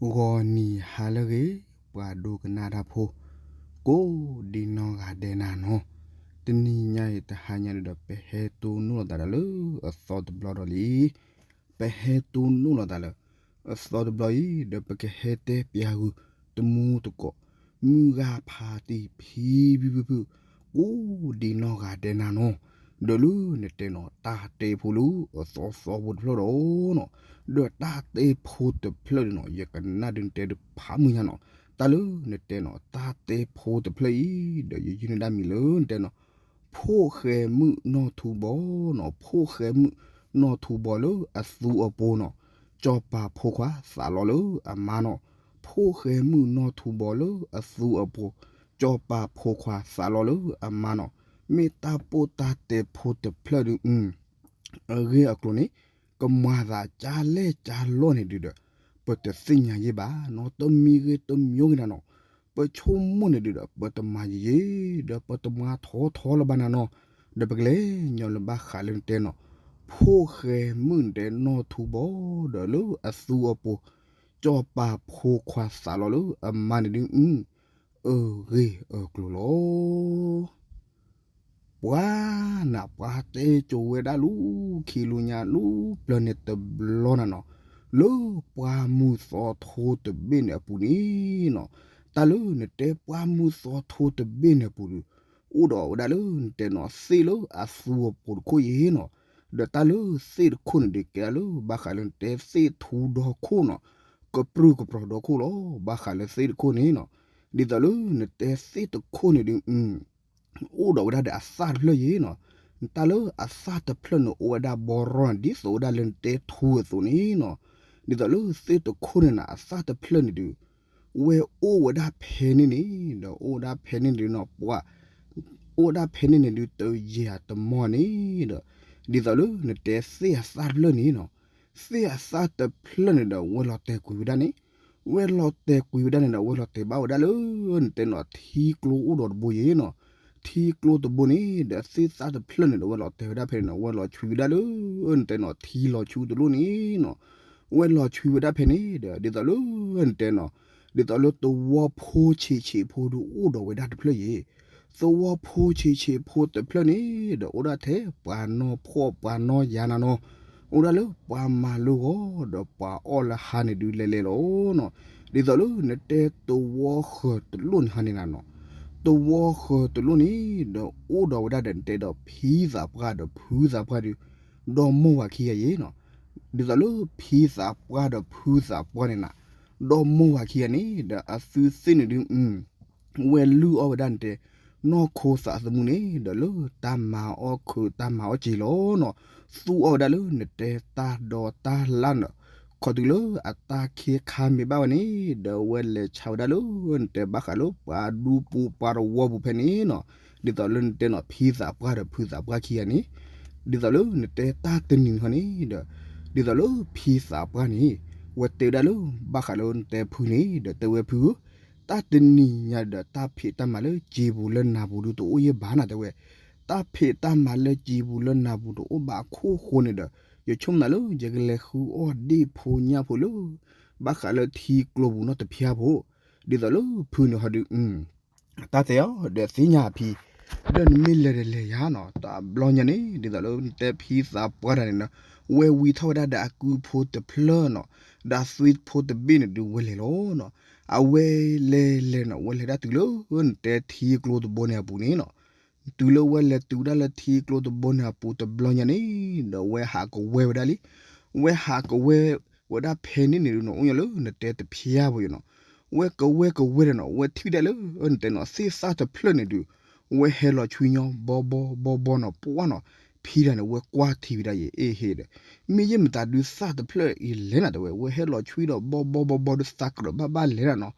ဂီၤနံၤဟါလၢအဂ့ၤ, ပှၤဒိကနၣ်တၢ်ဖိ ကိးဒံနီၢ်ဂၤဒဲးနၤနီၤ, တနံၤညါအံၤတဟါညါဒုဒီး ပဟဲတိၢ်နီၣ်လိာ်သးဒီးလၢအသီတဘျီဒီးလံ. ပဟဲတိၢ်နီၣ်လိာ်သးလၢအသီတဘျီအံၤ ဒီးပကဟဲတဲပၠးဃုာ်တမူတကိး မုၢ်ဂၤဖးတံၢ်ဖံဖံဖုဖု ကိးဒံနီၢ်ဂၤဒဲးနၤနီၤ, ဒီးလၢနတဲနီၤ တၢ်တဲဖိလၢအသီသီဖိတဖျၢၣ်ဒီးနီၤ, ဒီးတၢ်တဲဖိတဖျၢၣ်န့ၣ်နီၤ ယကနၣ်ဒုးနတဲဒုးဖးမုၢ်ညါနီၤ, တၢ်လၢနတဲနီၤ တၢ်တဲဖိတဖျၢၣ်အံၤ ဒီးယယုၢ်န့ၢ်ဒၣ်မံၤလၢနတဲနီၤ ဖိၣ်ဃဲမုၣ်နီၢ်ထူဘီနီၤ, ဖိၣ်ဃဲမုၣ်နီၢ်ထူဘီလၢအသူအပိၤနီၤ, စီၤပၤဖိခွါသးလီလၢအမါနီၤ, ဖိၣ်ဃဲမုၣ်နီၢ်ထူဘီလၢအသူအပိၤ, စီၤပၤဖိခွါသးလီလၢအမါနီၤ, မ့ၢ်တၢ်ပိၢ်တၢ်တဲဖိတဖျၢၣ်ဒုး အဂ့ၢ်အကျိၤန့ၣ် ကမၤသးကၢ်လဲၢ်ကၢ်လီၢ်န့ၣ်ဒုးဒီး ပတသ့ၣ်ညါယ့ၢ်ဘၣ်နီၤ, တမံၤဂ့ၤတမံၤဂ့ၤနၤနီၤ, ပဆိကမိၣ်န့ၣ်ဒုးဒီး ပတမၤယံာ်ယံာ် ဒီးပတမၤထီထီလၢၤဘၣ်နၤနီၤ, ဒီးပကလဲၤညီလၢဘၣ်ဃးလၢနတဲနီၤ ဖိၣ်ဃဲမုၣ်နတဲနီၢ်ထူဘီ ဒီးလၢအသူအပိၤ, စီၤပၤဖိခွါသးလီလၢအမါန့ၣ်ဒုး အဂ့ၢ်အကျိၤလီၤ. ပှၤနၤ ပှၤတဲစိၤဝဲဒၣ်လၢခံလၢညါလၢပျၢၤန့ၣ်တဘျီနၤနီၤ, လၢပှၢ်မုၢ်သီထိတဘ့ၣ်န့ၣ်အပူၤန့ၣ်နီၤ, တၢ်လၢနတဲပှၢ်မုၢ်သီထိတဘ့ၣ်န့ၣ်အပူၤဒီး အိၣ်ဒီးဝဲဒၣ်လၢနတဲနီၤ သ့ၣ်လၢအသူအပိၤတခိၣ်အံၤနီၤ, ဒီးတၢ်လၢသ့ၣ်တခိၣ်န့ၣ်ဒုး ကဲဒၣ်လၢဘၣ်ဃးလၢနတဲသ့ၣ်ထူဒီခိၣ်နီၤ, ကပြုၢ်ကပြီၤဒီခိၣ်လီၤ. ဘၣ်ဃးလၢသ့ၣ်တခိၣ်န့ၣ်နီၤ, ဒ်သိးလၢနတဲသ့ၣ်တခိၣ်န့ၣ်ဒုး အိၣ်ဒီးဝဲဒၣ်ဒီးအသၣ်တဖျၢၣ်အံၤနီၤ, တၢ်လၢအသၣ်တဖျၢၣ်န့ၣ် အိၣ်ဝဲဒၣ်ဘီရီန့ၣ် ဒ်သိးဝဲဒၣ်လၢနတဲထူအသိးန့ၣ်နီၤ, ဒ်သိးလၢသ့ၣ်တခိၣ်န့ၣ်နၤ အသၣ်တဖျၢၣ်န့ၣ်ဒုး ဝဲအိၣ်ဝဲဒၣ်ဖဲန့ၣ်န့ၣ် ဒီးအိၣ်ဝဲဒၣ်ဖဲန့ၣ်န့ၣ်နီၤ ပှၤ အိၣ်ဝဲဒၣ်ဖဲန့ၣ်န့ၣ်ဒုး တယံာ်တမီၢ်န့ၣ်ဒီး ဒ်သိးလၢနတဲသ့ၣ်အသၣ်တဖျၢၣ်န့ၣ်နီၤ, သ့ၣ်အသၣ်တဖျၢၣ်န့ၣ်ဒီး ဝဲလီၤတဲာ်ကွံာ်ဝဲဒၣ်န့ၣ်, ဝဲလီၤတဲာ်ကွံာ်ဝဲဒၣ်န့ၣ်ဒီး ဝဲလီၤတဲာ်ဘၣ်ဝဲဒၣ်လၢ နတဲနီၤ ထံကျိအိၣ်ဒီးတဘိယ့ၤနီၤ, ထံကျိတဘိန့ၣ်ဒီး သ့ၣ်သၣ်တဖျၢၣ်န့ၣ်ဒီး ဝဲလီၤတဲာ်ဝဲဒၣ်ဖဲန့ၣ်နီၤ, ဝဲလီၤဆွံဝဲဒၣ်လၢ နတဲနီၤ ထံလီၤဆူတလိၣ်န့ၣ်နီၤ, ဝဲလီၤဆွံဝဲဒၣ်ဖဲန့ၣ်ဒီး ဒ်သိးလၢ နတဲနီၤ ဒ်သိးလၢသဝီဖိဆံးဆံးဖိဒုးအိၣ်ဒီးဝဲဒၣ်တဖျၢၣ်ယ့ၤ, သဝီဖိဆံးဆံးဖိတဖျၢၣ်န့ၣ်ဒီး အိၣ်ဒၣ်ထဲ ပှၤနီၢ်ဖှီၣ်ပှၤနီၢ်ယၤနၤနီၤ, အိၣ်ဒၣ်လၢပှၤမၤလိဂီၤဒီးပှၤအီၣ်လၢဟါန့ၣ်ဒုးလဲၤလဲၤလီၤနီၤ, ဒ်သိးလၢနတဲသဝီဃၢၤတလိၣ်န့ၣ်ဟါန့ၣ်နၤနီၤ, သဝီဃၢၤတလိၣ်န့ၣ်ဒီး အိၣ်ဒီးဝဲဒၣ်ဒီး နတဲဒီးဖံသးပှၢ်ဒီးဖုသးပှၢ်ဒုး ဒီမိၢ်ဝၤခံဂၤယ့ၤနီၤ, ဒ်သိးလၢဖံသးပှၢ်ဒီးဖုသးပှၢ်န့ၣ်နၤ ဒီမိၢ်ဝၤခံဂၤန့ၣ်ဒီး အသုသ့ၣ်န့ၣ်ဒုး ဝဲလုၢ်အီၣ်ဝဲဒၣ်နတဲ နီၢ်ခိသးသမူန့ၣ်ဒီး လၢတၢ်မၤအီၣ်ခုးတၢ်မၤအီၣ်စ့လီၤနီၤ, သူၣ်အီၣ်ဝဲဒၣ်လၢနတဲတၢ်ဒိးတၢ်လၣ်နီၤ, ခီတုၤလၢအတၢ်ခ့ခါမ့ၢ်ဘၣ်ဝဲန့ၣ်ဒီး ဝဲလဲၤဆါဝဲဒၣ်လၢ နတဲဘၣ်ဃးလၢပှၤဒူပူၤပှၤတဝီပူၤဖဲန့ၣ်နီၤ, ဒ်သိးလၢနတဲနီၤ ဖံသးပှၢ်ဒီးဖုသးပှၢ်ခံဂၤန့ၣ်, ဒ်သိးလၢနတဲတၢ်တနံၤန့ၣ်ဟီန့ၣ်ဒီး ဒ်သိးလၢဖံသးပှၢ်န့ၣ် ဝဲတဲဝဲဒၣ်လၢ ဘၣ်ဃးလၢနတဲဖုန့ၣ်ဒီး တဲဝဲဖုဧၢ, တၢ်တနံၤညါဒီး တၢ်ဖံးတၢ်မၤလၢစံာ်ပူၤလၢနၢ်ပူၤဒုးတအိၣ်ယဲၢ်ဘၣ်နၤ တဲဝဲ, တၢ်ဖံးတၢ်မၤလၢစံာ်ပူၤလၢနၢ်ပူၤတအိၣ်ဘၣ်အခိၣ်ဃိန့ၣ်ဒီး ယဆိကမိၣ်လၢ ယကလဲၤဃုအီၣ်ဒ့ၣ်ဖိညၣ်ဖိလၢ ဘၣ်ဃးလၢထံကျိပူၤနီတဖၠါဖိ, ဒ်သိးလၢဖုန့ၣ်ဟီဒုး တၢ်တဲအီၤဒီးသ့ၣ်ညါအဖံ, ဒီးနမ့ၢ်လဲၤဒီးလဲၤယၤနီၤ, တဘျီညါန့ၣ် ဒ်သိးလၢနတဲဖံသးပှၢ်တၢ်န့ၣ်နီၤ, ဝဲဝံထီၣ်ဝဲဒၣ်ဒီးအကုဖိတဖျၢၣ်နီၤ, ဒီးအသွံၣ်ဖိတဘ့ၣ်န့ၣ်ဒုးဝဲလဲၤလီၤနီၤ, အဝဲလဲၤလဲၤနီၤ ဝဲလဲၤဒၣ်တုၤလၢ နတဲထံကျိတဘိန့ၣ်အပူၤန့ၣ်နီၤ, တုၤလၢဝဲလဲၤတုၤဝဲဒၣ်လၢထံကျိတဘိန့ၣ်အပူၤတဘျီညါန့ၣ် ဒီးဝဲဟးကဝဲၤဝဲဒၣ်လံ, ဝဲဟးကဝဲၤဝဲဒၣ်ဖဲန့ၣ်န့ၣ်ဒုးနီၤ အိၣ်ညီလၢနတဲတဖၠါဖိယ့ၤနီၤ, ဝဲကဝဲၤကဝဲၤဒီးနီၤ ဝဲထံၣ်ဝဲဒၣ်လၢ နတဲနီၤ သ့ၣ်သၣ်တဖျၢၣ်န့ၣ်ဒုး ဝဲဟဲလီၤဆွံညီဘီဘီဘီဘီနီၤ ပှၢ်နီၤ ဖံတၢ်န့ၣ် ဝဲကွၢ်ထံဝဲဒၣ်ယဲ အ့ဟ့ဒီး မ့ၢ်ယဲၢ်မတၤဒုးသၣ်တဖျၢၣ်အံၤလဲၣ်နၤ တဲဝဲ ဝဲဟဲလီၤဆွံဒီးဘီဘီဘီဘီဒုးသးကြၢးဘၣ်ဘၣ်လဲၣ်နၤနီၤ,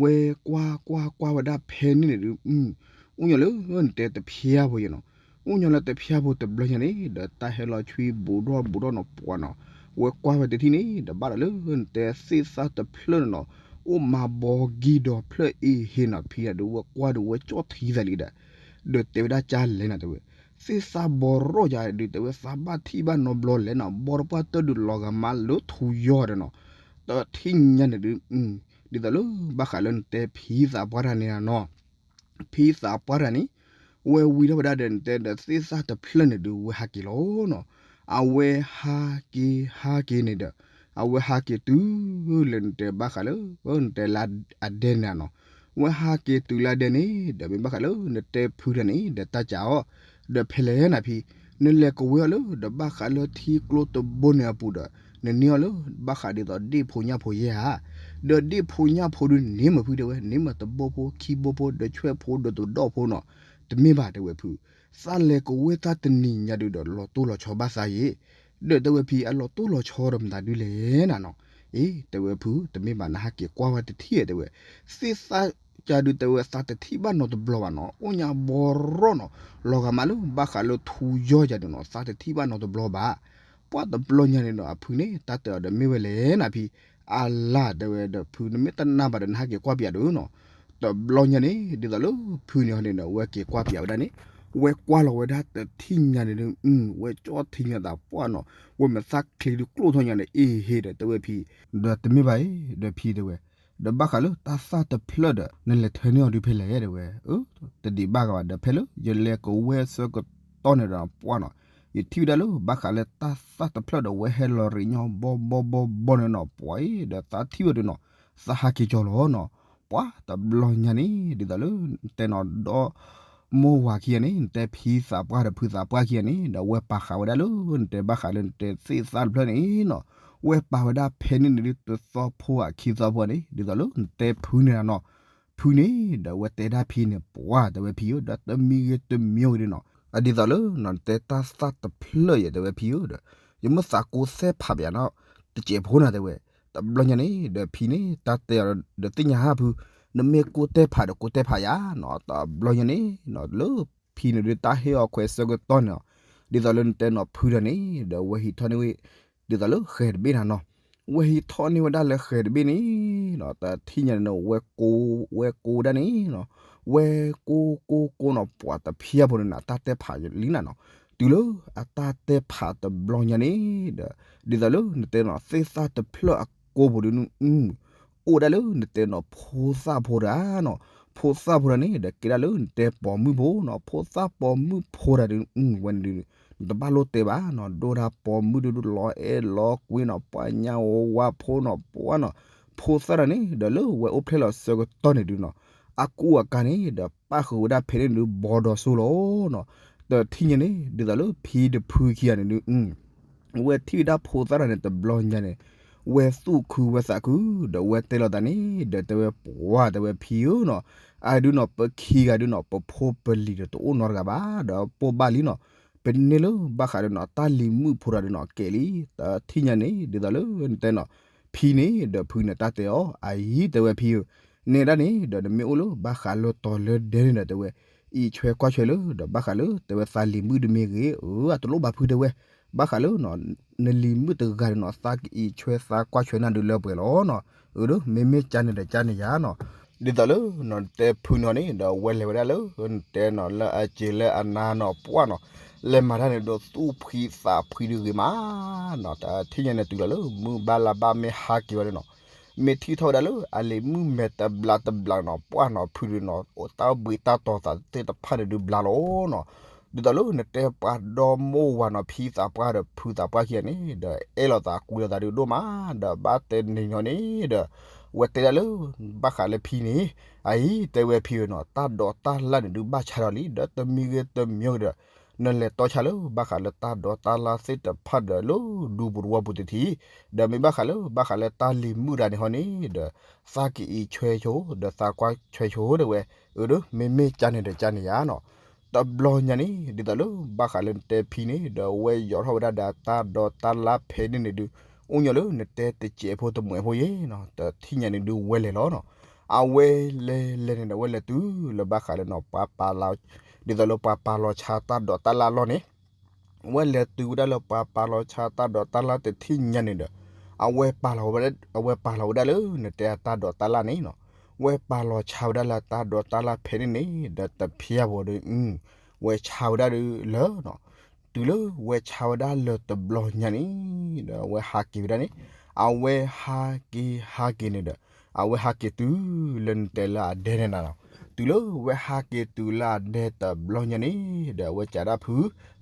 ဝဲကွၢ်ကွၢ်ကွၢ်ဝဲဒၣ်ဖဲန့ၣ်န့ၣ်ဒုး အိၣ်ညီလၢ နတဲတဖၠါဖိယ့ၤနီၤ, အိၣ်ညီလၢတဖၠါဖိတဘျီညါန့ၣ် ဒီးတၢ်ဟဲလီၤဆွံဘူးဒီးဘူးဒီးနီၤ ပှၢ်နီၤ, ဝဲကွၢ်ဝဲတထံၣ်န့ၣ် ဒီးဘၣ်ဒီးလၢ နတဲသ့ၣ်သၣ်တဖျၢၣ်န့ၣ်နီၤ အိၣ်မးဘီကံဒီးဖျၢၣ်အ့ဟ့နီၤ ဖံတၢ်ဒုး ဝဲကွၢ်ဒုးဝဲကၠီၣ်ထံသးလံဒီး ဒီးတဲဝဲဒၣ်ကၢ်လဲၣ်နၤ တဲဝဲ, သ့ၣ်သၣ်ဘီရီၣ်ယၤဒုး တဲဝဲသးဘၣ်ထံၣ်ဘၣ်နီတဘျီလဲၣ်နၤ ဘီတပှၢ်တၢၢ်ဒုးလီၤဂာ်မးလၢထူယီၤဒီးနီၤ, တထံၣ်ညါန့ၣ်ဒုး ဒ်သိးလၢဘၣ်ဃးလၢနတဲဖံသးပှၢ်တၢ်န့ၣ်နီၤ, ဖံသးပှၢ်တၢ်န့ၣ် ဝဲဝံၤထီၣ်ဝဲဒၣ်ဒီးနတဲဒီးသ့ၣ်သၣ်တဖျၢၣ်န့ၣ်ဒုး ဝဲဟးက့ၤလီၤနီၤ. အဝဲဟးက့ၤဟးက့ၤန့ၣ်ဒီး အဝဲဟးက့ၤတုၤလၢနတဲဘၣ်ဃးလၢ နတဲလၢအဒဲန့ၣ်နီၤ, ဝဲဟးက့ၤတုၤလၢအဒဲန့ၣ် ဒီးမ့ၢ်ဘၣ်ဃးလၢနတဲဖုတၢ်န့ၣ် ဒီးတၢ်ကးအီၤ ဒီးဖဲလဲၣ်နၤဖံ နလဲၤကဝဲအီၤလၢ ဒီးဘၣ်ဃးလၢထံကျိတဘိန့ၣ်အပူၤဒီး နန့ၢ်အီၤလၢဘၣ်ဃးဒ်သိးဒ့ၣ်ဖိညၣ်ဖိယဲၢ်ဧါ, ဒီးဒ့ၣ်ဖိညၣ်ဖိဒုးန့ၢ်မ့ၢ်ဖုတဲဝဲ န့ၢ်မ့ၢ်တဘိဖိခံဘိဖိဒီးဆွဲၣ်ဖိဒီးတဒီၣ်ဖိနီၤ, တမ့ၢ်ဘၣ်တဲဝဲဖု, သးလဲၤကဝဲသးတနံၤညါဒုးဒီးလီၤတိၢ်လီၤဆီဘၣ်သးယဲၢ်, ဒီးတဲဝဲဖံအလီၤတိၢ်လီၤဆီဒီးမတၤဒုလဲၣ်နၤနီၤ, အ့ တဲဝဲဖု တမ့ၢ်ဘၣ်နဟးက့ၤကွၢ်ဝဲတထံၣ်တဲဝဲ, သ့ၣ်သၣ်ကၢ်ဒုးတဲဝဲသးတထံၣ်ဘၣ်နီတဘျီဘၣ်နီၤ, အိၣ်ညါဘီရီနီၤ, လီၤဂာ်မးလၢဘၣ်ဃးလၢထူယီၢ်ယၤဒုးနီၤ သးတထံၣ်ဘၣ်နီတဘျီဘၣ်. ပှၢ်တဘျီညါန့ၣ်ဒီးအဖုန့ၣ် တၢ်တဲအီၤဒီးမ့ၢ်ဝဲလဲၣ်နၤဖံ, အလၢ်တဲဝဲဒီးဖု နမ့ၢ်တနာ်ဘၣ်ဒီးနဟးက့ၤကွၢ်ပၠးဒုးနီၤ, တဘျီညါန့ၣ် ဒ်သိးလၢဖုန့ၣ်ဟီန့ၣ်ဒီး ဝဲက့ၤကွၢ်ပၠးဝဲဒၣ်န့ၣ်, ဝဲကွၢ်လီၤဝဲဒၣ်တထံၣ်ညါန့ၣ်ဒုး ဝဲကၠီထံၣ်ညါသးပှၢ်နီၤ, ဝဲမဲာ်သၣ်ချံဒုးကျိၣ်ထီၣ်ညါန့ၣ် အ့ဟ့ဒီးတဲဝဲဖံ, ဒီးတမ့ၢ်ဘၣ်အံၤ ဒီးဖံတဲဝဲ, ဒီးဘၣ်ဃးလၢတၢ်သၣ်တဖျၢၣ်ဒီး နလဲၤထၢန့ၢ်အီၤဒုးဖဲလဲၣ်တဲဝဲ, တဒံးဘၣ်ကဘၣ်ဒီးဖဲလၢ ယလဲၤကဝဲဆၢကတီၢ်န့ၣ်ဒီးပှၢ်နီၤ, ယထံၣ်ဝဲဒၣ်လၢဘၣ်ဃးလၢတၢ်သၣ်တဖျၢၣ်ဒီးဝဲဟဲလီၤရ့ၣ်ညီဘီဘီဘီဘီန့ၣ်နီၤ ပှၢ်အံၤ ဒီးသးထံၣ်ဝဲဒုးနီၤ, သးဟးက့ၤကၠီလီၤနီၤ, ပှၢ်တဘျီညါန့ၣ် ဒ်သိးလၢ နတဲနီၤဒီး မိၢ်ဝၤခံဂၤန့ၣ် နတဲဖံသးပှၢ်ဒီးဖုသးပှၢ်ခံဂၤန့ၣ် ဒီးဝဲပာ်ဃာ်ဝဲဒၣ်လၢ နတဲဘၣ်ဃးလၢနတဲသ့ၣ်သၣ်တဖျၢၣ်န့ၣ်နီၤ, ဝဲပာ်ဝဲဒၣ်ဖဲန့ၣ်န့ၣ်ဒုး တသီဖိဧါခံသီဖိန့ၣ် ဒ်သိးလၢနတဲဖုန့ၣ်နီၤ, ဖုန့ၣ်ဒီးဝဲတဲဒၣ်ဖံန့ၣ် ပှၢ်တဲဝဲဖံဧၢ ဒီးတမံၤဂ့ၤတမံၤဂ့ၤဒုးနီၤ, အဒ်သိးလၢနတဲတၢ်သၣ်တဖျၢၣ်ယဲၢ်တဲဝဲဖံဧၢဒီး ယမ့ၢ်သးကိးသဲဖးပၠးနီၤ တစဲးဖိနၤတဲဝဲ, တဘျီညါန့ၣ် ဒီးဖံန့ၣ် တၢ်တဲအီၤဒီးသ့ၣ်ညါဟးဖု, နမ့ၢ်ကိးတဲဖးဒီးကိးတဲဖးယၤနီၤ, တဘျီညါန့ၣ် လၢဖံန့ၣ်ဒုးတၢ်ဟ့ၣ်အီၤခွဲးဆၢကတီၢ်န့ၣ်, ဒ်သိးလၢနတဲနီၤဖုတၢ်န့ၣ် ဒီးဝဲဟံးထီၣ်န့ၢ်ဝဲ ဒ်သိးလၢဃဲၤတဘ့ၣ်နၤနီၤ, ဝဲဟံးထီၣ်န့ၢ်ဝဲဒၣ်လၢဃဲၤတဘ့ၣ်န့ၣ်နီၤ, တထံၣ်ညါန့ၣ် ဝဲကိး ဝဲကိးဒၣ်န့ၣ်နီၤ, ဝဲကိးကိးကိးနီၤ ပှၤတဖၣ်ဖိန့ၣ်နၤ တၢ်တဲဖးလံနၤနီၤ, တုၤလၢအတၢ်တဲဖးတဘျီညါန့ၣ်ဒီး ဒ်သိးလၢနတဲနီၤ သ့ၣ်သၣ်တဖျၢၣ်အကိးပူၤဒုး အိၣ်ဒၣ်လၢနတဲနီၤ ဖိသၣ်ဖိတဂၤနီၤ, ဖိသၣ်ဖိတဂၤန့ၣ် ဒီးကဲဒၣ်လၢနတဲပိာ်မုၣ်ဖိနီၤ, ဖိသၣ်ပိာ်မုၣ်ဖိတဂၤဒုး ဝဲန့ၣ်ဒုး နတဘၣ်လိၣ်တဲဘၣ်နီၤ, ဒိၣ်ဒၣ်ပိာ်မုၣ်ဒုးလီၤအဲၣ်လီၤကွံနီၤ, ပှၤညါဝါဖိနီၤ, ပှၤနီၤ, ဖိသၣ်တဂၤန့ၣ် ဒီးလၢဝဲအိၣ်ဖျဲၣ်လီၤဆၢကတီၢ်န့ၣ်ဒုးနီၤ, အကူအကၤန့ၣ် ဒီးပၣ်ဃုာ်ဝဲဒၣ်ဖဲန့ၣ်ဒုး ဘီဒီးစိလီၤနီၤ, တထံၣ်ညါန့ၣ် ဒ်သိးလၢဖံဒီးဖုခံဂၤန့ၣ်ဒုး ဝဲထံၣ်ဝဲဒၣ်ဖိသၣ်တဂၤန့ၣ်တဘျီညါန့ၣ် ဝဲသူၣ်ခုဝဲသးခု ဒီးဝဲတဲလိာ်သးန့ၣ် ဒီးတဲဝဲပှၤတဲဝဲဖံဧၢနီၤ, အဒုးနီၤ ပခံဂၤဒုးနီၤ ပဖိပလံၤဒီးတအိၣ်နီတဂၤဘၣ် ဒီးပိာ်ဘၣ်လံနီၤ, ပန့ၢ်လၢဘၣ်ဃးဒီးနီၤ တၢ်လံၤမုၣ်ဖိတဂၤဒုးနီၤ ကဲလံ, တထံၣ်ညါန့ၣ် ဒ်သိးလၢနတဲနီၤ ဖံန့ၣ် ဒီးဖုန့ၣ်တၢ်တဲအီၤ အအံၤတဲဝဲဖံဧၢ, နဲဒၣ်န့ၣ် ဒီးနမ့ၢ်အိၣ်လၢဘၣ်ဃးလၢတီၤလၢဒဲန့ၣ်ဒီးတဲဝဲ အံးဆွဲကွၢ်ဆွဲလၢ ဒီးဘၣ်ဃးလၢတဲဝဲသးလံၤမုၣ်ဒုးမ့ၢ်ဂ့ၤ အၢ အတလိၣ်ဘၣ်ဖုတဲဝဲ, ဘၣ်ဃးလၢနီၤ နလံၤမုၣ်တဂၤဒီးနီၤ သးကအံးဆွဲသးကွၢ်ဆွဲနၤဒုးလၢပှဲၤလီၤနီၤ, အၢ မ့မ့ၢ်ကၢန့ၣ်ဒီးကၢန့ၣ်ယါနီၤ, ဒ်သိးလၢနီၤ နတဲဖုန့ၣ်န့ၣ် ဒီးဝဲလဲၤဝဲဒၣ်လၢ နတဲနီၤ လၢအစ့လၢအနါနီၤ ပှၢ်နီၤ, လဲၤမၤတၢ်န့ၣ်ဒီးသူၣ်ဖှံသးဖှံဒုးဂ့ၤမးနီၤ, တထံၣ်ညါန့ၣ်တုၤလီၤလၢ မုၢ်ဘၣ်လါဘၣ်မ့ၢ်ဟးက့ၤဝဲဒၣ်နီၤ မ့ၢ်ထံၣ်ထီၣ်ဝဲဒၣ်လၢ အလံၤမုၣ်မဲာ်တဘျးတဘျးနီၤ ပှၢ်နီၤ ဖုဒုးနီၤ တၢ်ဘှံးတၢ်တီၤသးသ့ၣ်တဖၣ်န့ၣ်ဒုးဘျါလီၤနီၤ, ဒ်သိးလၢနတဲပှၤဒီမိၢ်ဝၤနီၤ ဖံသးပှၢ်ဒီးဖုသးပှၢ်ခံဂၤန့ၣ် ဒီးအဲၣ်လိာ်သးကွံလိာ်သးဒုးဒိၣ်မး, ဒီးဘၣ်တဲနံၤညီန့ၣ်ဒီး ဝဲတဲဒၣ်လၢ ဘၣ်ဃးလၢဖံန့ၣ် အအံၤတဲဝဲဖံဧၢနီၤ တၢ်ဒိးတၢ်လၢ်န့ၣ်ဒုးဘၣ်ဆါဒီးလံ ဒီးတမံၤဂ့ၤတမံၤဂ့ၤဒီး နလဲၤတီဆါလၢဘၣ်ဃးလၢတၢ်ဒိးတၢ်လၢ်သ့ၣ်တဖၣ်ဒီးလၢဒူပူၤတဝီပူၤတထံၣ်, ဒီးမ့ၢ်ဘၣ်ဃးလၢ ဘၣ်ဃးလၢတၢ်လံၤမုၣ်တဂၤန့ၣ်ဟီန့ၣ်ဒီး သးကအံးဆွဲဆိ ဒီးသးကွၢ်ဆွဲဆိတဲဝဲ, အၢ မ့မ့ၢ်ကၢန့ၣ်ဒီးကၢန့ၣ်ယါနီၤ, တဘျီညါန့ၣ် ဒ်သိးလၢဘၣ်ဃးလၢနတဲဖံန့ၣ် ဒီးဝဲယီၤထီၣ်ဝဲဒၣ်ဒီးတၢ်ဒိးတၢ်လၢ်ဖဲန့ၣ်န့ၣ်ဒုး အိၣ်ညီလၢနတဲတစဲးဖိတမှဲးဖိယဲနီၤ တထံၣ်ညါန့ၣ်ဒုးဝဲလဲၤလီၤနီၤ, အဝဲလဲၤလဲၤန့ၣ်ဒီး ဝဲလဲၤတုၤလၢဘၣ်ဃးလၢနီၤ ပှၤပာ်လီၤ ဒ်သိးလၢပှၤပာ်လီၤဆါတၢ်ဒိးတၢ်လၢ်အလီၢ်န့ၣ် ဝဲလဲၤတုၤဝဲဒၣ်လၢပှၤပာ်လီၤဆါတၢ်ဒိးတၢ်လၢ်တထံၣ်ညါန့ၣ်ဒီး အဝဲပာ်လီၤဝဲဒၣ် အဝဲပာ်လီၤဝဲဒၣ်လၢနတဲအတၢ်ဒိးတၢ်လၢ်န့ၣ်နီၤ, ဝဲပာ်လီၤဆါဝဲဒၣ်လၢတၢ်ဒိးတၢ်လၢ်ဖဲန့ၣ်န့ၣ် ဒီးတဖျါဘၣ်ဒီး ဝဲဆါဝဲဒၣ်ဒုးလၢနီၤ, တုၤလၢဝဲဆါဝဲဒၣ်လၢတဘျီညါန့ၣ် ဒီးဝဲဟးက့ၤဝဲဒၣ်န့ၣ် အဝဲဟးက့ၤဟးက့ၤန့ၣ်ဒီး အဝဲဟးက့ၤတုၤလၢနတဲလၢအဒဲန့ၣ်နၤလီၤ. တုၤလၢဝဲဟးက့ၤတုၤလၢအဒဲတဘျီညါန့ၣ်ဒီး အဝဲကးဒၣ်ဖု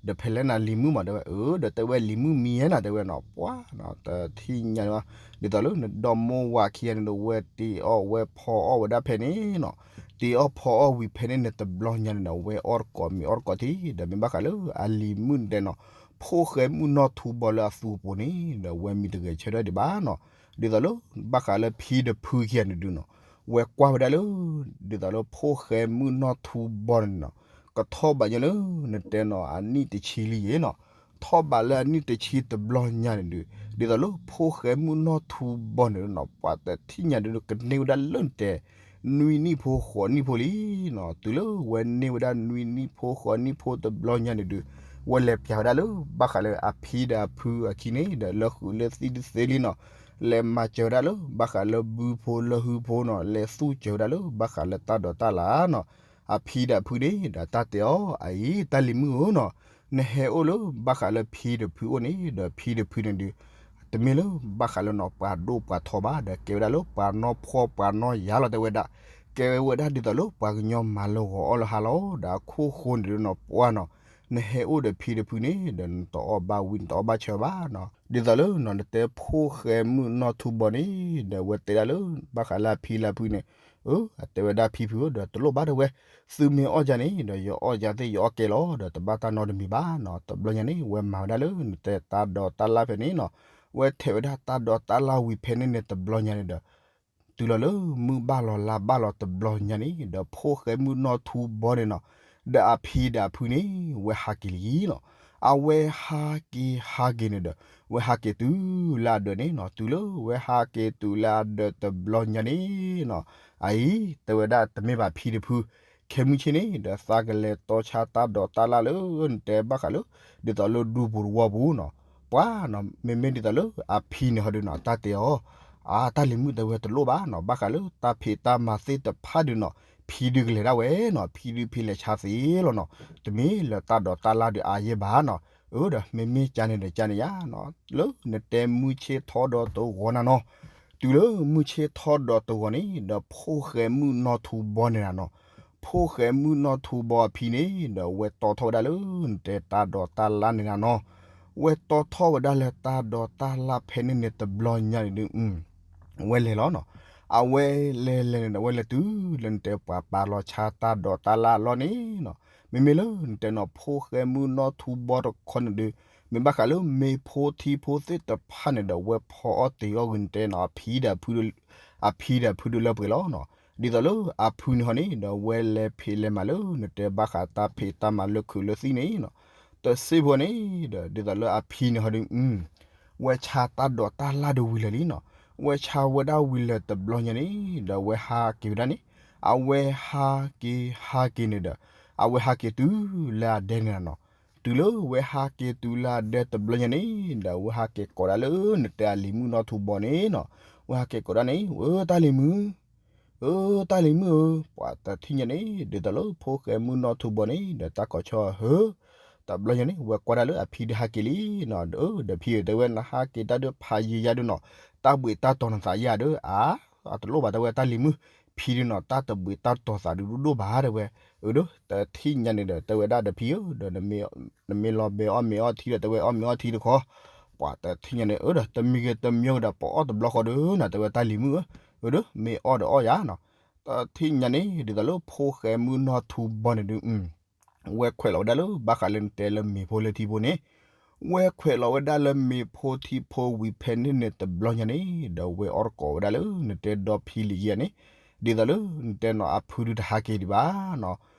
ဒီးဖဲလဲၣ်နၤလံၤမုၣ်မး တဲဝဲ, အၢ ဒီးတဲဝဲလံၤမုၣ်မံယဲနၤ တဲဝဲနီၤ, ပှၤနီၤ တထံၣ်ညါန့ၣ်ဘၣ်. ဒ်သိးလၢနဒီမိၢ်ဝၤခံဂၤန့ၣ်ဒီး ဝဲတ့အီၣ်ဝဲဖီအီၣ်ဝဲဒၣ်ဖဲန့ၣ်နီၤ, တ့အီၣ်ဖီအီၣ်ဝံၤဖဲန့ၣ်န့ၣ် တဘျီညါန့ၣ်ဒီး ဝဲအီၣ်တကိးမ့ၤအီၣ်တကိးထံ ဒီးမ့ၢ်ဘၣ်ဃးလၢအလံၤမုၣ်တဲနီၤ ဖိၣ်ဃဲမုၣ်နီၢ်ထူဘီလၢအသူအပူၤန့ၣ်ဒီး ဝဲမံတဂဲၤဆၢထၢၣ်ဒံးဘၣ်နီၤ. ဒ်သိးလၢဘၣ်ဃးလၢဖံဒီးဖုခံဂၤန့ၣ်ဒုးနီၤ, ဝဲကွၢ်ဝဲဒၣ်လၢ ဒ်သိးလၢဖိၣ်ဃဲမုၣ်နီၢ်ထူဘီန့ၣ်နီၤ, ကထီၣ်ဘးညီလၢ နတဲနီၤ အနံၣ်တဆံလံယဲနီၤ, ထီၣ်ဘးလၢအနံၣ်တဆံတဘျီညါန့ၣ်ဒုး ဒ်သိးလၢဖိၣ်ဃဲမုၣ်နီၢ်ထူဘီန့ၣ်နီၤ ပှၤတထံၣ်ညါဒုး ကန့ၢ်ဝဲဒၣ်လၢနတဲ နွံနံၣ်ဖိဃိးနံၣ်ဖိလံနီၤ. တုၤလၢဝဲန့ၢ်ဝဲဒၣ်နွံနံၣ်ဖိဃိးနံၣ်ဖိတဘျီညါန့ၣ်ဒုး ဝဲလဲၤပျးဝဲဒၣ်လၢဘၣ်ဃးလၢအဖံဒီးအဖုအခံန့ၣ်ဒီး လၢဃုာ်လၢသံၣ်တသ့လံနီၤ, လဲၤမၤစၢၤဝဲဒၣ်လၢဘၣ်ဃးလၢဘုဖိလၢဟုဖိနီၤ, လဲၤသူၣ်စၢၤဝဲဒၣ်လၢဘၣ်ဃးလၢတၢ်ဒိးတၢ်လၣ်နီၤ. အဖံဒီးအဖုန့ၣ်ဒီးတၢ်တဲအီၤ အအံၤ တၢ်လံၤမုၣ်ဧၢနီၤ, နဟဲအိၣ်လၢဘၣ်ဃးလၢဖံဒီးဖုအိၣ်န့ၣ်ဒီး ဖံဒီးဖုန့ၣ်ဒုး တမ့ၢ်လၢဘၣ်ဃးလၢနီၤ ပှၤဒိၣ်ပှၤထီဘၣ် ဒီးကဲဝဲဒၣ်လၢပှၤနီၢ်ဖှီၣ်ပှၤနီၢ်ယါလီၤ တဲဝဲဒၣ်, ကဲဝဲဒၣ်ဒ်သိးလၢပှၤကညီမၤလၢဂီၤအီၣ်လၢဟါလီၤ. ဒီးအခိၣ်ဃိန့ၣ်ဒုးနီၤ ပှၤနီၤ, နဟဲအိၣ်ဒီးဖံဒီးဖုန့ၣ်ဒီး နတအီၣ်ဘၣ်ဝံၤ နတအီၣ်ဘၣ်ဆၢဘၣ်နီၤ, ဒ်သိးလၢနီၤ နတဲဖိၣ်ဃဲမုၣ်နီၢ်ထူဘီန့ၣ်ဒီး ဝဲတဲဒၣ်လၢဘၣ်ဃးလၢအဖံလၢအဖုန့ၣ်, အတဲဝဲဒၣ်ဖံဖုဧၢ ဒီးတလိၣ်ဘၣ်တဲဝဲ, သုမ့ၢ်အီၣ်ယၤန့ၣ်ဒီး ယအီၣ်ယၤသ့ၣ်ယအီၣ်ကဲလီၤ ဒီးတဘၣ်တၢ်နီတမံၤဘၣ်နီၤ. တဘျီညါန့ၣ် ဝဲမၤဝဲဒၣ်လၢနတဲတၢ်ဒိးတၢ်လၣ်ဖဲန့ၣ်နီၤ, ဝဲထဲးဝဲဒၣ်တၢ်ဒိးတၢ်လၣ်ဝံၤဖဲန့ၣ်န့ၣ် တဘျီညါန့ၣ်ဒီး တုၤလီၤလၢမုၢ်ဘၣ်လီၤလါဘၣ်လီၤတဘျီညါန့ၣ်ဒီး ဖိၣ်ဃဲမုၣ်နီၢ်ထူဘီန့ၣ်နီၤ, ဒီးအဖံဒီးအဖုန့ၣ် ဝဲဟးက့ၤလံနီၤ. အဝဲဟးက့ၤဟးက့ၤန့ၣ်ဒီး ဝဲဟးက့ၤတုၤလၢအဒၢးန့ၣ်နီၤ, တုၤလၢဝဲဟးက့ၤတုၤလၢအဒၢးတဘျီညါန့ၣ်နီၤ, အအံၤ တဲဝဲဒၣ်တမ့ၢ်ဘၣ်ဖံဒီးဖု ခဲမုၢ်ဆ့ၣ်န့ၣ်ဒီး သးကလဲၤတီဆါတၢ်ဒိးတၢ်လၣ်လၢ နတဲဘၣ်ဃးလၢ ဒ်သိးလၢဒူပူၤတဝီပူၤနီၤ, ပှၤနီၤ မ့မ့ၢ်ဒ်သိးလၢအဖံန့ၣ်ဟီဒုးနီၤ တၢ်တဲအီၤ, အါ တၢ်လံၤမုၣ်တဲဝဲတလိၣ်ဘၣ်နီၤ, ဘၣ်ဃးလၢတၢ်ဖံးတၢ်မၤသ့ၣ်တဖၣ်ဒုးနီၤ ဖံဒုးကလဲၤဒၣ်ဝဲနီၤ, ဖံဒုးဖံးလဲၤဆါသ့လီၤနီၤ, တမ့ၢ်လၢတၢ်ဒိးတၢ်လၣ်ဒုးအါယဲၢ်ဘၣ်နီၤ, အၢ ဒီးမ့မ့ၢ်ကန့ၣ်ဒီးကန့ၣ်ယါနီၤ, လၢနတဲမုၢ်ဆ့ၣ်ထီဒီးတဂီၤနၤနီၤ, တုၤလၢမုၢ်ဆ့ၣ်ထီဒီးတဂီၤန့ၣ်ဒီး ဖိၣ်ဃဲမုၣ်နီၢ်ထူဘီန့ၣ်နၤနီၤ, ဖိၣ်ဃဲမုၣ်နီၢ်ထူဘီအဖံန့ၣ်ဒီး ဝဲတီထီၣ်ဝဲဒၣ်လၢ နတဲတၢ်ဒိးတၢ်လၣ်န့ၣ်နၤနီၤ, ဝဲတီထီၣ်ဝဲဒၣ်လၢတၢ်ဒိးတၢ်လၣ်ဖဲန့ၣ်န့ၣ်တဘျီညါန့ၣ်ဒုး ဝဲလဲၤလီၤနီၤ, အဝဲလဲၤလဲၤန့ၣ်ဒီးဝဲလဲၤတုၤလၢနတဲပှၤပာ်လီၤဆါတၢ်ဒိးတၢ်လၣ်အလီၢ်န့ၣ်နီၤ, မ့မ့ၢ်လၢနတဲနီၤ ဖိၣ်ဃဲမုၣ်နီၢ်ထူဘီတခီန့ၣ်ဒုး မ့ၢ်ဘၣ်ဃးလၢမ့ၤဖိထံဖိသ့ၣ်တဖၣ်န့ၣ်ဒီး ဝဲဖီအီၣ်တ့ၤအီၣ်ဂ့ၤနတဲနီၤ အဖံဒီးဖုဒုး အဖံဒီးဖုဒုးလၢပှဲၤလီၤနီၤ, ဒ်သိးလၢအဖုန့ၣ်ဟီန့ၣ်ဒီး ဝဲလဲၤဖံးလဲၤမၤလၢနတဲဘၣ်ဃးတၢ်ဖံးတၢ်မၤလၢခုးလၢသံၣ်န့ၣ်နီၤ, တစ့ၢ်ဖိန့ၣ်ဒီး ဒ်သိးလၢအဖံန့ၣ်ဟီဒုး ဝဲဆါတၢ်ဒိးတၢ်လၣ်ဒုးဝံၤလၢာ်လံနီၤ, ဝဲဆါဝဲဒၣ်ဝံၤလၢာ်တဘျီညါန့ၣ်ဒီး ဝဲဟးက့ၤဝဲဒၣ်န့ၣ်, အဝဲဟးက့ၤဟးက့ၤန့ၣ်ဒီး အဝဲဟးက့ၤတုၤလၢအဒဲန့ၣ်နီၤ, တုၤလၢဝဲဟးက့ၤတုၤလၢအဒဲတဘျီညါန့ၣ်ဒီး ဝဲဟးက့ၤကိးဒၣ်လၢနတဲအလံၤမုၣ်နီၢ်ထူဘီန့ၣ်နီၤ, ဝဲဟးက့ၤကိးဒၣ်န့ၣ် အၢ တၢ်လံၤမုၣ် အၢ တၢ်လံၤမုၣ်ဧၢ, ပှၤတထံၣ်ညါန့ၣ် ဒ်သိးလၢဖိၣ်ဃဲမုၣ်နီၢ်ထူဘီန့ၣ်ဒီး တၢ်ကိးဆီၣ်ဟၢ တဘျီညါန့ၣ် ဝဲကွၢ်ဒၣ်လၢအဖံဒုးဟးက့ၤလံနီၤ, ဒီးဖံဧၢ တဲဝဲ နဟးက့ၤတၢ်ဒုးဖးယံာ်ယါဒုးနီၤ, တၢ်ဘှံးတၢ်တီၤနသးယါဒုး အါ အတလိၣ်ဘၣ်တဲဝဲတၢ်လံၤမုၣ်, ဖံဒုးနီၤ တၢ်တဘှံးတၢ်တီၤသးဒုးဒိၣ်ဒိၣ်ဘၣ်တဲဝဲ, အၢ ဒီးတထံၣ်ညါန့ၣ်ဒီး တဲဝဲဒၣ်ဒီးဖံဧၢ ဒီး နမ့ၢ်လီၤဘဲအီၣ်မ့ၤအီထံဒီး တဲဝဲအီၣ်မ့ၤအီထံတခီ, ပှၤတထံၣ်ညါန့ၣ် အၢ ဒီးတမံၤဂ့ၤတမံၤဂ့ၤဒီး ပအီၣ်တဘျီဃီဒုးနီၤ တဲဝဲတၢ်လံၤမုၣ်ဧၢ, အၢ ဒီးမ့ၢ်အီၣ်ဒီးအီၣ်ယါနီၤ, တထံၣ်ညါန့ၣ် ဒ်သိးလၢဖိၣ်ဃဲမုၣ်နီၢ်ထူဘီန့ၣ်ဒုး ဝဲခွဲးလီၤဝဲဒၣ်လၢဘၣ်ဃးလၢနတဲလၢမ့ၤဖိလၢထံဖိန့ၣ်, ဝဲခွဲးလီၤဝဲဒၣ်လၢမ့ၤဖိထံဖိဝံၤဖဲန့ၣ်န့ၣ်တဘျီညါန့ၣ် ဒီးဝဲအီၣ်တကိးဝဲဒၣ်လၢနတဲဒီဖံလံၤယဲန့ၣ်, ဒ်သိးလၢနတဲနီၤ အဖုဒုးတဟးက့ၤဒံးဘၣ်နီၤ,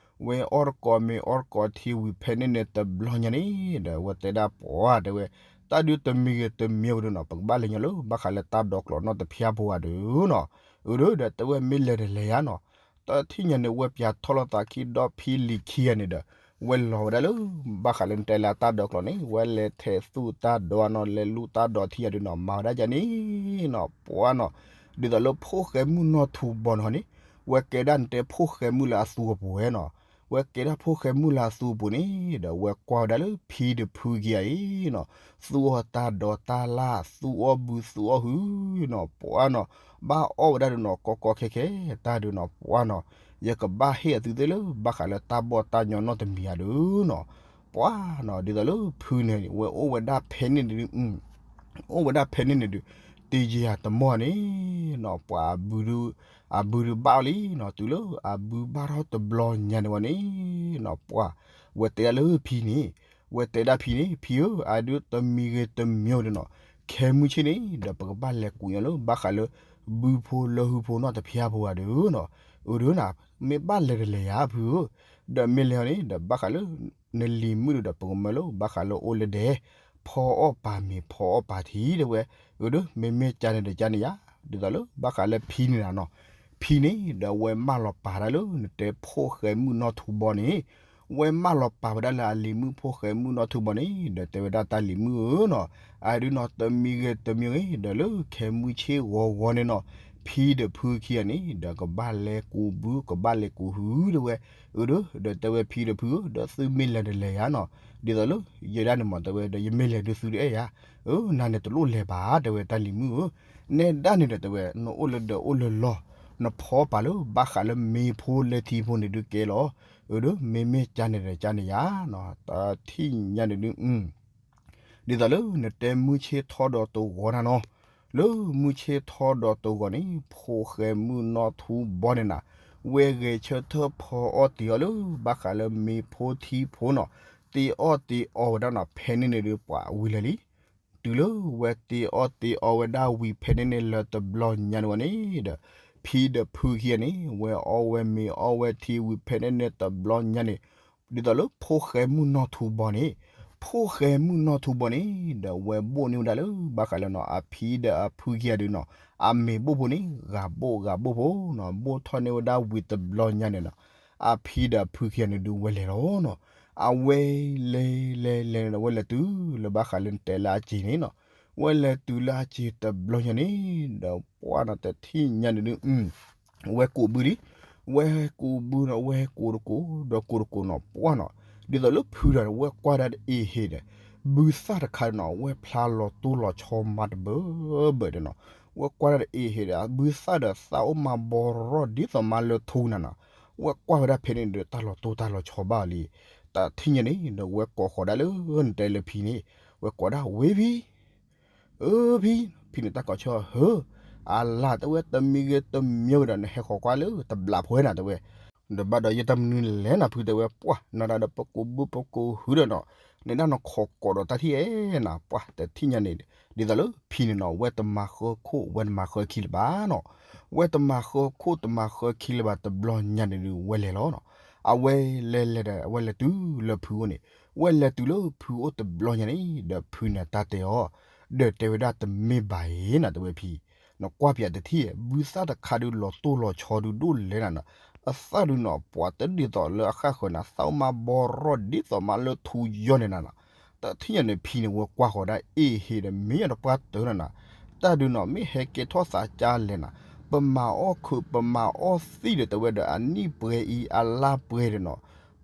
ဝဲအီၣ်တကိးမ့ၤအီၣ်တကိးထံဝံၤဖဲန့ၣ်န့ၣ်တဘျီညါန့ၣ် ဒီးဝဲတဲဒၣ်ပှၤတဲဝဲ, တၢ်ဒုးတမံၤဂ့ၤတမံၤဂ့ၤဒုးနီၤ ပကဘၣ်လဲၤညီလၢဘၣ်ဃးလၢတၢ်ဒိးကျိာ်နီၣ်တဖၠါဖိဧါဒုးနီၤ, အၢ ဒီး ဒီးတဲဝဲမ့ၢ်လဲၤဒီးလဲၤယါနီၤ, တထံၣ်ညါန့ၣ် ဝဲပၠးထီၣ်လိာ်သးခံဒီဖံလံၤခံဂၤန့ၣ်ဒီး ဝဲလီၤဝဲဒၣ်လၢ ဘၣ်ဃးလၢနတဲလၢတၢ်ဒိးကျိာ်န့ၣ် ဝဲလဲၤထဲးသူၣ်တၢ်ဒိးနီၤ လဲၤလူတၢ်ဒိးထံဂၤဒုးနီၤ မၤဝဲဒၣ်ယါန့ၣ်နီၤ ပှၤနီၤ, ဒ်သိးလၢဖိၣ်ဃဲမုၣ်နီၢ်ထူဘီန့ၣ်ဟီန့ၣ်, ဝဲကဲဒၣ်နတဲဖိၣ်ဃဲမုၣ်လၢအသူအပူၤဝဲနီၤ, ဝဲကဲဒၣ်ဖိၣ်ဃဲမုၣ်လၢအသူအပူၤန့ၣ် ဒီးဝဲကွၢ်ဝဲဒၣ်လၢဖံဒီးဖုခံဂၤအံၤနီၤ, သူအီၣ်တၢ်ဒီးတၢ်လၢ် သူအီၣ်ဘုသူအီၣ်ဟုနီၤ, ပှၤနီၤ, ဘၣ်အီၣ်ဝဲဒၣ်ဒုးနီၤ ကီကီခဲခဲ, တၢ်ဒုးနီၤ ပှၤနီၤ, ယကဘၣ်ဟ့ၣ်အသုသ့ၣ်လၢ ဘၣ်ဃးလၢတၢ်ဘီၣ်တၢ်ညီနီတမံၤဧါဒုးနီၤ, ပှၤနီၤ, ဒ်သိးလၢဖုန့ၣ် ဝဲအိၣ်ဝဲဒၣ်ဖဲန့ၣ်ဒုး အိၣ်ဝဲဒၣ်ဖဲန့ၣ်န့ၣ်ဒုး, တယံာ်အတမီၢ်န့ၣ်နီၤ, ပှၤအဘုဒုး, အဘုဒုးဘၣ်အီၤလံနီၤ, တုၤလၢအဘုဘၣ်ထီၣ်တဘျီညါန့ၣ်ဝဲန့ၣ်နီၤ, ပှၤ, ဝဲတဲဒၣ်လၢဖံန့ၣ်, ဝဲတဲဒၣ်ဖံန့ၣ်, ဖံဧၢ, အဒုးတမံၤဂ့ၤတမံၤဒုးနီၤ, ခဲမုၢ်ဆ့ၣ်န့ၣ် ဒီးပကဘၣ်လဲၤကူးညီလၢ ဘၣ်ဃးလၢ ဘုဖိလၢဟုဖိနီၢ်တဖၠၣ်ဖိဧါဒုးနီၤ, အဒုးနၤ, မ့ၢ်ဘၣ်လဲၤတလဲၤယၤဖုဧၢ, ဒီးမ့ၢ်လဲၤအီၤန့ၣ် ဒီးဘၣ်ဃးလၢ နလံၤမုၣ်ဒုးဒီးပကမၢလၢ ဘၣ်ဃးလၢအိၣ်လၢဒဲး ဖီအီၣ်ပာ်မ့ၤဖီအီၣ်ပာ်ထံတဲဝဲ, အဒုး မ့မ့ၢ်ကါန့ၣ်ဒီးကါန့ၣ်ယါ, ဒ်သိးလၢဘၣ်ဃးလၢဖံန့ၣ်နၤနီၤ, ဖံန့ၣ် ဒီးအဝဲမၢလီၤပာ်ဒၣ်လၢ နတဲဖိၣ်ဃဲမုၣ်နီၢ်ထူဘီန့ၣ်, ဝဲမၢလီၤပာ်ဝဲဒၣ်လၢအလံၤမုၣ်ဖိၣ်ဃဲမုၣ်နီၢ်ထူဘီန့ၣ် ဒီးတဲဝဲဒၣ်တၢ်လံၤမုၣ်ဧၢနီၤ, အဒုးနီၤ တမံၤဂ့ၤတမံၤဂ့ၤ ဒီးလၢခဲမုၢ်ဆ့ၣ်ဂီၤဂီၤန့ၣ်နီၤ, ဖံဒီးဖုခံဂၤန့ၣ် ဒီးကဘၣ်လဲၤကူးဘု ကဘၣ်လဲၤကူးဟုတဲဝဲ, အဒုး ဒီးတဲဝဲဖံဒီးဖုဧၢ ဒီးသုမ့ၢ်လဲၤတလဲၤယၤနီၤ, ဒ်သိးလၢ ယဲဒၣ်န့ၣ်မးတဲဝဲ ဒီးယမ့ၢ်လဲၤဒုးသုတအဲၣ်ယၤ, အၢ နၤန့ၣ်တလိၣ်လဲၤဘၣ်တဲဝဲတၢ်လံၤမုၣ်ဧၢ, နဲဒၣ်န့ၣ်ဒီးတဲဝဲ နအိၣ်လၢဒဲးအိၣ်လၢလီၢ်, နဖီပာ်လၢဘၣ်ဃးလၢမ့ၤဖိလၢထံဖိန့ၣ်ဒုးကဲလီၤ, အဒုး မ့မ့ၢ်ကါန့ၣ်ဒီးကါန့ၣ်ယါနီၤ, တထံၣ်ညါန့ၣ်ဒုး ဒ်သိးလၢနတဲမုၢ်ဆ့ၣ်ထီဒီးတဂီၤနၤနီၤ, လၢမုၢ်ဆ့ၣ်ထီဒီးတဂီၤန့ၣ် ဖိၣ်ဃဲမုၣ်နီၢ်ထူဘီန့ၣ်နၤ, ဝဲဂဲၤဆၢထၢၣ်ဖီအီၣ်တ့ၤအီၣ်လၢ ဘၣ်ဃးလၢမ့ၤဖိထံဖိနီၤ, တ့ၤအီၣ်တ့ၤအီဝဲဒၣ်နီၤ ဖဲန့ၣ်န့ၣ်ဒုးပှၤဝံၤလၢာ်လံ, တုၤလၢဝဲတ့ၤအီၣ်တ့ၤအီဝဲဒၣ်ဝံၤဖဲန့ၣ်န့ၣ်လၢတဘျီညါန့ၣ်ဝဲန့ၣ်ဒီး, ဖံဒီးဖုခံဂၤန့ၣ် ဝဲအီၣ်ဝဲမ့ၤအီၣ်ဝဲထံဝံၤဖဲန့ၣ်န့ၣ်တဘျီညါန့ၣ် ဒ်သိးလၢဖိၣ်ဃဲမုၣ်နီၢ်ထူဘီန့ၣ်, ဖိၣ်ဃဲမုၣ်နီၢ်ထူဘီန့ၣ် ဒီးဝဲဘိၣ်န့ၢ်ဝဲဒၣ်လၢ ဘၣ်ဃးလၢနီၤ အဖံဒီးအဖုခံဂၤဒုးနီၤ, အမ့ၤဘိၣ်ဖိန့ၣ် ဂၤဘိၣ်ဂၤဘိၣ်ဖိနီၤ, ဘိၣ်ထီၣ်န့ၢ်ဝဲဒၣ်ဝံၤတဘျီညါန့ၣ်နီၤ, အဖံဒီးအဖုခံဂၤန့ၣ်ဒုးဝဲလဲၤလီၤနီၤ, အဝဲလဲၤလဲၤလဲၤန့ၣ်ဒီး ဝဲလဲၤတုၤလၢဘၣ်ဃးလၢနတဲလၢအစ့ၤန့ၣ်နီၤ, ဝဲလဲၤတုၤလၢအစ့ၤတဘျီညါန့ၣ် ဒီးပှၤနီၤ တထံၣ်ညါန့ၣ်ဒုး ဝဲကူးဘုလံ, ဝဲကူးဘုနီၤ ဝဲကူးတကိး ဒီးကူးတကိးနီၤ ပှၤနီၤ, ဒ်သိးလၢဖုဒီး ဝဲကွၢ်ဒၣ်တအ့ဟ့ဒီး ဘုသၣ်တခါနီၤ ဝဲဖျါလီၤတိၢ်လီၤဆီမးတဘၢဘၢဒီးနီၤ, ဝဲကွၢ်ဒၣ်တအ့ဟ့ဒီး ဘုသၣ်ဒီးသၣ်အိၣ်မးဘီရီၣ်ဒ်သိးမးလၢထူနၤနီၤ, ဝဲကွၢ်ဝဲဒၣ်ဖဲန့ၣ်ဒီး တၢ်လီၤတိၢ်တၢ်လီၤဆီဘၣ်လံ, တထံၣ်ညါန့ၣ်ဒီး ဝဲကိးဃီၤဒၣ်လၢနတဲလၢဖံန့ၣ်, ဝဲကိးဒၣ်ဝဲဖံ အၢ ဖံ, ဖံန့ၣ်တၢ်ကိးဆၢ ဟၢ, အလၤတဲဝဲ တမံၤဂ့ၤတမံၤဂ့ၤဒီး နဟဲဃီၤကွၢ်လၢတဘျးဖိနၤတဲဝဲ, ဒီးဘၣ်ဒီးယတၢ်မနုၤလဲၣ်နၤဖုတဲဝဲ ပှၤ နၤဒၣ်ဒီးပကူးဘုပကူးဟုဒီးနီၤ, နဒၣ်နခိးကိးဒီးတၢ်ထံၣ်အဲၣ်နၤ ပှၤ တထံၣ်ညါန့ၣ်, ဒ်သိးလၢဖံန့ၣ်နီၤ ဝဲတမၤဃၢခိၣ် ဝဲတမၤဃၢခံလၢၤဘၣ်နီၤ, ဝဲတမၤဃၢခိၣ်တမၤဃၢခံလၢၤဘၣ်တဘျီညါန့ၣ်ဒုး ဝဲလဲၤလီၤနီၤ, အဝဲလဲၤလဲၤဒီး အဝဲလဲၤတုၤလၢဖုအိၣ်န့ၣ်, ဝဲလဲၤတုၤလၢဖုအိၣ်တဘျီညါန့ၣ် ဒီးဖုန့ၣ်တၢ်တဲအီၤ, ဒီးတဲဝဲဒၣ်တမ့ၢ်ဘၣ်အံၤနၤတဲဝဲဖံ, နကွၢ်ပၠးတထံၣ်, ဘုသၣ်တခါဒုးလီၤတိၢ်လီၤဆီဒုးဒိၣ်လဲၣ်နၤနီၤ, အသၣ်ဒုးနီၤ ပှၤတဒ်သိးလၢအဃၣ်ဃၢၤနၤ သၣ်အိၣ်မးဘီရီၣ်ဒ်သိးမးလၢထူယီၢ်န့ၣ်နၤနီၤ, တထံၣ်ညါန့ၣ်ဖံန့ၣ် ဝဲကွၢ်ဃီၤဒၣ်အ့ဟ့ဒီး မ့ၢ်ယတပှၢ်တၢၢ်နၤနီၤ, တၢ်ဒုးနီၤ မ့ၢ်ဟဲကဲထီၣ်သးကၢ်လဲၣ်နၤ, ပမၤအီၣ်ခုး ပမၤအီၣ်သံၣ်ဒီးတဲဝဲဒီး အနံၣ်ပှဲၤအံၤ အလါပှဲၤဒီးနီၤ,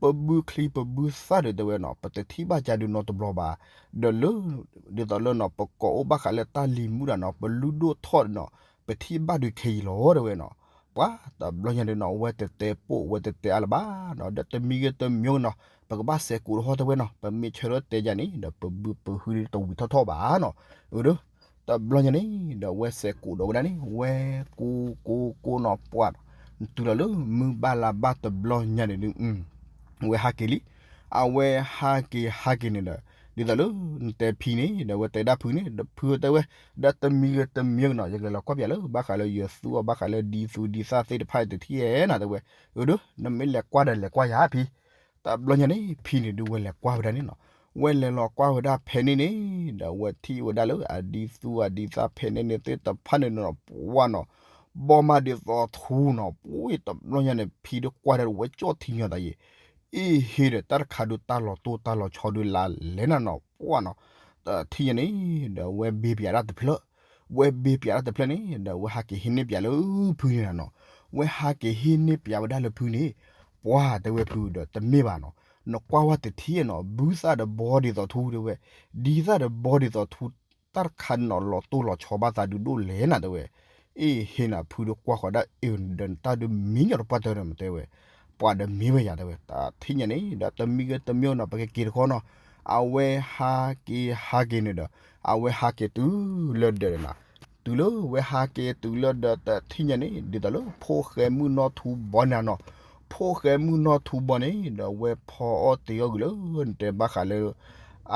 ပဘုချံပဘုသၣ်ဒီးတဲဝဲနီၤ ပတထံၣ်ဘၣ်ကၢ်ဒုးနီတဘျီဘၣ်, ဒီးလၢ ဒ်သိးလၢနီၤ ပကိးအိၣ်ဘၣ်ဃးလၢတၢ်လံၤမုၣ်ဒီးနီၤ ပလုၢ်ဒိၣ်ထီၣ်ဒီးနီၤ ပထံၣ်ဘၣ်ဒုးခဲအံၤလီၤတဲဝဲနီၤ, ပှၤတဘျီညါဒုးနီၤ ဝဲတတဲပိာ် ဝဲတတဲအါလၢၤဘၣ်နီၤ, ဒီးတမံၤဂ့ၤတမံၤဂ့ၤနီၤ ပကဘၣ်စဲးကိးတဟီၣ်တဲဝဲနီၤ, ပမ့ၢ်ဆၢထၢၣ်တဲယၤန့ၣ် ဒီးပဘုပဟုတဝံၤထီၣ်ထီၣ်ဘၣ်နီၤ, အၢ ဒီး တဘျီညါန့ၣ် ဒီးဝဲစဲးကိးဒီးဝဲဒၣ်န့ၣ် ဝဲကိးကိးကိးနီၤ ပှၤနီၤ, တုၤလီၤလၢမုၢ်ဘၣ်လါဘၣ်တဘျီညါန့ၣ်ဒုး ဝဲဟးက့ၤလံ, အဝဲဟးက့ၤဟးက့ၤန့ၣ်ဒီး ဒ်သိးလၢ နတဲဖံန့ၣ် ဒီးဝဲတဲဒၣ်ဖုန့ၣ် ဒီးဖုတဲဝဲ ဒီးတမံၤဂ့ၤတမံၤဂ့ၤနီၤ ယကလဲၤလီၤကွၢ်ပၠးလၢ ဘၣ်ဃးလၢယသူအီၤ ဘၣ်ဃးလၢဒ်သူဒ်သၣ်သ့ၣ်တဖၣ်တထံၣ်ဧဲနၤတဲဝဲ, အၢ ဒီး နမ့ၢ်လဲၤကွၢ်ဒီးလဲၤကွၢ်ယၤဖံ တဘျီညါန့ၣ် ဖံန့ၣ်ဒုးဝဲလဲၤကွၢ်ဝဲဒၣ်န့ၣ်နီၤ, ဝဲလဲၤလီၤကွၢ်ဝဲဒၣ်ဖဲန့ၣ်န့ၣ် ဒီးဝဲထံၣ်ဝဲဒၣ်လၢအဒ်သူအဒ်သၣ်ဖဲန့ၣ်န့ၣ်သ့ၣ်တဖၣ်န့ၣ်နီၤ ပှၤနီၤ, ဘီမးဒ်သိးထူနီၤ, ပှၤတဘျီညါန့ၣ် ဖံဒုးကွၢ်ဒၣ်ဝဲကၠီၣ်ထံညီသးယံၤ, အ့ဟ့ဒီးတၢ်တခါဒုးတၢ်လီၤတိၢ်တၢ်လီၤဆီဒုးလါလဲၣ်နၤနီၤ ပှၤနီၤ, တထံၣ်ညါန့ၣ် ဒီးဝဲဘ့ပၠးဒၣ်တဖျၢၣ်, ဝဲဘ့ပၠးဒၣ်တဖျၢၣ်န့ၣ် ဒီးဝဲဟးက့ၤဟ့ၣ်န့ၢ်ပၠးလၢဖုန့ၣ်နၤနီၤ, ဝဲဟးက့ၤဟ့ၣ်န့ၢ်ပၠးဝဲဒၣ်လၢဖုန့ၣ် ပှၤတဲဝဲဖုဒီး တမ့ၢ်ဘၣ်နီၤ, နကွၢ်ဝဲတထံၣ်နီၤ, ဘုသၣ်ဒီးဘီဒ်သိးထူတဲဝဲ, ဒ်သၣ်ဒီးဘီဒ်သိးထူ တၢ်တခါနီၤ လီၤတိၢ်လီၤဆီဘၣ်သးဒုးဒိၣ်လဲၣ်နၤတဲဝဲ, အ့ၣ် ဟ့ၣ်နၤဖုဒီးကွၢ်ဃီၤဒၣ်အ့ၣ်ဒီး နတၢ်ဒုးမံညီၤတပှၢ်တၢၢ်ဒီးမတဲဝဲ, ပှၤဒီးမ့ၢ်ဝဲယၤတဲဝဲ, တထံၣ်ညါန့ၣ် ဒီးတမံၤဂ့ၤတမံၤနီၤ ပကက့ၤတခီနီၤ, အဝဲဟးက့ၤဟးက့ၤန့ၣ်ဒီး အဝဲဟးက့ၤတုၤလၢဒၢးန့ၣ်နၤ, တုၤလၢဝဲဟးက့ၤတုၤလၢဒၢးတထံၣ်ညါန့ၣ် ဒ်သိးလၢဖိၣ်ဃဲမုၣ်နီၢ်ထူဘီန့ၣ်နီၤ, ဖိၣ်ဃဲမုၣ်နီၢ်ထူဘီန့ၣ် ဒီးဝဲဖီအီၣ်တ့ၤအီၣ်ကွံာ်လၢ နတဲဘၣ်ဃးလၢ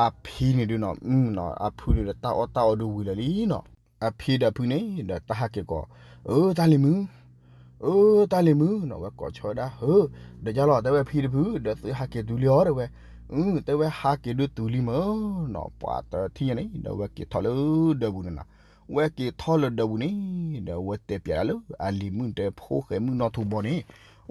အဖံန့ၣ်ဒုနီၤ, အဖုန့ၣ်ဒီးတၢ်အီၣ်တၢ်အီဒုးဝံၤလၢာ်လံနီၤ, အဖံဒီးအဖုန့ၣ် ဒီးတၢ်ဟးက့ၤကိး, အၢ တၢ်လံၤမုၣ် အၢ တၢ်လံၤမုၣ်နီၤ, ဝဲကိးဆီဝဲဒၣ် ဧၢ, ဒီးယါလီၤ တဲဝဲဖံတဖု ဒီးသုဟးက့ၤတုၤလံအီၤတဲဝ�, အၢ တဲဝဲဟးက့ၤဒုးတုၤလံမၢနီၤ, ပှၤတထံၣ်ညါန့ၣ် ဒီးဝဲက့ၤထီၣ်လၢဒၢးပူၤန့ၣ်နၤ, ဝဲက့ၤထီၣ်လၢဒၢးပူၤန့ၣ် ဒီးဝဲတဲပၠးဒၣ်လၢအလံၤမုၣ်တဲဖိၣ်ဃဲမုၣ်နီၢ်ထူဘီန့ၣ်,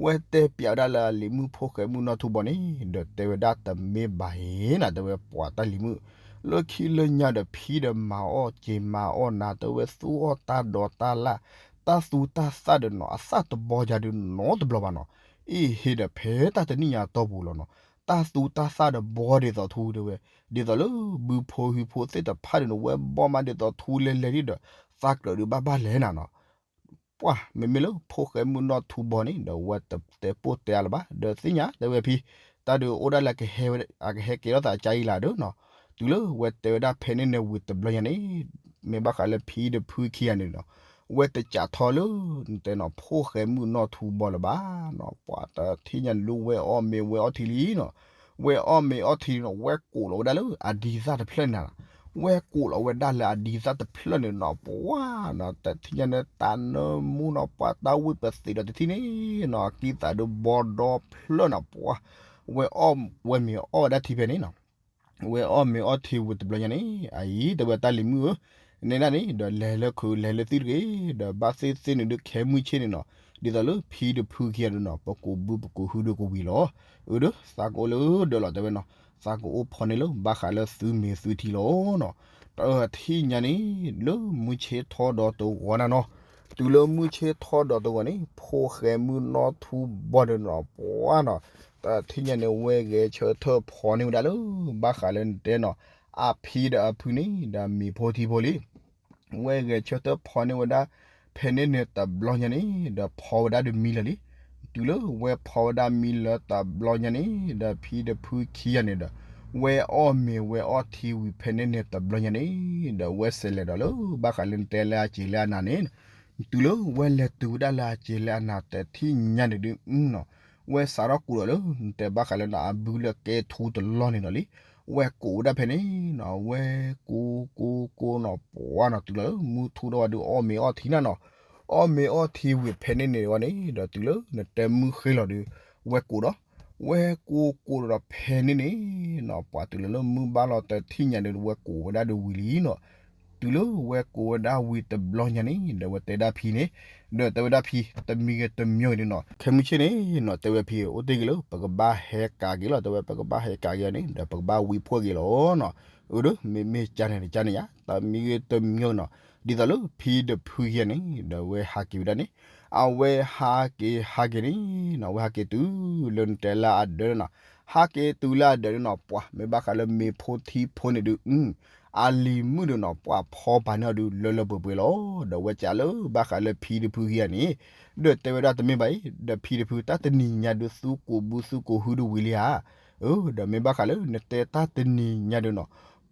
ဝဲတဲပၠးဝဲဒၣ်လၢအလံၤမုၣ်ဖိၣ်ဃဲမုၣ်နီၢ်ထူဘီန့ၣ် ဒီးတဲဝဲဒၣ်တမ့ၢ်ဘၣ်အံၤနၤ တဲဝဲပှၤတၢ်လံၤမုၣ်, လၢခံလၢညါဒီးဖံဒီးမၤအီၣ်က့ၤမၤအီၣ်နၤ တဲဝဲသူအီၣ်တၢ်ဒိးတၢ်လၣ်, တၢ်သူတၢ်သၣ်ဒီးနီၤ အသၣ်တဘီယၤဒုးနီတဘျီဘၣ်နီၤ, အ့ၣ် ဟ့ၣ်ဒီးဖဲတၢ်တနံၣ်ညါတီၢ်ပူၤလီၤနီၤ, တၢ်သူတၢ်သၣ်ဒီးဘီဒ်သိးထူတဲဝဲ, ဒ်သိးလၢဘုဖိဟုဖိသ့ၣ်တဖၣ်န့ၣ်ဒီး ဝဲဘီမးဒ်သိးထူလဲၤလဲၤဒ်ဒီး သးကြၢးဒုးဘၣ်ဘၣ်လဲၣ်နၤနီၤ ပှၤမ့မ့ၢ်လၢဖိၣ်ဃဲမုၣ်နီၢ်ထူဘီန့ၣ် ဒီးဝဲတတဲပိၢ်တဲအါလၢၤဘၣ် ဒီးသ့ၣ်ညါတဲဝဲဖံ, တၢ်ဒုးအိၣ်ဒၣ်လၢ အကဟဲက့ၤထီၣ်သးကါအံၤလၢ်ဒီးနီၤ, တုၤလၢဝဲတဲဝဲဒၣ်ဖဲန့ၣ်န့ၣ်ဝံၤတဘျီညါန့ၣ်, မ့ၢ်ဘၣ်ဃးလၢဖံတဖုခံဂၤန့ၣ်နီၤ, ဝဲတကးထီလၢ နတဲနီၤ ဖိၣ်ဃဲမုၣ်နီၢ်ထူဘီလၢၤဘၣ်နီၤ, ပှၤတထံၣ်ညါန့ၣ်ဒုးဝဲအီၣ်မ့ၤဝဲအီထံလံနီၤ, ဝဲအီၣ်မ့ၤအီထံနီၤ ဝဲကိးလီၤဝဲဒၣ်လၢအဒံသၣ်တဖျၢၣ်န့ၣ်နၤ, ဝဲကိးလီၤဝဲဒၣ်လၢအဒံသၣ်တဖျၢၣ်န့ၣ်နီၤ ပှၤနီၤ တထံၣ်ညါန့ၣ် တၢ်နၢမူနီၤ ပှၤတၢ်ဝံၣ်ပသံးဒီးတထံၣ်န့ၣ်နီၤ ကံသးဒုးဘီဒီဖျၢၣ်နီၤ ပှၤ, ဝဲအီၣ်ဝဲမ့ၤအီၣ်ဝဲဒၣ်ထံဖဲန့ၣ်နီၤ ဝဲအီၣ်မ့ၤအီၣ်ထံဝံၤတဘျီညါန့ၣ် အအံၤ တဲဝဲတၢ်လံၤမုၣ်ဧၢ, နဲဒၣ်န့ၣ် ဒီးလဲၤလၢခုးလဲၤလၢသံၣ်တဂ့ၤ, ဒီးဘၣ်သ့ၣ်သ့ၣ်န့ၣ်ဒုးခဲမုၢ်ဆ့ၣ်န့ၣ်နီၤ, ဒ်သိးလၢဖံတဖုခံဂၤဒုးနီၤ ပကိးဘုပကိးဟုဒုးကဝံၤလီၤ, အၢ ဒီးသးကအိၣ်လၢဒၢးလီၤတဲဝဲနီၤ, သးကအိၣ်ဖီန့ၣ်လၢ ဘၣ်ဃးလၢသုမ့ၤသုထံလီၤနီၤ, တထံၣ်ညါန့ၣ် လၢမုၢ်ဆ့ၣ်ထီၣ်ဒီးတဂီၤနၤနီၤ, တုၤလၢမုၢ်ဆ့ၣ်ထီၣ်ဒီးတဂီၤန့ၣ် ဖိၣ်ဃဲမုၣ်နီၢ်ထူဘီန့ၣ်နီၤ ပှၤနီၤ, တထံၣ်ညါန့ၣ် ဝဲဂဲၤဆၢထၢၣ်ဖီန့ၢ်ဝဲဒၣ်လၢ ဘၣ်ဃးလၢနတဲနီၤ, အဖံဒီးအဖုန့ၣ် ဒီးမ့ၤဖိထံဖိလံ ဝဲဂဲၤဆၢထၢၣ်ဖီန့ၢ်ဝဲဒၣ် ဖဲန့ၣ်န့ၣ်တဘျီညါန့ၣ် ဒီးဖီဝဲဒၣ်ဒီးမံလၢာ်လံ, တုၤလၢဝဲဖီဝဲဒၣ်မံလၢာ်တဘျီညါန့ၣ် ဒီးဖံဒီးဖုခံဂၤန့ၣ်ဒီး ဝဲအီၣ်မ့ၤဝဲအီၣ်ထံဝံၤဖဲန့ၣ်န့ၣ်တဘျီညါန့ၣ် ဒီးဝဲစဲးလဲၤဒီးလၢ ဘၣ်ဃးလၢနတဲလၢအစ့ၤလၢအနၤန့ၣ် တုၤလၢဝဲလဲၤတုၤဝဲဒၣ်လၢအစ့ၤလၢအနၤတထံၣ်ညါန့ၣ်ဒုးနီၤ, ဝဲစးထီၣ်ကိးဒီးလၢ နတဲဘၣ်ဃးလၢနီၤ အဘုလၢကဲထူတလီၢ်န့ၣ်ဒီးလံ, ဝဲကိးဝဲဒၣ်ဖဲန့ၣ်နီၤ, ဝဲကိးကိးကိးနီၤ ပှၤနီၤ တုၤလီၤလၢမုၢ်ထူဒီးဝဲဒုး အီၣ်မ့ၤအီၣ်ထံနၤနီၤ, အီၣ်မ့ၤအီၣ်ထံဝံၤဖဲန့ၣ်န့ၣ်ဝဲန့ၣ် ဒီးတုၤလၢနတဲမုၢ်ဃ့လီၤဒီး ဝဲကိးဒီး, ဝဲကိးကိးဒီးဖဲန့ၣ်န့ၣ်နီၤ ပှၤတုၤလီၤလၢမုၢ်ဘၣ်လီၤတထံၣ်ညါဒီး ဝဲကိးဝဲဒၣ်ဒီးဝံၤလံနီၤ, တုၤလၢဝဲကိးဝဲဒၣ်ဝံၤတဘျီညါန့ၣ် ဒီးဝဲတဲဒၣ်ဖံန့ၣ်, ဒီးတဲဝဲဒၣ်ဖံ တမံၤဂ့ၤတမံၤဂ့ၤန့ၣ်နီၤ ခဲမုၢ်ဆ့ၣ်န့ၣ်နီၤ တဲဝဲဖံ အိၣ်တ့ၢ်က့ၤလၢ ပကဘၣ်ဟဲကးက့ၤလီၤ တဲဝဲ ပကဘၣ်ဟဲကးက့ၤအီၤန့ၣ် ဒီးပကဘၣ်ဝံဖှိၣ်က့ၤလီၤနီၤ, အၢ ဒီးမ့မ့ၢ်ကန့ၣ်တကန့ၣ်ယါ တမံၤဂ့ၤတမံၤဂ့ၤနီၤ, ဒ်သိးလၢဖံတဖုခံဂၤန့ၣ် ဒီးဝဲဟးက့ၤဝဲဒၣ်န့ၣ်, အဝဲဟးက့ၤဟးက့ၤန့ၣ်နီၤ အဝဲဟးက့ၤတုၤလၢနတဲလၢအဒၢးန့ၣ်နီၤ, ဟးက့ၤတုၤလၢအဒၢးန့ၣ်နီၤ ပှၤမ့ၢ်ဘၣ်ဃးလၢမ့ၤဖိထံဖိန့ၣ်ဒုး အလံၤမုၣ်ဒီးနီၤ ပှၤဖီပာ်န့ၢ်အီၤဒုးလၢလၢပှဲၤပှဲၤလီၤ, ဒီးဝဲကးလၢဘၣ်ဃးလၢဖံတဖုခံဂၤန့ၣ်, ဒီးတဲဝဲဒၣ်တမ့ၢ်ဘၣ်အံၤ ဒီးဖံတဖုတၢ်တနံၤညါဒုးသုကိးဘုသုကိးဟုဒုးဝံၤလံဧါ, အၢ ဒီးမ့ၢ်ဘၣ်ဃးလၢနတဲတၢ်တနံၤညါဒုးနီၤ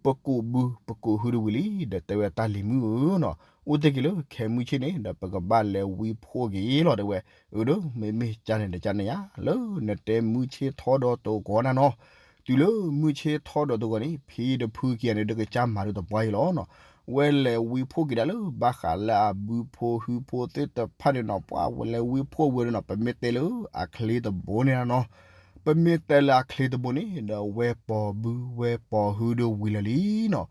ပကိးဘုပကိးဟုဒုးဝံၤလံ ဒီးတဲဝဲတၢ်လံၤမုၣ်ဧၢနီၤ, အိၣ်တ့ၢ်က့ၤလၢခဲမုၢ်ဆ့ၣ်န့ၣ် ဒီးပကဘၣ်လဲၤဝံဖှိၣ်က့ၤလီၤတဲဝဲ, အၢ ဒီးမ့မ့ၢ်ကန့ၣ်တကန့ၣ်ယါ လၢနတဲမုၢ်ဆ့ၣ်ထီၣ်ဒီးတဂီၤနၤနီၤ, တုၤလၢမုၢ်ဆ့ၣ်ထီၣ်ဒီးတဂီၤန့ၣ် ဖံတဖုခံဂၤန့ၣ် ဒီးကစၢ်မၤဒုးတပှၢ်အံၤလီၤနီၤ, ဝဲလဲၤဝံဖှိၣ်က့ၤဒၣ်လၢဘၣ်ဃးလၢအဘုဖိဟုဖိသ့ၣ်တဖၣ်န့ၣ်နီၤ, ပှၤဝဲလဲၤဝံဖှိၣ်ဝံၤဒီးနီၤ ပမ့ၢ်တဲလၢအချ့တဘိန့ၣ်နီၤ, ပမ့ၢ်တဲလၢအချ့တဘိန့ၣ် ဒီးဝဲပိာ်ဘုဝဲပိာ်ဟုဒုးဝံၤလၢာ်လံနီၤ,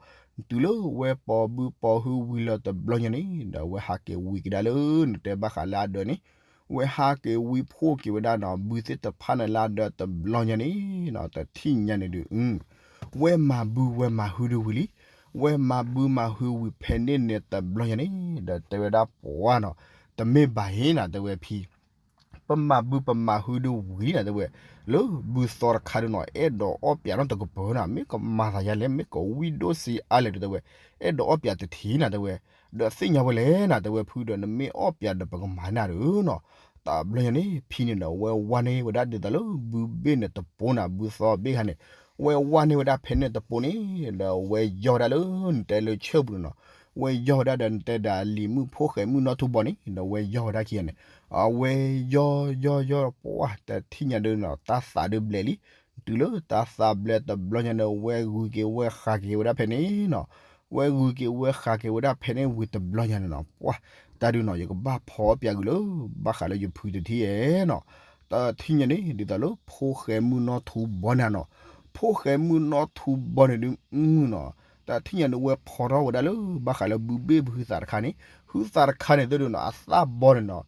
တုၤလၢဝဲပိာ်ဘုပိာ်ဟုဝံၤလၢာ်တဘျီညါန့ၣ် ဒီးဝဲဟးက့ၤဝံက့ၤဒၣ်လၢနတဲဘၣ်ဃးလၢအဒၢးန့ၣ်, ဝဲဟးက့ၤဝံဖှိၣ်က့ၤဝဲဒၣ်နီၤ ဘုသ့ၣ်တဖၣ်န့ၣ်လၢအဒၢးတဘျီညါန့ၣ်နီၤ, တထံၣ်ညါန့ၣ်ဒုး ဝဲမၤဘုဝဲမၤဟုဒုးဝံၤလံ, ဝဲမၤဘုမၤဟုဝံၤဖဲန့ၣ်န့ၣ်တဘျီညါန့ၣ် ဒီးတဲဝဲဒၣ်ပှၤနီၤ, တမ့ၢ်ဘၣ်ဟ့ၣ်နၤ တဲဝဲဖံ ပမၤဘုပမၤဟုဒုးဝံၤလံနၤတဲဝဲ, လၢဘုသီတခါဒုးနီၤ အဲၣ်ဒိးအီၣ်ပၠးနီတကပၤနီၤ, မ့ၢ်ကမၤသးယါလဲၣ် မ့ၢ်ကဝံၣ်ဒိၣ်စံးအါလဲၣ်ဒုးတဲဝဲ, အဲၣ်ဒိးအီၣ်ပၠးတထံၣ်နၤတဲဝဲ, ဒီးသ့ၣ်ညါဝဲလဲၣ်နၤတဲဝဲ ဖုဒီး နမ့ၢ်အီၣ်ပၠးဒီးပကမၤနၤဒီးနီၤ. တဘျီညါန့ၣ် ဖံန့ၣ်ဒီး ဝဲဝါန့ၢ်ဝဲဒၣ်ဒ်သိးလၢဘုဘ့ၣ်န့ၣ်တပိၤနၤ ဘုသီဘ့ၣ်ခါန့ၣ်, ဝဲဝါန့ၢ်ဝဲဒၣ်ဖဲန့ၣ်တပိၤန့ၣ်, ဒီးဝဲယီၢ်ဝဲဒၣ်လၢနတဲလၢဆၢၣ်ပူၤန့ၣ်နီၤ, ဝဲယီၢ်ဝဲဒၣ်ဒီးနတဲဒီးလံၤမုၣ်ဖိၣ်ဃဲမုၣ်နီၢ်ထူဘီန့ၣ်, ဒီးဝဲယီၢ်ဝဲဒၣ်ခံဂၤန့ၣ်, အဝဲယီၢ်ယီၢ်ယီၢ် ပှၢ်တထံၣ်ညါဒုးနီၤ တၢ်သးဒုးဘျဲးလံ, တုၤလၢတၢ်သးဘျဲးတဘျီညါန့ၣ် ဝဲဂုၤက့ၤဝဲဃးက့ၤဝဲဒၣ်ဖဲန့ၣ်နီၤ, ဝဲဂုၤက့ၤဝဲဃးက့ၤဝဲဒၣ်ဖဲန့ၣ်ဝံၤတဘျီညါန့ၣ်နီၤ, ပှၢ်တၢ်ဒုးနီၤ ယကဘၣ်ဖီပၠးကွံာ်လၢ ဘၣ်ဃးလၢယဖုတထံၣ်ဧါနီၤ. တထံၣ်ညါန့ၣ် ဒ်သိးလၢဖိၣ်ဃဲမုၣ်နီၢ်ထူဘီန့ၣ်နီၤ, ဖိၣ်ဃဲမုၣ်နီၢ်ထူဘီန့ၣ်ဒုးနီၤ, တထံၣ်ညါန့ၣ် ဝဲဖီထီၣ်ဝဲဒၣ်လၢ ဘၣ်ဃးလၢဘုဘ့ၣ်ဘုဟုသးတခါန့ၣ်, ဟုသးတခါန့ၣ်သ့ၣ်ဒုးနီၤ အသၣ်ဘီန့ၣ်နီၤ,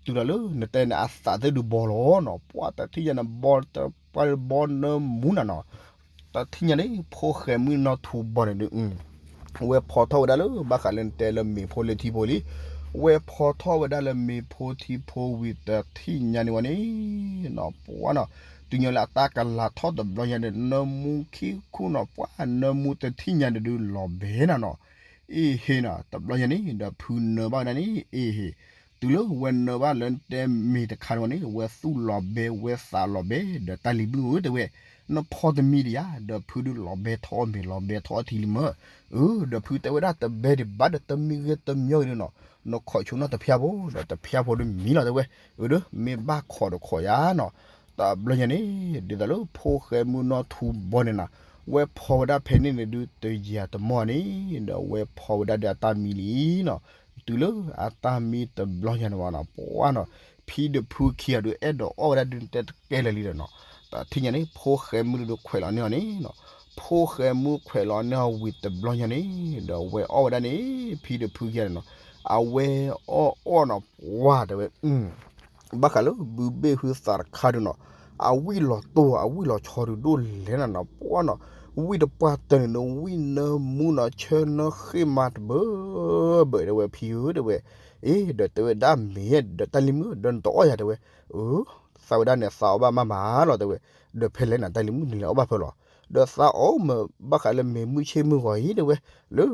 တုၤဒီးလၢနတဲန့ၣ် အသးသ့ၣ်ဒုးဘီလီၤနီၤ, ပှၢ်တထံၣ်ညါန့ၣ် ဘီတပှၢ်ဘီနၢမူနၤနီၤ. တထံၣ်ညါန့ၣ် ဖိၣ်ဃဲမုၣ်နီၢ်ထူဘီန့ၣ်ဒုး ဝဲဖီထီၣ်ဝဲဒၣ်လၢ ဘၣ်ဃးလၢနတဲလၢမ့ၤဖိလၢထံဖိလံ, ဝဲဖီထီၣ်ဝဲဒၣ်လၢမ့ၤဖိထံဖိဝံၤတထံၣ်ညါန့ၣ်ဝဲန့ၣ်နီၤ, ပှၢ်နီၤ, တုၤညါလၢအတၢ်ကလၤထီၣ်တဘျီညါန့ၣ် နၢမူခံခူၣ်နီၤ, ပှၢ်နၢမူတထံၣ်ညါန့ၣ်ဒုးလီၤဘဲနၤနီၤ, အ့ဟ့နီၤ, တဘျီညါန့ၣ် ဒီးဖုနၢဘၣ်ဝဲဒၣ်န့ၣ် အ့ဟ့, တုၤလၢဝဲနၢဘၣ်လၢနတဲမ့ၤတခါန့ၣ်ဝဲန့ၣ် ဝဲသူၣ်လီၤဘဲ ဝဲသးလီၤဘဲ ဒီးတၢ်လံၤမုၣ်ဧၢတဲဝဲ, နဖီတမံၤဒံးဧါ, ဒီးဖုဒုးလီၤဘဲထီၣ်အီၣ်မ့ၤ လီၤဘဲထီၣ်အီၣ်ထံလံမၢ, အၢ ဒီးဖုတဲဝဲဒၣ်တဘဲဒံးဘၣ်ဒီးတမံၤဂ့ၤတမံၤဂ့ၤဒုးနီၤ, နခိးဆိနီၣ်တဖၠၣ်ဖိ ဒီးတဖၠၣ်ဖိဒုးမံလီၤတဲဝဲ, အၢ ဒီးမ့ၢ်ဘၣ်ခိးဒီးခိးယါနီၤ. တဘျီညါန့ၣ် ဒ်သိးလၢဖိၣ်ဃဲမုၣ်နီၢ်ထူဘီန့ၣ်နီၤ, ဝဲဖီဝဲဒၣ်ဖဲန့ၣ်န့ၣ်ဒုးတယံာ်တမီၢ်န့ၣ်, ဒီးဝဲဖီဝဲဒၣ်ဒီးအတၢ်မံလံနီၤ, တုၤလၢအတၢ်မံတဘျီညါန့ၣ်ဝဲနီၤ, ပှၢ်နီၤ, ဖံဒီးဖုခံဂၤဒုး အဲၣ်ဒိးအီၣ်ဝဲဒၣ်ဒုးတဲတကဲလၢာ်လံဒီးနီၤ, တထံၣ်ညါန့ၣ် ဖိၣ်ဃဲမုၣ်ဒုးခွဲးလီၤန့ၢ်အီၤန့ၣ်နီၤ, ဖိၣ်ဃဲမုၣ်ခွဲးလီၤန့ၢ်အီၤဝံၤတဘျီညါန့ၣ်, ဒီးဝဲအီၣ်ဝဲဒၣ်န့ၣ် ဖံဒီးဖုခံဂၤန့ၣ်နီၤ, အဝဲအီၣ်အီၣ်နီၤ ပှၢ်တဲဝဲ ဘၣ်ဃးလၢဘုဘ့ၣ်ဟုသးတခါဒုးနီၤ, အဝံၣ်လီၤတိၢ် အဝံၣ်လီၤဆီဒုးဒိၣ်လဲၣ်နၤနီၤ, ပှၢ်နီၤ, ဝံၣ်တပှၢ်တၢၢ်န့ၣ် နဝံၣ်နၢမူနီၤ ဆၢနၢဃ့ၢ်မးတဘၢဘၢတဲဝဲ ဖံဧၢတဲဝဲ, အ့ ဒီးတဲဝဲဒၣ်မ့ၤ ဒီးတၢ်လံၤမုၣ် ဒီးနတအီၣ်ယၤတဲဝဲ, အၢ သးဝဲဒၣ်န့ၣ် သးအီၣ်ဘၣ်မးမးလီၤတဲဝဲ, ဒီးဖဲလဲၣ်နၤတၢ်လံၤမုၣ် နလဲၤအီၣ်ဘၣ်ဖဲလီၤ, ဒီးသးအီၣ်မ့ၤဘၣ်ဃးလၢမ့ၤမုၢ်ဆ့ၣ်မုၢ်ဂီၤအံၤတဲဝဲ, လၢ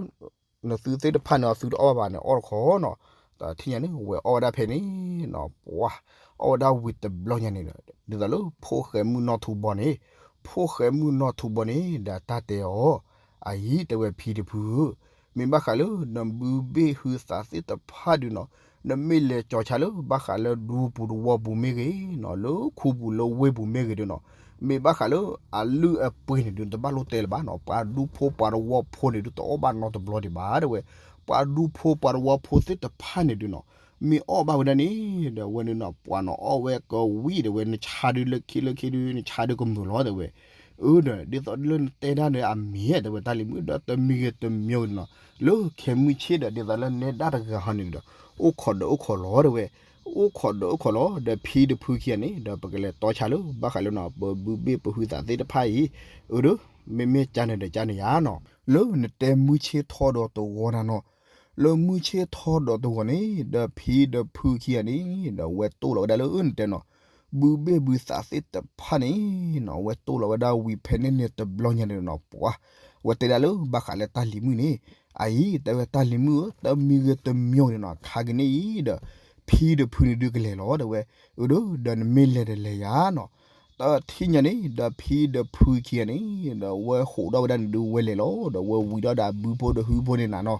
နသုသ့ၣ်တဖၣ်န့ၣ် အသုတအီၣ်ဘၣ်န့ၣ် အီၣ်တခီနီၤ, တထံၣ်ညါန့ၣ် ဝဲအီၣ်ဝဲဒၣ်ဖဲန့ၣ်နီၤ, ပှၢ် အီၣ်ဝဲဒၣ်ဝံၤတဘျီညါန့ၣ်ဒီး ဒ်သိးလၢဖိၣ်ဃဲမုၣ်နီၢ်ထူဘီန့ၣ်, ဖိၣ်ဃဲမုၣ်နီၢ်ထူဘီန့ၣ် ဒီးတၢ်တဲအီၤ, အအံၤတဲဝဲဖံတဖုဧၢ, မ့ၢ်ဘၣ်ဃးလၢနဘုဘ့ၣ်ဟုသးသ့ၣ်တဖၣ်ဒုးနီၤ, နမ့ၢ်လဲၤကၠီၤဆါလၢဘၣ်ဃးလၢဒူပူၤတဝီပူၤမ့ၢ်ဂ့ၤနီၤ, လၢခူပူၤလၢဝ့ၢ်ပူၤမ့ၢ်ဂ့ၤဒုးနီၤ, မ့ၢ်ဘၣ်ဃးလၢအလုၢ်အပှ့ၤန့ၣ်ဒုး နတဘၣ်လိၣ်တဲလၢၤဘၣ်နီၤ, ပှၤဒူဖိပှၤတဝီဖိန့ၣ်ဒုး တအီၣ်ဘၣ်နီတဘျီဒံးဘၣ်တဲဝဲ, ပှၤဒူဖိပှၤတဝီဖိသ့ၣ်တဖၣ်န့ၣ်ဒုးနီၤ, မ့ၢ်အီၣ်ဘၣ်ဝဲဒၣ်န့ၣ် ဒီးဝဲန့ၣ်နီၤ ပှၤနီၤအီၣ်ဝဲကဝံၣ်တဲဝဲ နဆါဒုးလၢခံလၢခံဒုး နဆါဒုးကမုာ်လီၤတဲဝဲ, အၢ ဒီး ဒ်သိးလၢနတဲဒၣ်ဒီးအမ့ၢ်တဲဝဲတၢ်လံၤမုၣ်ဒီးတမံၤဂ့ၤတမံၤဂ့ၤနီၤ, လၢခဲမုၢ်ဆ့ၣ်ဒီး ဒ်သိးလၢနဲဒၣ်တဂၤဟီန့ၣ်ဒီး အိၣ်ခိးဒီးအိၣ်ခိးလီၤတဲဝဲ, အိၣ်ခိးဒီးအိၣ်ခိးလီၤ ဒီးဖံဒီးဖုခံဂၤန့ၣ် ဒီးပကလဲၤတီဆါလၢ ဘၣ်ဃးလၢနီၤ ပဘုဘ့ၣ်ပဟုသးသ့ၣ်တဖၣ်အံၤ, အၢ ဒီး မ့မ့ၢ်ကန့ၣ်ဒီးကန့ၣ်ယါနီၤ, လၢနတဲမုၢ်ဆ့ၣ်ထီဒီးတဝီနၤနီၤ, လၢမုၢ်ဆ့ၣ်ထီဒီးတဝီန့ၣ် ဒီးဖံဒီးဖုခံဂၤန့ၣ် ဒီးဝဲတိၢ်လီၤဝဲဒၣ်လၢနတဲနီၤ ဘုဘ့ၣ်ဘုသးသ့ၣ်တဖၣ်န့ၣ်နီၤ ဝဲတိၢ်လီၤဝဲဒၣ်ဝံၤဖဲန့ၣ်န့ၣ်တဘျီညါန့ၣ်နီၤ ပှၤ ဝဲတဲဒၣ်လၢဘၣ်ဃးလၢတၢ်လံၤမုၣ်န့ၣ်, အအံၤ တဲဝဲတၢ်လံၤမုၣ်ဧၢ တမံၤဂ့ၤတမံၤဂ့ၤန့ၣ်နီၤ ခါကန့ၣ်အံၤဒီး ဖံဒီးဖုန့ၣ်ဒုးကလဲၤလီၤတဲဝဲ, အၢ ဒီး ဒီးနမ့ၢ်လဲၤဒီးလဲၤယါနီၤ, တထံၣ်ညါန့ၣ် ဒီးဖံဒီးဖုခံဂၤန့ၣ် ဒီးဝဲဟူးထီၣ်ဝဲဒၣ်န့ၣ်ဒုးဝဲလဲၤလီၤ ဒီးဝဲဝံၤဒီးဒီးအဘုဖိဒီးဟုဖိန့ၣ်နၤနီၤ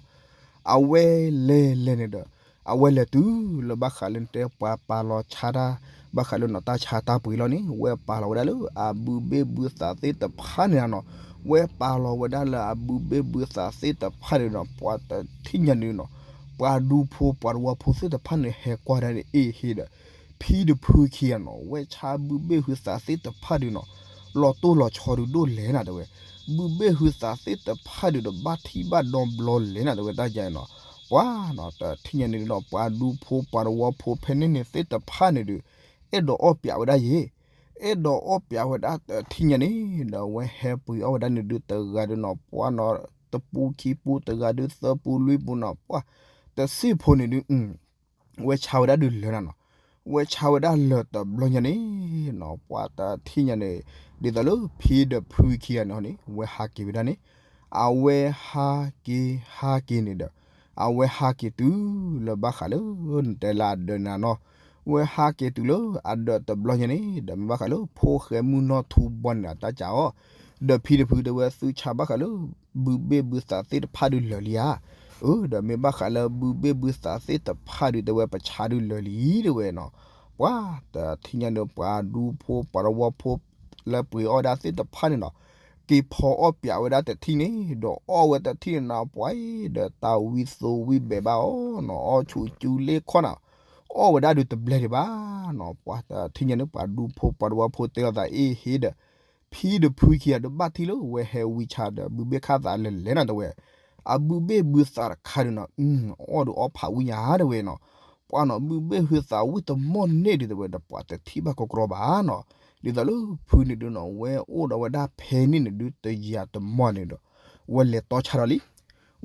အဝဲလဲၤလဲၤန့ၣ်ဒီး အဝဲလဲၤတုၤလၢဘၣ်ဃးလၢနတဲပှၤပာ်လီၤဆါတၢ် ဘၣ်ဃးလၢနီၢ်တၢ်ဆါတၢ်ပှ့ၤလီၤန့ၣ် ဝဲပာ်လီၤဝဲဒၣ်လၢအဘုဘ့ၣ်ဘုသးသ့ၣ်တဖၣ်န့ၣ်နီၤ, ဝဲပာ်လီၤဝဲဒၣ်လၢအဘုဘ့ၣ်ဘုသးသ့ၣ်တဖၣ်န့ၣ်နီၤ, ပှၤတထံၣ်ညါန့ၣ်နီၤ, ပှၤဒူဖိပှၤတဝီဖိသ့ၣ်တဖၣ်န့ၣ် ဟဲကွၢ်ဒၣ်န့ၣ်အ့ၣ်ဟ့ဒီး ဖံဒီးဖုခံဂၤနီၤ ဝဲဆါဘုဘ့ၣ်ဟုသးသ့ၣ်တဖၣ်ဒုးနီၤ, လီၤတိၢ်လီၤဆီဒုးဒိၣ်လဲၣ်နၤတဲဝဲ, ဘုဘ့ၣ်ဟုသးသ့ၣ်တဖၣ်ဒုးဒီးဘၣ်ထံၣ်ဘၣ်ဒီဘျီလဲၣ်နၤတဲဝဲတၢ်ယါနီၤ, ပှၤနီၤ တထံၣ်ညါန့ၣ်နီၤ ပှၤဒူဖိပှၤတဝီဖိဖဲန့ၣ်န့ၣ်သ့ၣ်တဖၣ်န့ၣ်ဒုး အဲၣ်ဒိးအီၣ်ပၠးဝဲဒၣ်ယဲ, အဲၣ်ဒိးအီၣ်ပၠးဝဲဒၣ်တထံၣ်ညါန့ၣ် ဒီးဝဲဟဲပှ့ၤအီၣ်ဝဲဒၣ်န့ၣ်ဒုးတဂၤဒုးနီၤ ပှၤနီၤ တပူခံပူတဂၤဒုးသၢပူလွံၢ်ပူနီၤ ပှၤ တစ့ၢ်ဖိန့ၣ်ဒုး ဝဲဆါဝဲဒၣ်ဒုးလၢနၤနီၤ, ဝဲဆါဝဲဒၣ်လၢာ်တဘျီညါန့ၣ်နီၤ ပှၤတထံၣ်ညါန့ၣ် ဒ်သိးလၢဖံဒီးဖုခံဂၤန့ၣ်ဟီန့ၣ် ဝဲဟးက့ၤဝဲဒၣ်န့ၣ် အဝဲဟးက့ၤဟးက့ၤန့ၣ်ဒီး အဝဲဟးက့ၤတုၤလၢဘၣ်ဃးလၢ နတဲလၢအဒၢးန့ၣ်နီၤ ဝဲဟးက့ၤတုၤလၢအဒၢးတဘျီညါန့ၣ်ဒီး မ့ၢ်ဘၣ်ဃးလၢဖိၣ်ဃဲမုၢ်နီၢ်ထူဘီန့ၣ်ဒီး တၢ်ကးအီၤ ဒီးဖံဒီးဖုတဲဝဲသုဆါဘၣ်ဃးလၢ ဘုဘ့ၣ်ဘုသးသ့ၣ်တဖၣ်ဒုးလၢာ်လံဧါ. အၢ ဒီးမ့ၢ်ဘၣ်ဃးလၢဘုဘ့ၣ်ဘုသးသ့ၣ်တဖၣ်ဒုး တဲဝဲပဆါဒုးလၢာ်လံတဲဝဲနီၤ. ပှၤတထံၣ်ညါန့ၣ် ပှၤဒူဖိပှၤတဝီဖိ လၢပှ့ၤအီၣ်ဝဲဒၣ်သ့ၣ်တဖၣ်န့ၣ်နီၤ က့ၤဖီအီၣ်ပၠးဝဲဒၣ်တထံၣ်န့ၣ် ဒီးအီၣ်ဝဲတထံၣ်န့ၣ်နီၤ ပှၤအံၤဒီးတၢ်ဝံသိဝံဘဲးဘၣ်အီၤနီၤ အီၣ်ဆူၣ်ကၠူလ့ခီနီၤ အီၣ်ဝဲဒၣ်ဒုးတဘျဲဒံးဘၣ်နီၤ. ပှၤတထံၣ်ညါန့ၣ် ပှၤဒူဖိပှၤတဝီဖိတဲလီၤသးအ့ၣ်ဟ့ဒီး ဖံဒီးဖုခံဂၤဒီးဘၣ်ထံၣ်လၢဝဲဟဲဝံဆါဒီး ဘုဘ့ၣ်ခၣ်သးလဲၤလဲၤနီၤတဲဝဲ အဘုဘ့ၣ်ဘုသးတခါဒုးနီၤ အီၣ်ဒုးအီၣ်ဖးဝံၣ်ညါတဲဝဲနီၤ. ပှၤနီၤ ဘုဘ့ၣ်ဘုသးဝံၣ်တမီၢ်န့ၣ်ဒုးတဲဝဲဒီး ပှၤတထံၣ်ဘၣ်ကီကီဘၣ်နီၤ. ဒ်သိးလၢဖုန့ၣ်ဒုးနီၤ ဝဲအိၣ်ဒီးဝဲဒၣ်ဖဲန့ၣ်န့ၣ်ဒုး တယံာ်တမီၢ်န့ၣ်ဒီး ဝဲလဲၤတီဆါဒီးလံ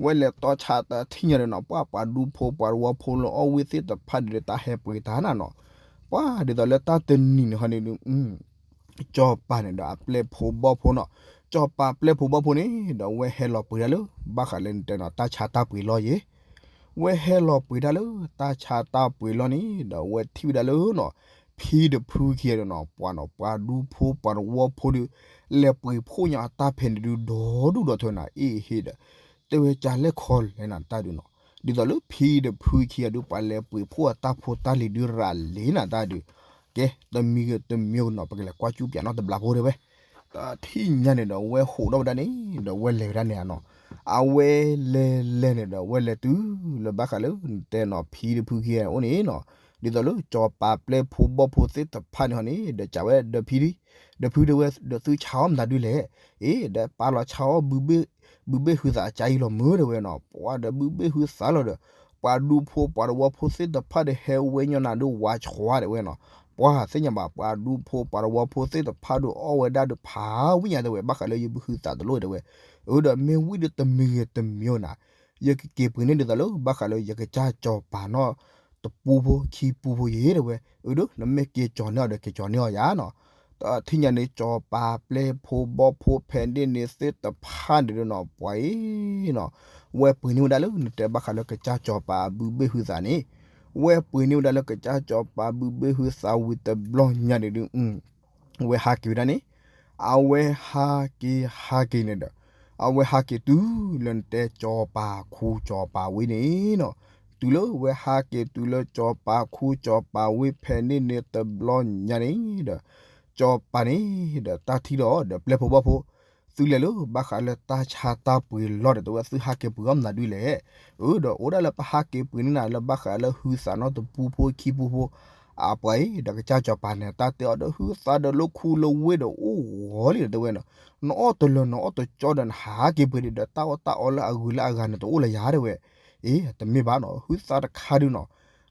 ဝဲလဲၤတီဆါတထံၣ်ညါန့ၣ်နီၤ ပှၤပှၤဒူဖိပှၤတဝီဖိလၢအီၣ်ဝံၣ်သ့ၣ်တဖၣ်ဒုးဒီး တၢ်ဟဲပှ့ၤတၢ်နၤနီၤ. ပှၤဒ်သိးလၢတၢ်တနံၤန့ၣ်ဟီန့ၣ်ဒုး ကၠီၤပၤန့ၣ်ဒီးအပျဲၢ်ဖိဘီၣ်ဖိနီၤ. ကၠီၤပၤပျဲၢ်ဖိဘီၣ်ဖိန့ၣ်ဒီး ဝဲဟဲလီၤပှ့ၤဒၣ်လၢ ဘၣ်ဃးလၢနတဲနီၤ တၢ်ဆါတၢ်ပှ့ၤလီၢ်ယဲ ဝဲဟဲလီၤပှ့ၤဒၣ်လၢတၢ်ဆါတၢ်ပှ့ၤလီၢ်န့ၣ်ဒီး ဝဲထံၣ်ဝဲဒၣ်လၢနီၤ ဖံဒီးဖုခံဂၤဒီးနီၤ ပှၤနီၤ ပှၤဒူဖိပှၤတဝီဖိဒုး လဲၤပှ့ၤဖှိၣ်ညါအတၢ်ဖဲန့ၣ်ဒုး ဒီဒူၣ်ဒီထၢနၤ အ့ၣ်ဟ့ဒီး တဲဝဲကၢ်လဲၣ်ခီလဲၣ်နၤတၢ်ဒုးနီၤ. ဒ်သိးလၢဖံဒီးဖုခံဂၤဒုး ပှၤလဲၤပှ့ၤဖှိၣ်အတၢ်ဖိတၢ်လံၤဒုးရၤလံနၤတၢ်ဒုး ကဲ တမံၤဂ့ၤတမံၤဂ့ၤနီၤ ပကလဲၤကွၢ်ကၠူပၠးနီတဘျီဖိတဲဝဲ တထံၣ်ညါန့ၣ်ဒီး ဝဲဟးထီၣ်ဝဲဒၣ်န့ၣ်ဒီး ဝဲလဲၤဝဲဒၣ်န့ၣ်ဧါနီၤ. အဝဲလဲၤလဲၤန့ၣ်ဒီး ဝဲလဲၤတုၤလၢဘၣ်ဃးလၢ နတဲနီၤ ဖံဒီးဖုခံဂၤအိၣ်န့ၣ်နီၤ. ဒ်သိးလၢကၠီၤပၤပျဲၢ်ဖိဘီၣ်ဖိသ့ၣ်တဖၣ်န့ၣ်ဟီန့ၣ် ဒီးကးဝဲဒီးဖံ ဒီးဖုတဲဝဲ ဒီးသုဆါအီၣ်မနုၤဒုးလဲၣ်. အ့ ဒီးပၢ်လီၤဆါအီၣ် ဘုဘ့ၣ်ဟုသးအကါအံၤလီၤမုၢ်တဲဝဲနီၤ. ပှၤဒီးဘုဘ့ၣ်ဟုသးလီၤဒီး ပှၤဒူဖိပှၤတဝီဖိသ့ၣ်တဖၣ်ဒီး ဟဲဝဲညီနၤဒုးဝါဆှါတဲဝဲနီၤ. ပှၤသ့ၣ်ညါဘၣ် ပှၤဒူဖိပှၤတဝီဖိသ့ၣ်တဖၣ်ဒီးအီၣ်ဝဲဒၣ်ဒုးဖးဝံၣ်ညါတဲဝဲ ဘၣ်ဃးလၢယဘုဟုသးတလိၣ်တဲဝဲ. အၢ ဒီးမ့ၢ်ဝံၣ်ဒီးတမံၤဂ့ၤတမံၤနၤ ယကက့ၤပှ့ၤန့ၢ်ဒ်သိးလၢ ဘၣ်ဃးလၢယကစၢ်ကၠီၤပၤနီၤ တပူဖိခံပူဖိယဲတဲဝဲ. အၢ ဒီးနမ့ၢ်က့ၤကၠီၤန့ၢ်အီၤဒီး က့ၤကၠီၤန့ၢ်အီၤယၤနီၤ. တထံၣ်ညါန့ၣ် ကၠီၤပၤပျဲၢ်ဖိဘီၣ်ဖိဖဲန့ၣ်န့ၣ်သ့ၣ်တဖၣ်န့ၣ်ဒုးနီၤ ပှၤအံၤနီၤ ဝဲပှ့ၤန့ၢ်ဝဲဒၣ်လၢ နတဲဘၣ်ဃးလၢကစၢ်ကၠီၤပၤအဘုဘ့ၣ်ဟုသးန့ၣ် ဝဲပှ့ၤန့ၢ်ဝဲဒၣ်လၢကစၢ်ကၠီၤပၤဘုဘ့ၣ်ဟုသးဝံၤတဘျီညါန့ၣ်ဒုး ဝဲဟးက့ၤဝဲဒၣ်န့ၣ် အဝဲဟးက့ၤဟးက့ၤန့ၣ်ဒီး အဝဲဟးက့ၤတုၤလၢနတဲကၠီၤပၤခူကၠီၤပၤဝ့ၢ်န့ၣ်နီၤ. တုၤလၢဝဲဟးက့ၤတုၤလၢကၠီၤပၤခူကၠီၤပၤဝ့ၢ်ဖဲန့ၣ်န့ၣ်တဘျီညါန့ၣ်ဒီး ကၠီၤပၤန့ၣ်ဒီးတၢ်ထံၣ်ဒီး ဒီးပျဲၢ်ဖိဘီၣ်ဖိ သုလဲၤလၢဘၣ်ဃးလၢတၢ်ဆါတၢ်ပှ့ၤလီၢ်ဒီး တဲဝဲသုဟးက့ၤပှ့ၤအီၣ်မနုၤဒုးလဲၣ်.အၢ ဒီးအိၣ်ဒၣ်လၢပဟးက့ၤပှ့ၤန့ၢ်နၤလၢဘၣ်ဃးလၢဟုသးနီတပူဖိခံပူဖိ အပှၤအံၤ ဒီးကစၢ်ကၠီၤပၤန့ၣ် တၢ်တဲအီၤဒီး ဟုသးဒီးလၢခူလၢဝ့ၢ်ဒီးအိၣ်ဂီၤလံဒီးတဲဝဲနီၤ. နအီၣ်တလၢာ်နအီၣ်တကၠီဒီးနဟးက့ၤပှ့ၤဒီး တၢ်အီၣ်တၢ်အီလၢအဂုၤလၢအဂၤန့ၣ်တအိၣ်လၢၤယၤတဲဝဲ. အ့ တမ့ၢ်ဘၣ်နီၤ ဟုသးတခါဒုးနီၤ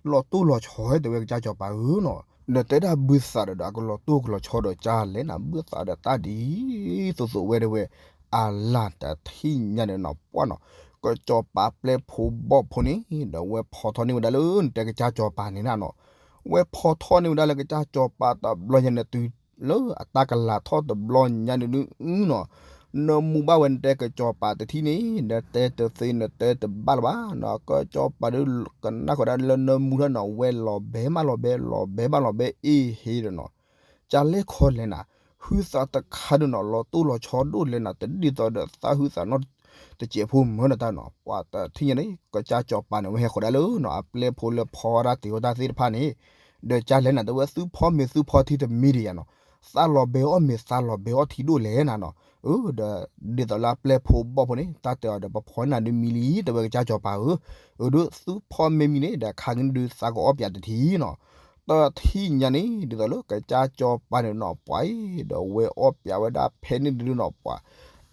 လီၤတိၢ်လီၤဆီတဲဝဲ ကစၢ်ကၠီၤပၤဧၢနီၤ. ဒီးတဲဒၣ်ဘုသးဒီး ဒီးအကလီၤတိၢ်ကလီၤဆီဒီးကၢ်လဲၣ်နၤ ဘုသးဒီးတၢ်ဒ်သိးသိးဝဲတဲဝဲ. အလၢ်တထံၣ်ညါန့ၣ်နီၤ ပှၤနီၤ ကစၢ်ကၠီၤပၤပျဲၢ်ဖိဘီၣ်ဖိန့ၣ်ဒီး ဝဲဖီထီၣ်န့ၢ်ဝဲဒၣ်လၢနတဲကစၢ်ကၠီၤပၤန့ၣ်နၤနီၤ. ဝဲဖီထီၣ်န့ၢ်ဝဲဒၣ်လၢကစၢ်ကၠီၤပၤတဘျီညါန့ၣ် တုၤလၢအတၢ်ကလၤထီၣ်တဘျီညါန့ၣ်ဒုးနီၤ နၢမူဘၣ်ဝဲနတဲကစၢ်ကၠီၤပၤတထံၣ်န့ၣ် နတဲတသ့နတဲတဘၣ်လၢၤဘၣ်နီၤ. ကစၢ်ကၠီၤပၤဒုး ကနၣ်ဃီဒၣ်လၢနၢမူထီၣ်နီၤ ဝဲလီၤဘဲမးလီၤဘဲ လီၤဘဲမးလီၤဘဲ အ့ၣ်ဟ့ဒီးနီၤ ကၢ်လဲၣ်ခီလဲၣ်နၤ ဟုသးတခါဒုးနီၤ လီၤတိၢ်လီၤဆီဒိၣ်လဲၣ်နၤ တဒ်သိးဒီးသးဟုသးနီတစဲးဖိမၢနီၤတၢ်နီၤ. ပှၤတထံၣ်ညါန့ၣ် ကစၢ်ကၠီၤပၤန့ၣ် ဝဲဟဲဃီဒၣ်လၢနီၤ အပျဲၢ်ဖိလၢဖီဝဲဒၣ်တ့ၤဝဲတၢ်သ့ၣ်တဖၣ်န့ၣ် ဒီးကၢ်လဲၣ်နၤ တဲဝဲသုဖီမ့ၤသုဖီထံတမံၤဒံးယၤနီၤ သးလီၤဘဲအီၣ်မ့ၤသးလီၤဘဲအီၣ်ထံဒိၣ်လဲၣ်နၤနီၤ.အၢ ဒီး ဒ်သိးလၢအပျဲၢ်ဖိဘီၣ်ဖိန့ၣ် တၢ်တဲအီၤဒီး ပဖီန့ၢ်နၤဒုးမံလံ တဲဝဲကစၢ်ကၠီၤပၤဧၢ.အၢ ဒီးသုဖီမ့ၤမံၤန့ၣ် ဒီးခါက့ၤန့ၣ်ဒုးသးကအီၣ်ပၠးတထံနီၤ. တထံၣ်ညါန့ၣ် ဒ်သိးလၢကစၢ်ကၠီၤပၤန့ၣ်နီၤ ပှၤအံၤ ဒီးဝဲအီၣ်ပၠးဝဲဒၣ်ဖဲန့ၣ်ဒုးနီၤ ပှၤ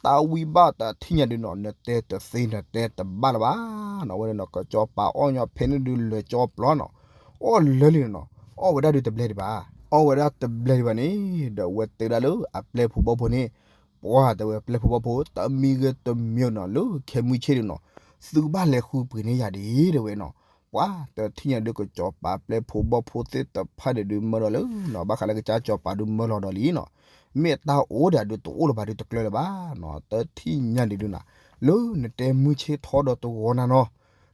တၢ်ဝံဘၣ်တထံၣ်ညါဒုးနီၤ နတဲတသ့နတဲတဘၣ်လၢၤဘၣ်နီၤ. ဝဲန့ၣ်နီၤ ကစၢ်ကၠီၤပၤအီၣ်ညီဖဲန့ၣ်ဒုးလၢာ်ကၠီပျီနီၤ အီၣ်လၢာ်လံနီၤ အီၣ်ဝဲဒၣ်ဒုးတဘျဲဒံးဘၣ် အီၣ်ဝဲဒၣ်တဘျဲဒံးဘၣ်န့ၣ် ဒီးဝဲတဲဒၣ်လၢအပျဲၢ်ဖိဘီၣ်ဖိန့ၣ် ပှၤတဲဝဲပျဲၢ်ဖိဘီၣ်ဖိ တမံၤဂ့ၤတမံၤနီၤ လၢခဲမုၢ်ဆ့ၣ်ဒုးနီၤ သုကဘၣ်လဲၤဃုပှ့ၤန့ၢ်ယၤဒံး တဲဝဲနီၤ. ပှၤတထံၣ်ညါဒုး ကစီၤပၤပျဲၢ်ဖိဘီၣ်ဖိသ့ၣ်တဖၣ်န့ၣ်ဒုးမၢလီၤလၢနီၤ, ဘၣ်ဃးလၢကစၢ်စီၤပၤဒုးမၢလီၤဒီးလံနီၤ, မ့ၢ်တၢ်အိၣ်ဒၣ်ဒုးတအိၣ်လၢၤဘၣ်ဒုးတကျၢၤလၢၤဘၣ်နီၤ, တထံၣ်ညါန့ၣ်ဒုးနီၤ, လၢနတဲမုၢ်ဆ့ၣ်ထီၣ်ဒီးတဂီၤနၤနီၤ,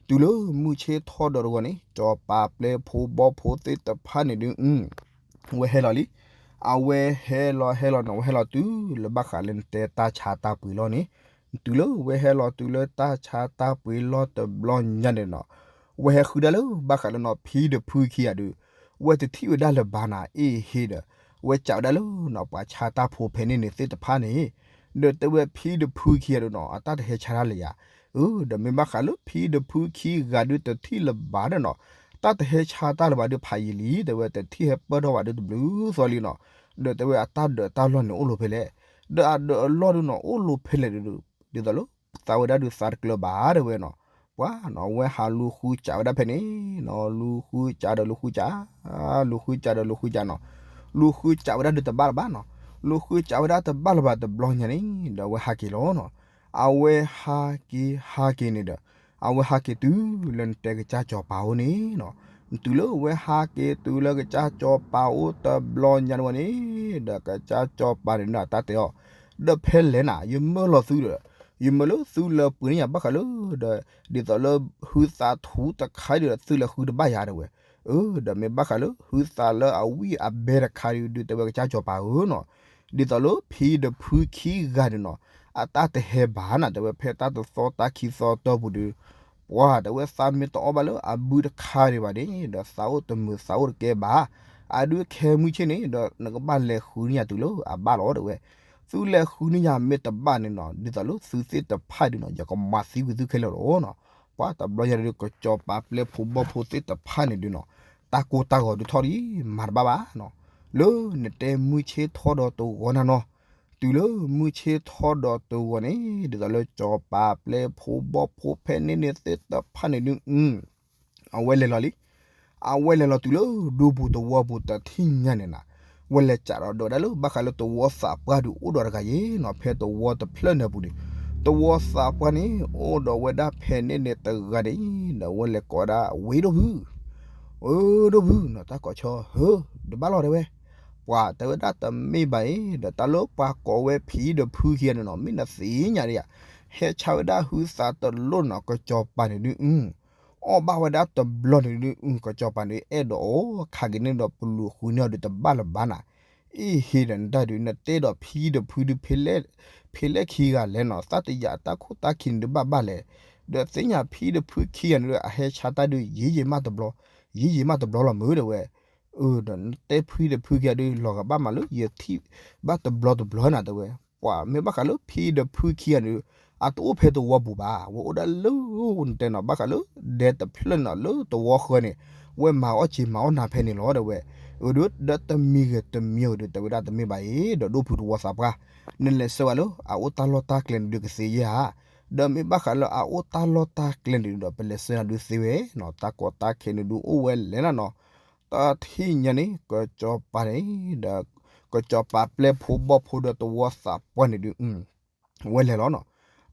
တုၤလၢမုၢ်ဆ့ၣ်ထီၣ်ဒီးတဂီၤန့ၣ် စီၤပၤပျဲၢ်ဖိဘီၣ်ဖိသ့ၣ်တဖၣ်န့ၣ်ဒုး ဝဲဟဲလီၤလံ. အဝဲဟဲလီၤဟဲလီၤနီၤ, ဝဲဟဲလီၤတုၤလၢဘၣ်ဃးလၢနတဲတၢ်ဆါတၢ်ပှ့ၤလီၢ်န့ၣ်, တုၤလၢဝဲဟဲလီၤတုၤလၢတၢ်ဆါတၢ်ပှ့ၤလီၢ်တဘျီညါန့ၣ်နီၤ, ဝဲဟဲဃုဒၣ်လၢဘၣ်ဃးလၢနီၤ ဖံဒီးဖုခံဂၤဒုး, ဝဲတထံၣ်ဝဲဒၣ်လၢၤဘၣ်နၤအ့ၣ်ဟ့ဒီး, ဝဲစံးဝဲဒၣ်လၢနီၤ ပှၤဆါတၢ်ဖိဖဲန့ၣ်န့ၣ်သ့ၣ်တဖၣ်န့ၣ်, ဒီးတဲဝဲဖံဒီးဖုခံဂၤဒုးနီၤ အတၢ်တဟဲဆါတၢ်လၢၤယၤ, အၢ ဒီးမ့ၢ်ဘၣ်ဃးလၢဖံဒီးဖုခံဂၤဒုးတထံၣ်လၢၤဘၣ်ဒီးနီၤ, တၢ်တဟဲဆါတၢ်လၢၤဘၣ်ဒုးဖးယံာ်လံ, တဲဝဲတထံၣ်ဟဲပၢၢ်ထီၣ်ဘၣ်ဒုးတဘျုးသီလံနီၤ, ဒီးတဲဝဲအတၢ်ဒၢးတၢ်လီၢ်န့ၣ်အိၣ်လီၤဖဲလဲၣ်, ဒီးအဒၢးအလီၢ်ဒုးနီၤ အိၣ်လီၤဖဲလဲၣ်ဒုး, ဒ်သိးလၢသးဝဲဒၣ်ဒုးသးတကျၢၤဘၣ်တဲဝဲနီၤ, ပှၤနီၤ အဝဲဟးလူၤဃုစံးဝဲဒၣ်ဖဲန့ၣ်နီၤ, လူၤဃုစံးဒီးလူၤဃုစံး, လူၤဃုစံးဒီးလူၤဃုစံးနီၤ, လူၤဃုစံးဝဲဒၣ်ဒုးတဘၣ်လၢၤဘၣ်နီၤ, လူၤဃုစံးဝဲဒၣ်တဘၣ်လၢၤဘၣ်တဘျီညါန့ၣ် ဒီးအဝဲဟးက့ၤလီၤနီၤ, အဝဲဟးက့ၤဟးက့ၤန့ၣ်ဒီး, အဝဲဟးက့ၤတုၤလၢနတဲကစၢ်စီၤပၤအိၣ်န့ၣ်နီၤ, တုၤလၢဝဲဟးက့ၤတုၤလၢကစၢ်စီၤပၤအိၣ်တဘျီညါန့ၣ်ဝဲန့ၣ်, ဒီးကစၢ်စီၤပၤန့ၣ်ဒီးတၢ်တဲအီၤ, ဒီးဖဲလဲၣ်နၤ ယမၢလီၤသုဒီး, ယမၢလၢသုလၢပှ့ၤန့ၢ်ယၤဘၣ်ဃးလၢ, ဒီး, ဒ်သိးလၢဟုသးထူတခါဒီးသုလဲၤဃုတဘၣ်ယၤတဲဝဲ, အၢ ဒီးမ့ၢ်ဘၣ်ဃးလၢဟုသးလၢအဝံၣ်အဘဲတခါဒီး ဒုးတဲဝဲကစၢ်စီၤပၤဧၢနီၤ, ဒ်သိးလၢဖံဒီးဖုခံဂၤန့ၣ်နီၤ, အတၢ်တဟဲဘၣ်နၤ တဲဝဲဖဲတၢ်တသီတၢ်ခံသီတီၢ်ပူၤဒီး, ပှၤတဲဝဲသးမ့ၢ်တအီၣ်ဘၣ်လၢအဘုတခါဒံးဘၣ်န့ၣ် ဒီးသးအိၣ်တမုာ်သးအိၣ်တကဲဘၣ်, အဒုးခဲမုၢ်ဆ့ၣ်န့ၣ် ဒီးနကဘၣ်လဲၤဃုန့ၢ်ယၤတုၤလၢအဘၣ်လီၤတဲဝဲ, သုလဲၤဃုန့ၢ်ယၤမ့ၢ်တဘၣ်န့ၣ်နီၤ ဒ်သိးလၢသုသ့ၣ်တဖၣ်ဒုးနီၤ ယကမၤသံကွံာ်သုခဲလၢာ်လီၤနီၤ, ပှၤတဘျီညါဒုးကစီၤပၤပျဲၢ်ဖိဘီၣ်ဖိသ့ၣ်တဖၣ်န့ၣ်ဒုးနီၤ, တၢ်ကိၢ်တၢ်ဂီၤဒုးထီၣ်ဒံး မၤတဘၣ်ဘၣ်နီၤ, လၢနတဲမုၢ်ဆ့ၣ်ထီၣ်ဒီးတဂီၤနၤနီၤ, တုၤလၢမုၢ်ဆ့ၣ်ထီၣ်ဒီးတဂီၤန့ၣ် ဒ်သိးလၢစီၤပၤပျဲၢ်ဖိဘီၣ်ဖိဖဲန့ၣ်န့ၣ်သ့ၣ်တဖၣ်န့ၣ်ဒုး အဝဲလဲၤလီၤလံ, အဝဲလဲၤလီၤတုၤလၢဒူပူၤသဝီပူၤတထံၣ်ညါန့ၣ်နၤ, ဝဲလဲၤစးဒီးဒိးဝဲဒၣ်လၢဘၣ်ဃးလၢသဝီသးပှၢ်ဒုးအိၣ်ဒီးတဂၤယ့ၤနီၤ ဖဲသဝီတဖျၢၣ်န့ၣ်အပူၤန့ၣ်, သဝီသးပှၢ်န့ၣ် အိၣ်ဒီးဝဲဒၣ်ဖဲန့ၣ်န့ၣ်တဂၤန့ၣ်, ဒီးဝဲလဲၤကိးဝဲဒၣ်ဝ့ၢ်ဒိၣ်ဖု အၢ ဒိၣ်ဖုနီၤ တၢ်ကိးဆၢ ဟၢ တဘၣ်လီၤတဲဝဲ, ပှၤတဲဝဲဒၣ်တမ့ၢ်ဘၣ်အံၤ ဒီးတၢ်လၢပှၤကိးဝဲဖံဒီးဖုခံဂၤန့ၣ်နီၤ မ့ၢ်နသ့ၣ်ညါဒံးဧါ, ဟဲဆါဝဲဒၣ်ဟုသးတလိၣ်နီၤ ကစီၤပၤန့ၣ်ဒုး အီၣ်ဘၣ်ဝဲဒၣ်တဘျီန့ၣ်ဒုး ကစီၤပၤန့ၣ်အဲၣ်ဒိးအီၣ်ခးက့ၤန့ၣ်ဒီး ပလူၤဃုန့ၢ်အီၤဒုးတဘၣ်လၢၤဘၣ်နၤ, အ့ၣ်ဟ့ဒီးနတၢ်ဒုး နတဲဒီးဖံဒီးဖုဒုး ဖဲလဲၣ်ခံဂၤလဲၣ်နီၤ သးတယာ်တၢ်ခိၣ်တၢ်ခံန့ၣ်ဒုးဘၣ်ဘၣ်လဲၣ်, ဒီးသ့ၣ်ညါဖံဒီးဖုခံဂၤန့ၣ်ဒုး အဟဲဆါတၢ်ဒုး ယံာ်ယံာ်မးတဘျီ, ယံာ်ယံာ်မးတဘျီလီၤမုၢ်တဲဝဲ အၢ ဒီးနတဲဖံဒီးဖုခံဂၤဒုး လီၤဂာ်ဘၣ်မးလၢယထံၣ်ဘၣ်တဘျီတဘျီနၤတဲဝဲ, ပှၤမ့ၢ်ဘၣ်ဃးလၢဖံဒီးဖုခံဂၤန့ၣ်ဒုး အတအိၣ်ဖဲသဝီပူၤဘၣ်, ဝဲအိၣ်ဒၣ်လၢ နတဲနီၤ ဘၣ်ဃးလၢဒဲတဖျၢၣ်န့ၣ်နီၤ လၢသဝီဃၢၤန့ၣ်, ဝဲမၤအီၣ်စ့ၤမၤအီၣ်နၤဖဲန့ၣ်လီၤတဲဝဲ, အၢ ဒီးတမံၤဂ့ၤတမံၤဂ့ၤဒုး တဲဝဲဒၣ်တမ့ၢ်ဘၣ်အံၤ ဒီးဒိၣ်ဖုသဝီသးပှၢ်, နလဲၤဆှၢဝဲလၢအအိၣ်တၢ်လီၢ်တၢ်ကျဲန့ၣ်ဒုးကသ့ဧါ, ဒီးမ့ၢ်ဘၣ်ဃးလၢအအိၣ်တၢ်လီၢ်တၢ်ကျဲန့ၣ်ဒီး ပလဲၤဆှၢနၤဒုးသ့ဝဲနီၤ တၢ်ကီတၢ်ခဲန့ၣ်ဒုးအိၣ်ဝဲလဲၣ်နၤနီၤ, တထံၣ်ညါန့ၣ် ကစီၤပၤန့ၣ် ဒီး ကစီၤပၤပျဲၢ်ဖိဘီၣ်ဖိဒီးသဝီသးပှၢ်န့ၣ်ဒုး ဝဲလဲၤလီၤနီၤ,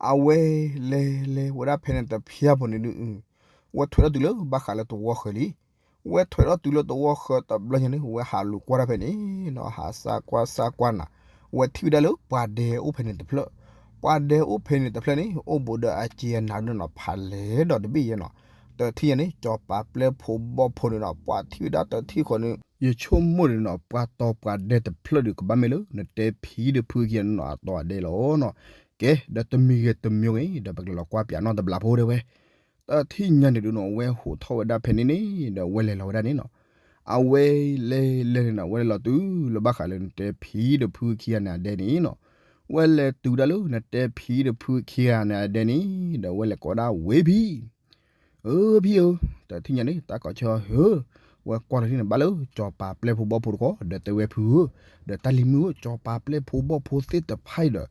အဝဲလဲၤလဲၤဝဲဒၣ်ဖဲန့ၣ်တဖျၢၣ်ဖိန့ၣ်ဒုး ဝဲထွဲထီၣ်တုၤလၢဘၣ်ဃးလၢသဝီဃၢၤလံ, ဝဲထွဲထီၣ်တုၤလၢသဝီဃၢၤတဘျီညါန့ၣ် ဝဲဟးလူၤကွၢ်ဒၣ်ဖဲန့ၣ်နီၤ ဟးစၢ်ကွၢ်စၢ်ကွၢ်နၤ, ဝဲထံၣ်ဝဲဒၣ်လၢပှၤဒဲအိၣ်ဖဲန့ၣ်တဖျၢၣ်, ပှၤဒဲအိၣ်ဖဲန့ၣ်တဖျၢၣ်န့ၣ် အိၣ်ဘူးဒီးအစ့အနၤဒုးနီၤ ဖးလဲၢ်ဒီးတဘ့ၣ်ယဲနီၤ, တထံၣ်ညါန့ၣ် စီၤပၤပျဲၢ်ဖိဘီၣ်ဖိန့ၣ်နီၤ ပှၤထံၣ်ဝဲဒၣ်တထံၣ်ဃီန့ၣ် ယဆိကမိၣ်န့ၣ်နီၤ ပှၤတီၤပှၤဒဲတဖျၢၣ်ဒုး ကဘၣ်မ့ၢ်လၢ နတဲဖံဒီးဖုခံဂၤန့ၣ်နီၤ အတီၤအဒဲလီၤနီၤ, ကဲ ဒီးတမံၤဂ့ၤတမံၤဂ့ၤ ဒီးပကလဲၤလီၤကွၢ်ပၠးနီၣ်တဘျီဖိတဲဝဲ, တထံၣ်ညါန့ၣ်ဒုးနီၤ ဝဲဟိးထီၣ်ဝဲဒၣ်ဖဲန့ၣ်န့ၣ် ဒီးဝဲလဲၤလီၤဝဲဒၣ်န့ၣ်နီၤ, အဝဲလဲၤလဲၤန့ၣ်နီၤ ဝဲလဲၤလီၤတုၤလၢဘၣ်ဃးလၢနတဲဖံဒီးဖုခံဂၤန့ၣ်အဒဲန့ၣ်နီၤ, ဝဲလဲၤတုၤဒၣ်လၢနတဲဖံဒီးဖုခံဂၤန့ၣ်အဒဲန့ၣ် ဒီးဝဲလဲၤကိးဒၣ်ဝ့ၢ်ဖံ အၢ ဖံဧၢ, တထံၣ်ညါန့ၣ် တၢ်ကိးဆၢဟၢ, ဝဲကွၢ်လီၤထံၣ်န့ၣ် ဘၣ်လၢစီၤပၤပျဲၢ်ဖိဘီၣ်ဖိတခီ ဒီးတဲဝဲဖုဧၢ, ဒီးတၢ်လံၤမုၣ်ဧၢ စီၤပၤပျဲၢ်ဖိဘီၣ်ဖိသ့ၣ်တဖၣ်အံၤဒီး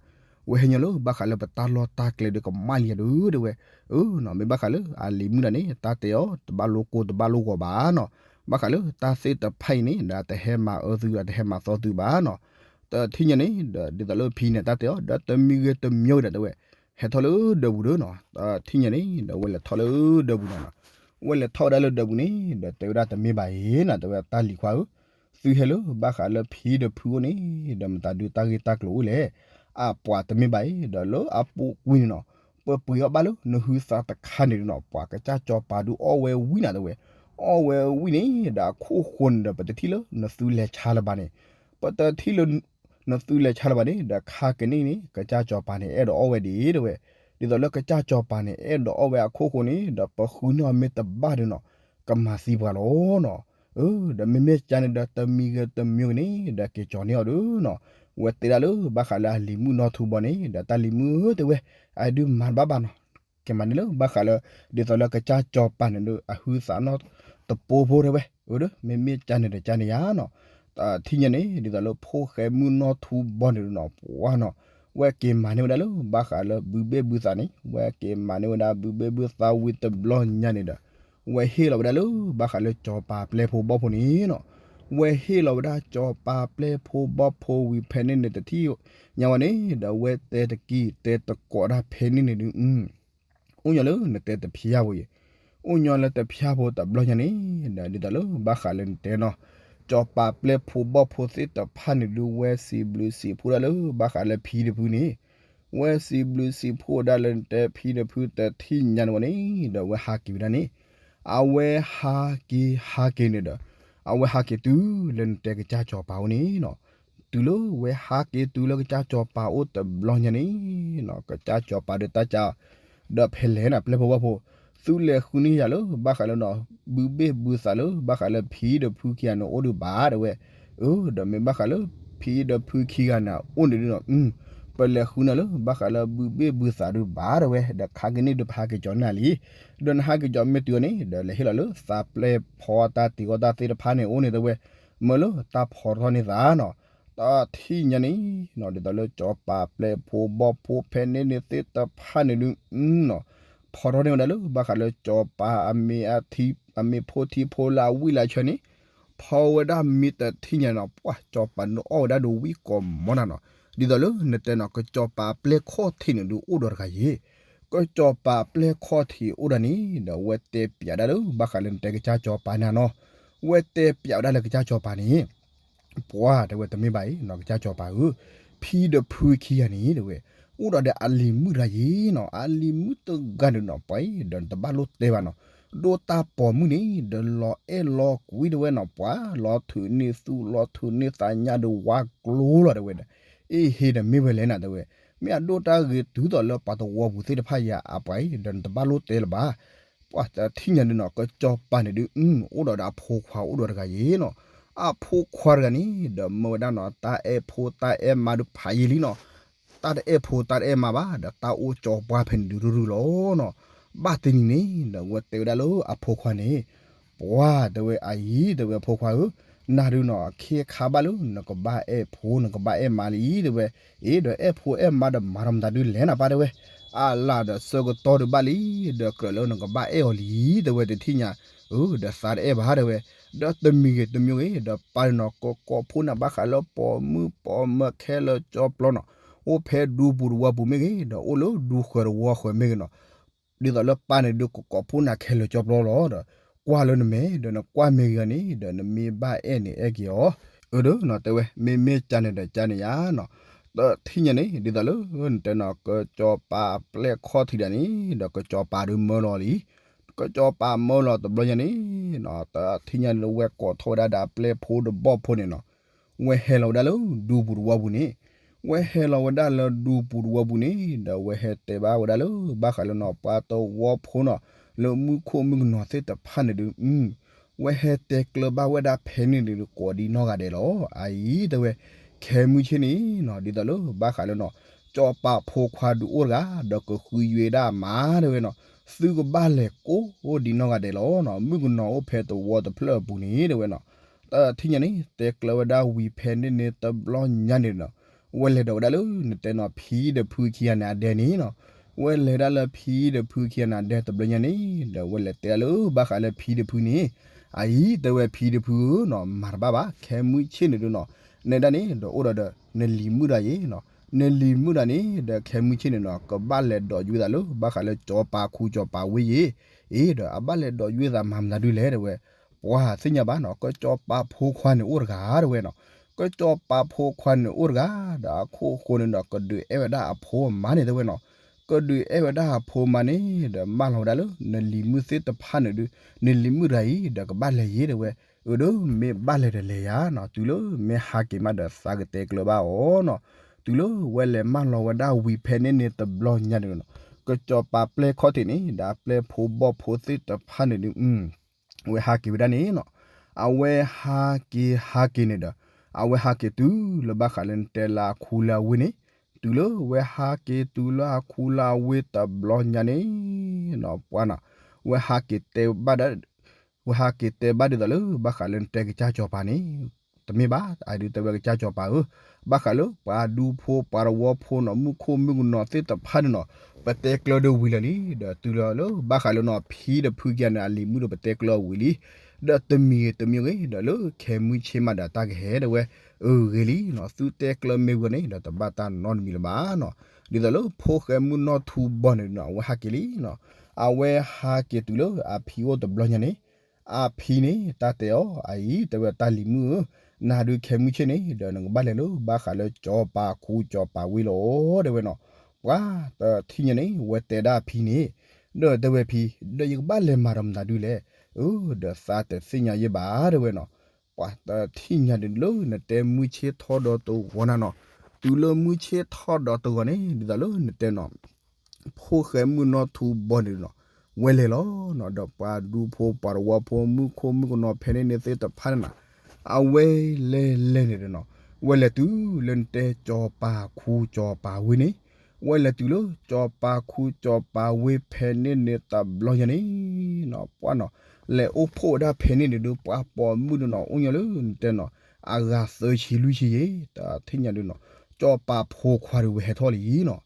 ဝဲဟဲညီလၢဘၣ်ဃးလၢပတၢ်လီၢ်တၢ်ကျဲဒီးကမၣ်လံယၤဒုးတဲဝဲ, အၢနီၤ မ့ၢ်ဘၣ်ဃးလၢအလံၤမုၣ်ဒၣ်န့ၣ် တၢ်တဲအီၤ တဘၣ်လိကိၢ်တဘၣ်လိဂီၤဘၣ်နီၤ, ဘၣ်ဃးလၢတၢ်သ့ၣ်တဖၣ်အံၤန့ၣ် ဒီးအတဟဲမၤအၢသု အတဟဲမၤသီသုဘၣ်နီၤ, တထံၣ်ညါန့ၣ် ဒီးဒ်သိးလၢဖံန့ၣ် တၢ်တဲအီၤ ဒီးတမံၤဂ့ၤတမံၤဂ့ၤဒီးတဲဝဲ, ဟဲထီၣ်လၢဒၢးပူၤဒီးနီၤ, တထံၣ်ညါန့ၣ် ဒီးဝဲလဲၤထီၣ်လၢဒၢးပူၤနီၤနီၤ, ဝဲလဲၤထီၣ်ဝဲဒၣ်လၢဒၢးပူၤန့ၣ် ဒီးတဲဝဲဒၣ်တမ့ၢ်ဘၣ်အံၤနီၤ, တဲဝဲတၢ်လံၤခွါဧၢ, သုဟဲလၢဘၣ်ဃးလၢဖံဒီဖုအိၣ်န့ၣ် ဒီးမတၤဒုးတၢ်ဂ့ၢ်တၢ်ကျိၤအိၣ်လဲၣ်, အပှၤတမ့ၢ်ဘၣ်အံၤ ဒီးလၢအပူၤကွံာ်န့ၣ်နီၤ, ပပှ့ၤအီၣ်ဘၣ်လၢနဟုသးတခါန့ၣ်ဒုးနီၤ, ပှၤကစၢ်စီၤပၤဒုးအီၣ်ဝဲဝံၤနၤတဲဝဲ, အီၣ်ဝဲဝံၤန့ၣ် ဒီးအခိၣ်ဃိန့ၣ်ဒီး ပတထံၣ်လၢနသုလဲၤဆါလၢၤဘၣ်န့ၣ်, ပတထံၣ်လၢ နသုလဲၤဆါလၢၤဘၣ်န့ၣ် ဒီးခါကနံၣ်န့ၣ် ကစၢ်စီၤပၤန့ၣ် အဲၣ်ဒိးအီၣ်ဝဲဒံးတဲဝဲ, ဒ်သိးလၢကစၢ်စီၤပၤန့ၣ် အဲၣ်ဒိးအီၣ်ဝဲအခိၣ်ဃိန့ၣ် ဒီးပဃုန့ၢ်အီၤမ့ၢ်တဘၣ်ဒီးနီၤ, ကမၤသံပှၤလီၤနီၤ. ဒီးမ့မ့ၢ်ကန့ၣ်ဒီး တမံၤဂ့ၤတမံၤဂ့ၤန့ၣ် ဒီးက့ၤကၠီၤန့ၢ်အီၤဒီးနီၤ, ဝဲတဲဒၣ်လၢဘၣ်ဃးလၢအလံၤမုၣ်နီၢ်ထူဘီန့ၣ် ဒီးတၢ်လံၤမုၣ်ဧၢတဲဝဲ, အဒုးမၤတဘၣ်ဘၣ်နီၤ, ကမၤန့ၣ်လၢဘၣ်ဃးလၢ ဒ်သိးလၢကစၢ်စီၤပၤန့ၣ်ဒီး အဟုသးနီၢ်တပိဖိတဲဝဲ, အဒီး မ့မ့ၢ်ကန့ၣ်ဒီးကန့ၣ်ယါနီၤ, တထံၣ်ညါန့ၣ် ဒ်သိးလၢဖိၣ်ဃဲမုၣ်နီၢ်ထူဘီန့ၣ်ဒီးနီၤ ပှၤနီၤ, ဝဲက့ၤမၤန့ၢ်ဝဲဒၣ်လၢဘၣ်ဃးလၢဘုဘ့ၣ်ဘုသးန့ၣ် ဝဲက့ၤမၤန့ၢ်ဝဲဒၣ်ဘုဘ့ၣ်ဘုသးဝံၤတဘျီညါန့ၣ်ဒီး ဝဲဟ့ၣ်လီၤဝဲဒၣ်လၢဘၣ်ဃးလၢစီၤပၤပျဲၢ်ဖိဘီၣ်ဖိန့ၣ်နီၤ, ဝဲဟ့ၣ်လီၤဝဲဒၣ်စီၤပၤပျဲၢ်ဖိဘီၣ်ဖိဝံၤဖဲန့ၣ်န့ၣ်တထံၣ်ညါဝဲန့ၣ် ဒီးဝဲတဲတကံၢ်တဲတကိးဒၣ်ဖဲန့ၣ်န့ၣ်ဒုး အိၣ်ညီလၢနတဲတဖျါဖိအံၤ, အိၣ်ညီလၢတဖျါဖိတဘျီညါန့ၣ် ဒီးဒ်သိးလၢဘၣ်ဃးလၢနတဲနီၤ, စီၤပၤပျဲၢ်ဖိဘီၣ်ဖိသ့ၣ်တဖၣ်န့ၣ်ဒုး ဝဲစံးဘျုးစံးဖှိၣ်ဒၣ်လၢဘၣ်ဃးလၢဖံတဖုန့ၣ်, ဝဲစံးဘျုးစံးဖှိၣ်ဒၣ်လၢနတဲဖံတဖုတထံၣ်ညါန့ၣ်ဝဲန့ၣ် ဒီးဝဲဟးက့ၤဝဲဒၣ်န့ၣ်, အဝဲဟးက့ၤဟးက့ၤန့ၣ်ဒီး အဝဲဟးက့ၤတုၤလၢနတဲကစၢ်စီၤပၤအိၣ်န့ၣ်နီၤ, တုၤလၢဝဲဟးက့ၤတုၤလၢကစၢ်စီၤပၤအိၣ်တဘျီညါန့ၣ် ကစၢ်စီၤပၤဒီးတၢ်ကး ဒီးဖဲလဲၣ်န့ၣ် ပျဲၢ်ဖိဘီၣ်ဖိ, သုလဲၤဃုန့ၢ်ယၤလၢဘၣ်ဃးလၢနီၤ ဘုဘ့ၣ်ဘုသးလၢဘၣ်ဃးလၢဖံဒီဖုခံဂၤန့ၣ်အိၣ်ဒုးဘၣ်တဲဝဲ, အၢ ဒီးမ့ၢ်ဘၣ်ဃးလၢဖံဒီဖုခံဂၤန့ၣ်အိၣ်န့ၣ်ဒုးနီၤ ပလဲၤဃုန့ၢ်လၢဘၣ်ဃးလၢဘုဘ့ၣ်ဘုသးဒုးဘၣ်တဲဝဲ, ဒီးခါကနံၣ်ဒုးပဟးက့ၤကၠီၤန့ၢ်လံ, ဒီးနဟးက့ၤကၠီၤမ့ၢ်တုၤအီၤန့ၣ် ဒီးလဲၤဟ့ၣ်လီၤလၢသးပျဲၢ်ဖီတၢ်တံၤအီၣ်တၢ်သ့ၣ်တဖၣ်န့ၣ်အိၣ်န့ၣ်တဲဝဲ, မၢလၢတၢ်ဖီထီၣ်န့ၢ်သးနီၤ, တထံၣ်ညါန့ၣ်နီၤ ဒ်သိးလၢစီၤပၤပျဲၢ်ဖိဘီၣ်ဖိဖဲန့ၣ်န့ၣ်သ့ၣ်တဖၣ်န့ၣ်ဒုး ဖီထီၣ်န့ၢ်ဝဲဒၣ်လၢဘၣ်ဃးလၢစီၤပၤအမ့ၢ်အထံ အမ့ၢ်ဖိထံဖိလၢအဝံၣ်လၢအဆၢန့ၣ်, ဖီဝဲဒၣ်မ့ၢ်တထံၣ်ညါနီၤ ပှၤစီၤပၤန့ၣ်အီၣ်ဝဲဒၣ်ဒီးဝံၣ်ကိးမီနၤနီၤ, ဒ်သိးလၢနတဲနီၤ ကစီၤပၤပျဲၢ်ခီၣ်ထံးန့ၣ်ဒုးအိၣ်ဒီးတဂၤယ့ၣ်, ကစီၤပၤပျဲၢ်ခီၣ်ထံးအိၣ်ဒၣ်န့ၣ် ဒီးဝဲတဲပျးဒၣ်လၢဘၣ်ဃးလၢနတဲကစၢ်စီၤပၤန့ၣ်နီၤ, ဝဲတဲပျးဝဲဒၣ်လၢကစၢ်စီၤပၤန့ၣ် ပှၤတဲဝဲတမ့ၢ်ဘၣ်အံၤနီၤ ကစၢ်စီၤပၤဧၢ, ဖံဒီဖုခံဂၤန့ၣ်တဲဝဲ, အိၣ်ဒီးဒီးအလံၤမုၣ်တဂၤယ့ၣ်နီၤ, အလံၤမုၣ်တဂၤန့ၣ်နီၤ ပှၤအံၤဒီးနတဘၣ်လိၣ်တဲဘၣ်နီၤ, ဒိၣ်တၢ်ပိာ်မုၣ်န့ၣ် ဒီးလီၤအဲၣ်လီၤကွံတဲဝဲနီၤ ပှၤလီၤထုးန့ၢ်သူၣ် လီၤထုးန့ၢ်သးညါဒီးဝါကျိၤလီၤတဲဝဲဒီး, အ့ၣ်ဟ့ဒီးမ့ၢ်ဝဲလဲၣ်နၤတဲဝဲ, မ့ၢ်အဒိၣ်တၢ်ဂ့ၤတုၤသိးလၢပှၤသဝီပူၤသ့ၣ်တဖၣ်ယၤအပှၤအံၤ ဒီးနတဘၣ်လိၣ်တဲလၢၤဘၣ် ပှၤတထံၣ်ညါဒုးနီၤ ကစီၤပၤန့ၣ်ဒုး အိၣ်ဒီးဒီးအဖိခွါအိၣ်ဒီးတဂၤယ့ၣ်နီၤ, အဖိခွါတဂၤန့ၣ် ဒီးမၢဝဲဒၣ်နီၤ တၢ်အဲၣ်ဖိတၢ်အဲၣ်မါဒုးဖးယံာ်လံနီၤ, တၢ်တအဲၣ်ဖိတၢ်တအဲၣ်မါဘၣ် ဒီးတၢ်အိၣ်ကၠီပှၢ်ဖဲန့ၣ်ဒုးရုၢ်ရုၢ်လီၤနီၤ, ဘၣ်တနံၤန့ၣ် ဒီးဝဲတဲဝဲဒၣ်လၢအဖိခွါန့ၣ် ပှၤတဲဝဲအအံၤ တဲဝဲအဖိခွါဧၢ, နၤဒုးနီၤ အခ့အခါဘၣ်လၢ နကဘၣ်အဲၣ်ဖိ နကဘၣ်အဲၣ်မါလံ တဲဝဲ, အ့ ဒီးအဲၣ်ဖိအဲၣ်မါဒီးမၤဒီးမတၤဒုးလဲၣ်နၤပၢ်တဲဝဲ, အလၢ်ဒီးဆၢကတီၢ်ဒုးဘၣ်လံ, ဒီးကြၢးလၢနကဘၣ်အဲၣ်အီၤလံ တဲဝဲတထံၣ်ညါ, အၢ ဒီးသးတအဲၣ်ဘၣ်တဲဝဲ, ဒီးတမံၤဂ့ၤတမံၤဂ့ၤ ဒီးပၢ်ဒုးနီၤ ကကိးဖှိၣ်နၤဘၣ်ဃးလၢပိာ်မုၣ်ပိာ်မၢၤခဲလၢာ်ကၠီပျီနီၤ, အိၣ်ဖဲဒူပူၤတဝီပူၤမ့ၢ်ဂ့ၤ ဒီးအိၣ်လၢဒူဃၢၤတဝီဃၢၤမ့ၢ်ဂ့ၤနီၤ ဒ်သိးလၢပၢ်န့ၣ်ဒုးကကိးဖှိၣ်နၤခဲလၢာ်ကၠီပျီလီၤဒီး, ကွၢ်လၢနမဲာ် ဒီးနကွၢ်မ့ၢ်ဂ့ၤဂၤန့ၣ် ဒီးနမ့ၢ်ဘၣ်အဲၣ်န့ၣ်အဲၣ်က့ၤအီၤ, အၢ ဒီးနီၤတဲဝဲ မ့မ့ၢ်ကန့ၣ်ဒီးကန့ၣ်ယါနီၤ, တထံၣ်ညါန့ၣ် ဒ်သိးလၢနတဲနီၤ ကစီၤပၤပျဲၢ်ခီၣ်ထံးဒၣ်န့ၣ် ဒီးကစီၤပၤဒုးမၢလီၤလံ, ကစီၤပၤမၢလီၤတဘျီညါန့ၣ် တထံၣ်ညါန့ၣ် ဝဲကိးထီၣ်ဝဲဒၣ်ဒီးပျဲၢ်ဖိဒီးဘီၣ်ဖိန့ၣ်နီၤ ဝဲဟဲလီၤဝဲဒၣ်လၢဒူပူၤတဝီပူၤန့ၣ်, ဝဲဟဲလီၤဝဲဒၣ်လၢဒူပူၤတဝီပူၤန့ၣ် ဒီးဝဲဟဲတဲဘၣ်ဝဲဒၣ်လၢဘၣ်ဃးလၢနီၤ ပှၤတဝီဖိနီၤ လၢမူခိၣ်မုၣ်ကနီၤသ့ၣ်တဖၣ်န့ၣ်ဒုး ဝဲဟဲတဲကျၢၤဘၣ်ဝဲဒၣ်ဖဲန့ၣ်ဒုးကိးဒံနီၢ်ဂၤဒဲးလီၤ. အအံၤတဲဝဲ ခဲမုၢ်ဆ့ၣ်န့ၣ်နီၤ ဒ်သိးလၢဘၣ်ဃးလၢနီၤ စီၤပၤဖိခွါဒုးအိၣ်တဂၤ ဒီးကဃုယွဲဒၣ်အမါတဲဝဲနီၤ, သုကဘၣ်လဲၤကိးဒံနီၢ်ဂၤဒဲးလီၤနီၤ, မုၣ်ကနီၤအိၣ်ဖဲတဝီတဖျၢၣ်အပူၤန့ၣ်တဲဝဲနီၤ. တထံၣ်ညါန့ၣ် တဲကျၢၤဝဲဒၣ်ဝံၤဖဲန့ၣ်န့ၣ်တဘျီညါန့ၣ်နီၤ, ဝဲလဲၤဒီးဝဲဒၣ်လၢနတဲနီၤ ဖံဒီးဖုခံဂၤန့ၣ်အဒဲန့ၣ်နီၤ, ဝဲလဲၤဒၣ်လၢဖံဒီးဖုခံဂၤန့ၣ်အဒဲတဘျီညါန့ၣ် ဒီးဝဲလဲၤတဲဒၣ်လၢဘၣ်ဃးလၢဖံဒီးဖုန့ၣ်, အအံၤတဲဝဲဖံဒီးဖုဧၢနီၤ မၤတဘၣ်ဘၣ် ခဲမုၢ်ဆ့ၣ်န့ၣ်ဒုးနီၤ, နဲဒၣ်န့ၣ် ဒီးအိၣ်ဒီးဒီး နလံၤမုၣ်ဒၣ်ယ့ၣ်နီၤ, နလံၤမုၣ်ဒၣ်န့ၣ် ဒီးခဲမုၢ်ဆ့ၣ်န့ၣ်နီၤ ကဘၣ်လဲၤဒီးယွဲသးလၢဘၣ်ဃးလၢစီၤပၤခူစီၤပၤဝ့ၢ်ယ့ၣ် အ့ဒီးအဘၣ်လဲၤဒိးယွဲသးမၤမနုၤဒုလဲၣ်တဲဝဲ, ပှၤသ့ၣ်ညါဘၣ်နီၤ ကစီၤပၤဖိခွါန့ၣ်အိၣ်တဂၤတဲဝဲနီၤ, ကစီၤပၤဖိခွါန့ၣ်အိၣ်တဂၤ, ဒီးအခိၣ်ဃိန့ၣ်ဒီး ကဒုးအဲၣ်ဝဲဒၣ်အဖိအမါန့ၣ်တဲဝဲနီၤ, ကဒုးအဲၣ်ဝဲဒၣ်အဖိအမါန့ၣ် ဒီးမၢလီၤဝဲဒၣ်လၢ နလံၤမုၣ်သ့ၣ်တဖၣ်န့ၣ်ဒုး, နလံၤမုၣ်တဂၤအံၤ ဒီးကဘၣ်လဲၤယ့ၢ်တဲဝဲ, အၢဒီး မ့ၢ်ဘၣ်လဲၤဒီးလဲၤယၤနီၤ, တုၤလၢမ့ၢ်ဟးက့ၤမးဒီးသးကတဲကျၢၤဘၣ်အီၤနီၤ, တုၤလၢဝဲလဲၤမၢလီၤဝဲဒၣ်ဝံၤဖဲန့ၣ်န့ၣ်တဘျီညါန့ၣ်နီၤ, ကစီၤပၤပျဲၢ်ခီၣ်ထံးန့ၣ် ဒီးအပျဲၢ်ဖိဘီၣ်ဖိသ့ၣ်တဖၣ်န့ၣ်ဒုး အဝဲဟးက့ၤဝဲဒၣ်န့ၣ်နီၤ, အဝဲဟးက့ၤဟးက့ၤန့ၣ်ဒီး, အဝဲဟးက့ၤတုၤလၢဘၣ်ဃးလၢနတဲလၢအခူလၢအဝ့ၢ်န့ၣ်, တုၤလၢဝဲဟးက့ၤတုၤလၢအခူလၢအဝ့ၢ်တဘျီညါန့ၣ်နီၤ, ပှၤနီၤ, ဝဲဟးက့ၤတဲဘၣ်ဒီး ဝဲဟးက့ၤတဲဘၣ်ဒ်သိးလၢဘၣ်ဃးလၢနတဲကစၢ်စီၤပၤန့ၣ်, တမ့ၢ်ဘၣ်, အဒုးတဲဝဲကစၢ်စီၤပၤဧၢ, ဘၣ်ဃးလၢပှၤဒူဖိပှၤတဝီဖိနီၤ မုၣ်ခိၣ်မုၣ်ကနီၤသ့ၣ်တဖၣ်န့ၣ်နီၤ, ပတဲကျၢၤဒီးဝံၤလၢာ်လံ, ဒီးတုၤလၢလၢဘၣ်ဃးလၢနီၤ ဖံဒီးဖုက့ၤန့ၣ် အလံၤမုၣ်ဒီးပတဲကျၢၤဝံၤလံ, ဒီးတမံၤဂ့ၤတမံၤဂ့ၤ ဒီးလၢခဲမုၢ်ဆ့ၣ်မးဒီးတၢ်ကဟဲတဲဝဲ, အဂ့ၤလံနီၤ, သုတဲကျၢၤမ့ၢ်ဝံၤန့ၣ် ဒီးတဘၣ်တၢ်နီတမံၤလၢၤဘၣ်နီၤ, ဒ်သိးလၢဖိၣ်ဃဲမုၣ်နီၢ်ထူဘီန့ၣ်နီၤ အဝဲဟးက့ၤလံနီၤ, အဝဲဟးက့ၤတုၤလၢအဖံအိၣ်တဘျီညါန့ၣ်, အဖံန့ၣ် တၢ်တဲအီၤအအံၤ တဲဝဲတၢ်လံၤမုၣ်ဧၢ, နၤဒုးခဲမုၢ်ဆ့ၣ်န့ၣ် ဒီးနကဘၣ်လဲၤလၢဘၣ်ဃးလၢစီၤပၤခူစီၤပၤဝ့ၢ်လီၤ တဲဝဲနီၤ, ပှၤတထံၣ်ညါန့ၣ် ဝဲတဲဒၣ်အဖံန့ၣ်, ဒီးတဲဝဲဖံ, ဒီးယကဘၣ်လဲၤမၤဒီးမနုၤဒုလဲၣ်, အၢ ဒီးသးတသ့ၣ်ညါယဲဘၣ် တဲဝဲနီၤ, ပှၤတထံၣ်ညါဒုးလၢနတဲမုၢ်ဆ့ၣ်ထီၣ်ဒီးတဂီၤနၤနီၤ, တုၤလၢမုၢ်ဆ့ၣ်ထီၣ်ဒီးတဂီၤန့ၣ် ဒ်သိးလၢနတဲနီၤ ဖိၣ်ဃဲမုၣ်နီၢ်ထူဘီန့ၣ်နီၤ, ဝဲလဲၤလီၤနီၤ, ဒီးပှၤဒူဖိပှၤတဝီဖိမုၣ်ခိၣ်မုၣ်ကနီၤဖဲန့ၣ်န့ၣ်သ့ၣ်တဖၣ်န့ၣ်နီၤ, အဝဲလဲၤလဲၤန့ၣ်ဒီးနီၤ, ဝဲလဲၤတုၤလၢနတဲစီၤပၤခူစီၤပၤဝ့ၢ်န့ၣ်, ဝဲလဲၤတုၤလၢစီၤပၤခူစီၤပၤဝ့ၢ်ဖဲန့ၣ်န့ၣ်တဘျီညါန့ၣ်နီၤ, ပှၤနီၤ, လဲၤအိၣ်ဖှိၣ်ဝဲဒၣ်ဖဲန့ၣ်န့ၣ်ဒုး ပှၤပိာ်မုၣ်ဒုးနီၤ အိၣ်ညီလၢနတဲနီၤ, အဂၤသၢဆံလွံၢ်ဆံယဲ, တထံၣ်ညါဒုးနီၤ, စီၤပၤဖိခွါဒုးဝဲဟဲထီၣ်လံနီၤ,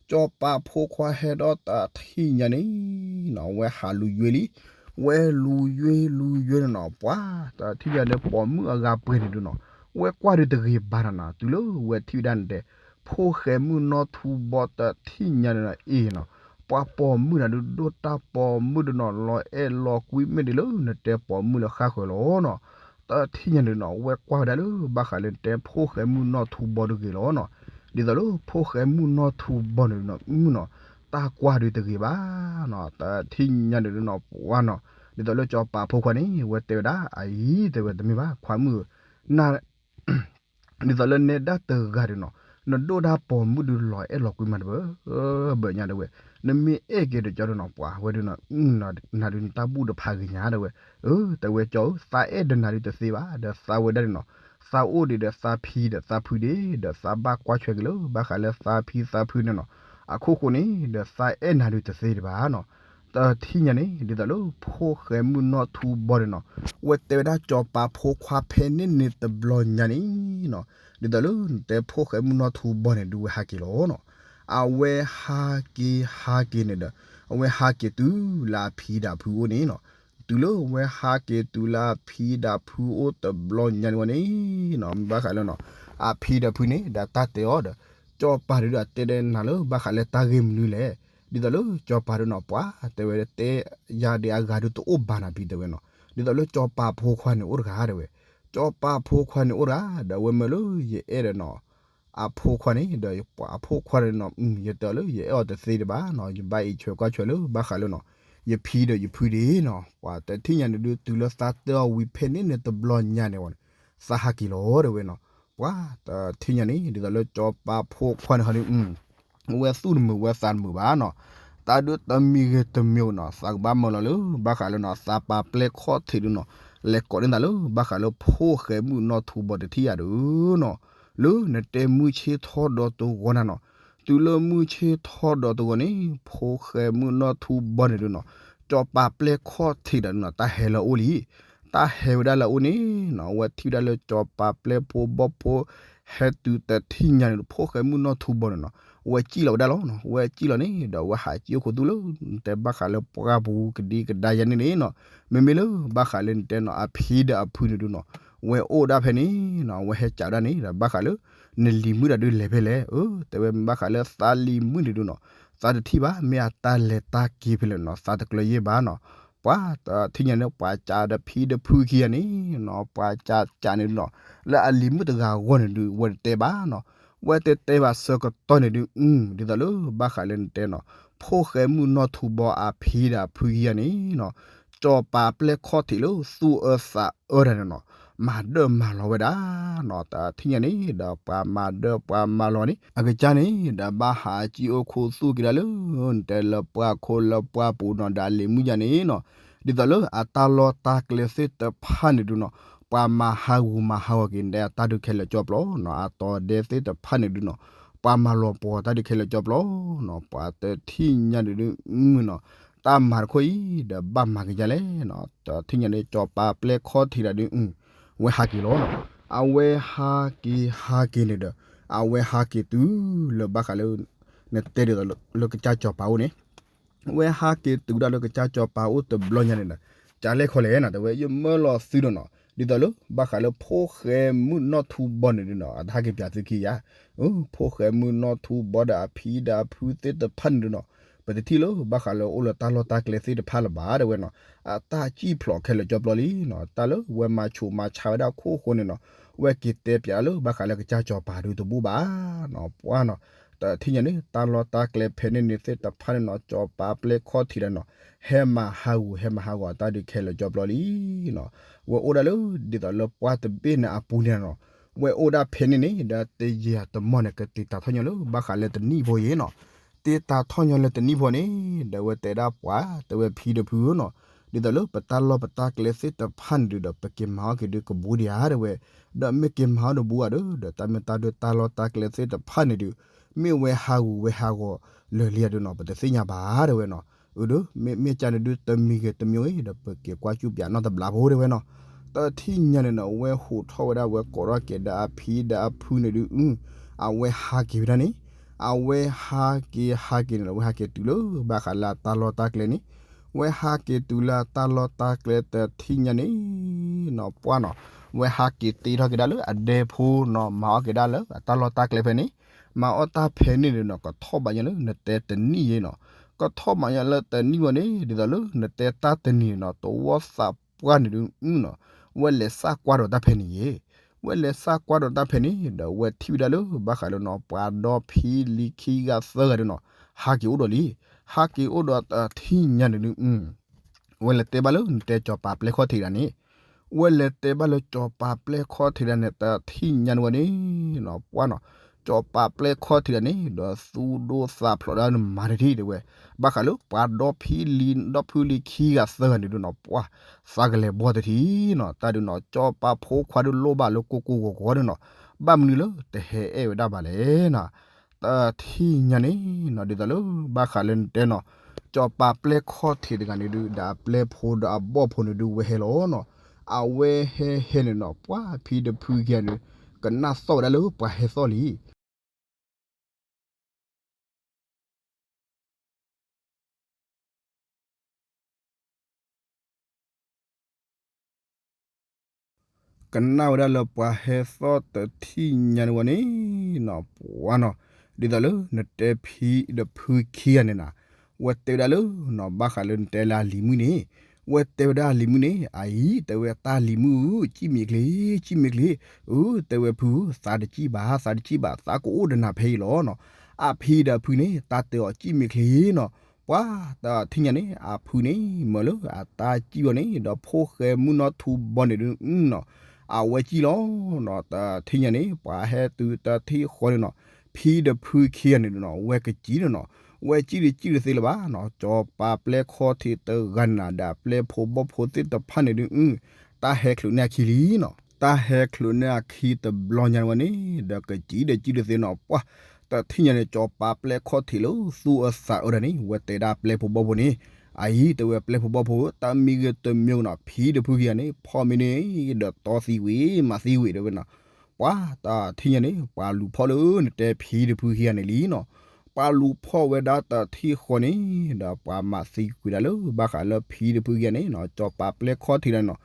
စီၤပၤဖိခွါဟဲဒီးတထံၣ်ညါန့ၣ်နီၤ ဝဲဟးလူၤယွ့လံ, ဝဲလူၤယွ့လူၤယွ့န့ၣ်နီၤ ပှၤတထံၣ်ညါန့ၣ် ပိာ်မုၣ်အဂၤပှဲၤန့ၣ်ဒုးနီၤ, ဝဲကွၢ်ဒုးတဂ့ၤဘၣ်နီၤနီၤ, တုၤလၢဝဲထံၣ်ဝဲဒၣ်န့ၣ်တဲ, ဖိၣ်ဃဲမုၣ်နီၢ်ထူဘီတထံၣ်ညါန့ၣ်နီၤ အ့ၣ်နီၤ, ပှၤပိာ်မုၣ်နၤဒုးဒိၣ်တၢ်ပိာ်မုၣ်ဒုးနီၤ လီၤအဲၣ်လီၤကွံမ့ၢ်ဒ်လၢနတဲပိာ်မုၣ်လၢဃၣ်ဃၢၤလီၤနီၤ, တထံၣ်ညါန့ၣ်နီၤ ဝဲကွၢ်ဝဲဒၣ်လၢဘၣ်ဃးလၢနတဲဖိၣ်ဃဲမုၣ်နီၢ်ထူဘီဒုးဂ့ၤလီၤနီၤ, ဒ်သိးလၢဖိၣ်ဃဲမုၣ်နီၢ်ထူဘီန့ၣ်နီၤ မုၣ်နီၤ, တၢ်ကွၢ်ဒုးတဂ့ၤဘၣ်နီၤ, တထံၣ်ညါန့ၣ်ဒုးနီၤ ပှၤနီၤ, ဒ်သိးလၢစီၤပၤဖိခွါန့ၣ် ဝဲတဲဝဲဒၣ်အအံၤ တဲဝဲတမ့ၢ်ဘၣ် ခွါမုၣ်ဧၢ, န ဒ်သိးလၢနဲဒၣ်တဂၤဒုးနီၤ, နဒိၣ်ဒၣ်ပိာ်မုၣ်ဒုးလီၤအဲၣ်လီၤကွံမးတဘၣ်, ဘၣ်ညါတဲဝဲ, နမ့ၢ်အဲၣ်က့ၤတကီဒုးနီၤ ပှၤဝဲဒုးနီၤ, နၤဒုးနတၢ်ဘူၣ်တဖးဂ့ၤညါတဲဝဲ, အၢ တဲဝဲကၠီဧၢ သးအဲၣ်ဒီးနၤဒုးတသ့ဘၣ်, ဒီးသးဝဲဒၣ်ဒုးနီၤ, သးအိၣ်ဒံးဒီးသးဖံဒီးသးဖုဒံး, ဒီးသးဘၣ်ကွၢ်ထွဲက့ၤလၢဘၣ်ဃးလၢသးဖံသးဖုန့ၣ်နီၤ, အခိၣ်ဃိန့ၣ် ဒီးသးအဲၣ်နၤဒုးတသ့ဒံးဘၣ်နီၤ တထံၣ်ညါန့ၣ် ဒ်သိးလၢဖိၣ်ဃဲမုၣ်နီၢ်ထူဘီန့ၣ်နီၤ, ဝဲတဲဝဲဒၣ်စီၤပၤဖိခွါဖဲန့ၣ်န့ၣ်တဘျီညါန့ၣ်နီၤ, ဒ်သိးလၢနတဲဖိၣ်ဃဲမုၣ်နီၢ်ထူဘီန့ၣ် ဒုးဝဲဟးက့ၤလီၤနီၤ, အဝဲဟးက့ၤဟးက့ၤန့ၣ်ဒီး, အဝဲဟးက့ၤတုၤလၢအဖံဒီးအဖုအိၣ်န့ၣ်နီၤ, တုၤလၢဝဲဟးက့ၤတုၤလၢအဖံဒီးအဖုအိၣ်တဘျီညါန့ၣ်ဝဲန့ၣ်နီၤ, ဘၣ်ဃးလၢနီၤ, အဖံဒီးအဖုန့ၣ် ဒီးတၢ်တဲအီၤဒီး, စီၤပၤဒုးဒီးတဲဒၣ်နၤလၢဘၣ်ဃးလၢတၢ်ဂ့ၢ်မနုၤလဲၣ်, ဒ်သိးလၢစီၤပၤဒုးနီၤ ပှၤတဲဝဲတဲယၤဒံးအဂၤဒုးတအိၣ်ဘၣ်နၤဖံတဲဝဲနီၤ, ဒ်သိးလၢစီၤပၤဖိခွါန့ၣ်အိၣ်တဂၤတဲဝဲ, စီၤပၤဖိခွါန့ၣ်အိၣ်တဂၤ ဒီးအဝဲမၢလၢယအဲၣ်ဒီးနီၤ, အဖိခွါန့ၣ် ဒီးယပှၤအဖိခွါန့ၣ်နီၤ, ယတဲအီၤလၢယအဲၣ်အီၤတသ့ဒံးဘၣ်နီၤ, ယဘၣ်အံးဆွဲကွၢ်ဆွဲလၢဘၣ်ဃးလၢနီၤ, ယဖံဒီးယဖုဒံးနီၤ, ပှၤတထံၣ်ညါန့ၣ်ဒုးတုၤလၢသးတဲအီၤဝံၤဖဲန့ၣ်န့ၣ်တဘျီညါန့ၣ်ဝဲန့ၣ်, သးဟးက့ၤလီၤတဲဝဲနီၤ, ပှၤတထံၣ်ညါန့ၣ် ဒ်သိးလၢစီၤပၤဖိခွါန့ၣ်ဟီဒုး ဝဲသူၣ်တမုာ်ဝဲသးတမုာ်ဘၣ်နီၤ, တၢ်ဒုးတမံၤဂ့ၤတမံၤနီၤ သးကဘၣ်မၢလီၤလၢ ဘၣ်ဃးလၢနီၤ သးပာ်ပျဲၢ်ခီၣ်ထံးဒုးနီၤ, လဲၤကိးန့ၢ်သးလၢဘၣ်ဃးလၢဖိၣ်ဃဲမုၣ်နီၢ်ထူဘီတထံၣ်ယၤဒုးနီၤ, လၢနတဲမုၢ်ဆ့ၣ်ထီၣ်ဒီးတဂီၤနၤနီၤ, တုၤလၢမုၢ်ဆ့ၣ်ထီၣ်ဒီးတဂီၤန့ၣ် ဖိၣ်ဃဲမုၣ်နီၢ်ထူဘီန့ၣ်ဒုးနီၤ, စီၤပာ်ပျဲၢ်ခီၣ်ထံးဒီးနီၤ တၢ်ဟဲလၢအအိၣ်လံ တၢ်ဟဲဝဲဒၣ်လၢအအိၣ်န့ၣ်နီၤ, အဝဲထံၣ်ဝဲဒၣ်လၢစီၤပၤပျဲၢ်ဖိဘီၣ်ဖိ ဟဲတုၤတထံၣ်ညါန့ၣ် ဖိၣ်ဃဲမုၣ်နီၢ်ထူဘီန့ၣ်နီၤ, ဝဲစံၣ်လီၤဝဲဒၣ်လီၤနီၤ, ဝဲစံၣ်လီၤန့ၣ် ဒီးဝဲဟးစံၣ်အိၣ်ခိးသူလၢ နတဲဘၣ်ဃးလၢပှၢ်ပူၤကဒံကဒါယၤန့ၣ်န့ၣ်နီၤ, မ့မ့ၢ်လၢဘၣ်ဃးလၢနတဲနီၤ အဖံဒီးအဖုန့ၣ်ဒုးနီၤ, ဝဲအိၣ်ဒၣ်ဖဲန့ၣ်နီၤ, ဝဲဟဲစံၣ်ဝဲဒၣ်န့ၣ်ဒီး ဘၣ်ဃးလၢ နလံၤမုၣ်တဂၤဒုးလဲၤဖဲလဲၣ်, အၢ တဲဝဲဘၣ်ဃးလၢသးလံၤမုၣ်န့ၣ်ဒုးနီၤ, သးတထံၣ်ဘၣ် မ့ၢ်အတၢ်လဲၤတၢ်က့ၤဖဲလဲၣ်နီၤ သးတကျၢၤယဲၢ်ဘၣ်နီၤ. ပှၤတထံၣ်ညါန့ၣ် ပှၤကးဒီးဖံဒီးဖုခံဂၤန့ၣ်နီၤ ပှၤကးကးန့ၣ်နီၤ လၢအလံၤမုၣ်တဂၤအဂီၢ်န့ၣ်ဒုး ဝဲတတဲဘၣ်နီၤ. ဝဲတတဲဘၣ်ဆၢကတီၢ်န့ၣ်ဒုး အု ဒ်သိးလၢဘၣ်ဃးလၢနတဲနီၤ ဖိၣ်ဃဲမုၣ်နီၢ်ထူဘီအဖံဒီးအဖုခံဂၤန့ၣ်နီၤ ကၠီၤပၤပျဲၢ်ခီၣ်ထံးလၢသူၣ်အၢသးအၢတၢ်န့ၣ်နီၤ မၤဒၢၣ်မၤလီၤဝဲဒၣ်နီၤ. တထံၣ်ညါန့ၣ်ဒီးပှၤမၤဒၢၣ်ပှၤမၤလီၤန့ၣ် အကစၢ်န့ၣ်ဒီး ဘၣ်ဟးကံၣ်အိၣ်ခူသူၣ်က့ၤဒၣ်လၢ နတဲလၢပှၢ်ခိၣ်လၢပှၢ်ပူၤနီၤ ဒီးအလံၤမုၣ်ယါန့ၣ်နီၤ ဒ်သိးလၢအတၢ်လီၢ်တၢ်ကျဲသ့ၣ်တဖၣ်န့ၣ်ဒုးနီၤ ပှၤမၤဟးဂူာ်မၤဟးဂီၤက့ၤ နတဲအတၢ်ဒုးခဲလၢာ်ကၠီပျီနီၤ အတီၤဒဲသ့ၣ်တဖၣ်န့ၣ်ဒုးနီၤ ပှၤမၤလီၤပှီၤတၢ်ဒုးခဲလၢာ်ကၠီပျီနီၤ ပှၤတထံၣ်ညါဒုးဒုး အုနီၤ တၢ်မၤတခီအံၤဒီးဘၣ်မၤက့ၤယါလဲၣ် တထံၣ်ညါန့ၣ် ကၠီၤပၤပျဲၢ်ခီၣ်ထံးဒၣ်ဒုး အု ဝဲဟးက့ၤလီၤနီၤ အဝဲဟးက့ၤဟးက့ၤန့ၣ်ဒီး အဝဲဟးက့ၤတုၤလၢဘၣ်ဃးလၢ နတဲဒ်သိးလၢကစၢ်ကၠီၤပၤအိၣ်န့ၣ် ဝဲဟးက့ၤတုၤဒၣ်လၢကစၢ်ကၠီၤပၤအိၣ်တဘျီညါန့ၣ်ဒီး ကလဲၣ်ခီလဲၣ်နီၤ တဲဝဲယမၢလီၤသုဒီးနီၤ ဒ်သိးလၢဘၣ်ဃးလၢဖိၣ်ဃဲမုၣ်နီၢ်ထူဘီန့ၣ်ဒုးနီၤ အတၢ်ဟးက့ၤပၠးသုခံယါ ဖိၣ်ဃဲမုၣ်နီၢ်ထူဘီဒီးအဖံဒီးအဖုသ့ၣ်တဖၣ်န့ၣ်ဒုးနီၤ ပတထံၣ်လၢဘၣ်ဃးလၢအိၣ်လၢတၢ်လီၢ်တၢ်ကျဲသ့ၣ်တဖၣ်လၢၤဘၣ်တဲဝဲနီၤ အတၢ်စံၣ်ဖျိးခဲလၢာ်ကၠီပျီလံနီၤ တၢ်လၢဝဲမၤဆူးမၤဆါဝဲဒၣ်ခိၣ်ဃိန့ၣ်နီၤ ဝဲက့ၤတဲပၠးလၢဘၣ်ဃးလၢကစၢ်ကၠီၤပၤဒုးတဘူၣ်ဘၣ်နီၤ ပှၤနီၤ တထံၣ်ညါန့ၣ် တၢ်လီၢ်တၢ်ကျဲဖဲန့ၣ်န့ၣ်သ့ၣ်တဖၣ်န့ၣ်နီၤ ကၠီၤပၤပျဲၢ်ခီၣ်ထံးဒၣ်နီၤ ဟဲမၤဟးဂူာ်ဟဲမၤဟးဂီၤတၢ်ဒုးခဲလၢာ်ကၠီပျီလံနီၤ ဝဲအိၣ်ဒၣ်လၢဒ်သိးလၢပှၢ်တဘ့ၣ်န့ၣ်အပူၤန့ၣ်နီၤ ဝဲအိၣ်ဒၣ်ဖဲန့ၣ်န့ၣ် ဒီးတယံာ်တမီၢ်န့ၣ် ကတ့တၢ်ထီၣ်ညီလၢဘၣ်ဃးလၢတနံၣ်ဖိအံၤနီၤ တ့တၢ်ထီၣ်ညီလၢတနံၣ်ဖိန့ၣ် ဒီးဝဲတဲဒၣ်ပှၤ တဲဝဲဖံဒီးဖုနီၤ ဒ်သိးလၢပတၢ်လီၢ်ပတၢ်ကျဲသ့ၣ်တဖၣ်န့ၣ်ဒုးဒီး ပက့ၤမၤအီၣ်က့ၤဒုးကဘူးဒံးဧါတဲဝဲ ဒီးမ့ၢ်က့ၤမၤအီၣ်တဘူးဧါဒီး ဒီးတၢ်မ့ၢ်တၢ်ဒုးတၢ်လီၢ်တၢ်ကျဲသ့ၣ်တဖၣ်န့ၣ်ဒုး မ့ၢ်ဝဲဟးဂူာ်ဝဲဟးဂီၤလၢာ်လံဧါဒုးနီၤ ပတသ့ၣ်ညါဘၣ်တဲဝဲနီၤ အၢဒီး မ့ၢ်မ့ၢ်ကန့ၣ်ဒုးတမံၤဂ့ၤတမံၤဂ့ၤဒီး ပက့ၤကွၢ်စူၣ်ပၠးနီတဘျီဖိတဲဝဲနီၤ တထံၣ်ညါန့ၣ်နီၤ ဝဲဟူးထီၣ်ဝဲဒၣ်ဝဲကိးထီၣ်က့ၤဒီးအဖံဒီးအဖုန့ၣ်ဒုး အဝဲဟးက့ၤဝဲဒၣ်န့ၣ် အဝဲဟးက့ၤဟးက့ၤန့ၣ်ဒီး ဝဲဟးက့ၤတုၤလၢဘၣ်ဃးလၢအတၢ်လီၢ်တၢ်ကျဲန့ၣ် ဝဲဟးက့ၤတုၤလၢအတၢ်လီၢ်တၢ်ကျဲတထံၣ်ညါန့ၣ်နီၤ ပှၤနီၤ ဝဲဟးက့ၤတ့ထီၣ်က့ၤဒၣ်လၢအဒဲဖိနီၤ မၤအီၣ်က့ၤဒၣ်လၢအတၢ်လီၢ်တၢ်ကျဲဖဲန့ၣ် မၤအီၣ်တၢ်ဖဲန့ၣ်န့ၣ်နီၤ ကထီၣ်ဘးညါလၢနတဲတနံၣ်ယဲနီၤ ကထီၣ်ဘးညါလၢတနံၣ်ဝဲန့ၣ် ဒ်သိးလၢနတဲတၢ်တနံၣ်န့ၣ်နီၤ တဝီသးပှၢ်န့ၣ်ဒုးနီၤ ဝဲလဲၤစးကွၢ်ဒီးတၢ်ဖဲန့ၣ်ယဲ ဝဲလဲၤစးကွၢ်ဒီးတၢ်ဖဲန့ၣ် ဒီးဝဲထံၣ်ဝဲဒၣ်လၢဘၣ်ဃးလၢနီၤ ပှၤဒီဖံလံၤခံဂၤသၢဂၤဒုးနီၤ ဟးက့ၤအိၣ်ဒီးလံ ဟးက့ၤအိၣ်ဒီးတထံၣ်ညါန့ၣ်ဒုး ဝဲလဲၤတဲဘၣ်လၢနတဲကၠီၤပၤပျဲၢ်ခီၣ်ထံးဒၣ်န့ၣ် ဝဲလဲၤတဲဘၣ်လၢကၠီၤပၤပျဲၢ်ခီၣ်ထံးဒၣ်န့ၣ် တထံၣ်ညါန့ၣ်ဝဲန့ၣ်နီၤ ပှၤနီၤ ကၠီၤပၤပျဲၢ်ခီၣ်ထံးဒၣ်န့ၣ် ဒီးသူၣ်ဒိၣ်သးဖျိးဒၣ်နမၤတထံၣ်တဲဝဲ ဘၣ်ဃးလၢပှၤဒီဖံလံၤ ဒီဖံလံၤခံဂၤသၢဂၤန့ၣ်ဒုးနီၤ ပှၤသးကလဲၤဘီတထံၣ်နီၤ တၢ်ဒုးနီၤ ကၠီၤပၤဖိခွါဒုးလိၣ်ဘၣ်လၢကိၢ်ကိၢ်ဂီၤဂီၤဒုးနီၤ ဘၣ်မနုၤလၢတဟဲအဲၣ်ဝဲဒၣ်ဘၣ်လဲၣ်နီၤ တထံၣ်ညါန့ၣ်နီၤ ဒ်သိးလၢဘၣ်ဃးလၢနတဲနီၤ ကၠီၤပၤပျဲၢ်ခီၣ်ထံးတဂၤန့ၣ်ဒုး ဒီးအပျဲၢ်ဖိဒီးအဘီၣ်ဖိန့ၣ်ဒုးဝဲဟဲလီၤနီၤ အဝဲဟဲဟဲန့ၣ်နီၤ ပှၤဖံဒီးဖုခံဂၤန့ၣ် ကနၣ်သီၣ်ဝဲဒၣ်လၢပှၤဟဲသီၣ်လံ ကနၣ်ဝဲဒၣ်လၢပှၤဟဲသီၣ်တထံၣ်ညါန့ၣ်ဝဲန့ၣ်နီၤ ပှၤနီၤ ဒ်သိးလၢနတဲဖံဒီးဖုခံဂၤန့ၣ်နီၤ ဝဲတဲဝဲဒၣ်လၢနီၤ ဘၣ်ဃးလၢနတဲလၢအလံၤမုၣ်န့ၣ် ဝဲတဲဝဲဒၣ်အလံၤမုၣ်န့ၣ် အအံၤ တဲဝဲတၢ်လံၤမုၣ်ဧၢ စံၣ်မ့ၢ်ချ့ စံၣ်မ့ၢ်ချ့ အၢ တဲဝဲဖု သးတစံၣ်ဘၣ် သးတစံၣ်ဘၣ် သးကအိၣ်ဒီးနၤဖဲအံၤလီၤနီၤ အဖံဒီးဖုန့ၣ် တၢ်တဲအီၤစံၣ်မ့ၢ်ချ့နီၤ ပှၤတထံၣ်ညါန့ၣ် အဖုန့ၣ် မၢလၢအတၢ်စံၣ်ဘီန့ၣ် ဒီးဖိၣ်ဃဲမုၣ်နီၢ်ထူဘီန့ၣ်ဒုးနီၤ အဝဲစံၣ်လီၤနီၤ တထံၣ်ညါန့ၣ် ပှၤဟဲတုၤတထံၣ်ဃီန့ၣ်နီၤ ဖံဒီးဖုခံဂၤန့ၣ်ဒုးနီၤ ဝဲကစံၣ်န့ၣ်နီၤ ဝဲစံၣ်တစံၣ်တသ့လၢၤဘၣ်နီၤ ကၠီၤပၤပျဲၢ်ခီၣ်ထံးတဂၤန့ၣ်နီၤ ဒီးအပျဲၢ်ဖိဘီၣ်ဖိသ့ၣ်တဖၣ်န့ၣ်ဒုး တၢ်ဟဲချုးန့ၢ်အခံလံနီၤ တၢ်ဟဲချုးန့ၢ်အခံတဘျီညါန့ၣ်ဝဲန့ၣ် ဒီးကစံၣ်ဒီးစံၣ်တသ့နီၤ ပှၤတထံၣ်ညါန့ၣ် ကၠီၤပၤပျဲၢ်ခီၣ်ထံးလၢသူၣ်အၢသးအၢဒၣ်န့ၣ် ဝဲတဲဒၣ်ပျဲၢ်ဖိဘီၣ်ဖိန့ၣ် အအံၤ တဲဝဲပျဲၢ်ဖိဘီၣ်ဖိ တၢ်မံၤဂ့ၤတမံၤနီၤ ဖံဒီးဖုခံဂၤန့ၣ် ဖီမ့ၢ်န့ၣ် ဒီးတီသံကွံာ် မၤသံကွံာ်တဲဝဲနီၤ ပှၤတထံၣ်ညါန့ၣ် ပှၤလူၤဖီၣ်လၢနတဲဖံဒီးဖုခံဂၤန့ၣ်လံနီၤ ပှၤလူၤဖီၣ်ဝဲဒၣ်တထံၣ်ဃီန့ၣ် ဒီးပှၤမၤသံကွံာ်ဒၣ်လၢဘၣ်ဃးလၢဖံဒီးဖုခံဂၤန့ၣ်နီၤ ကၠီၤပၤပျဲၢ်ခီၣ်ထံးဒၣ်နီၤ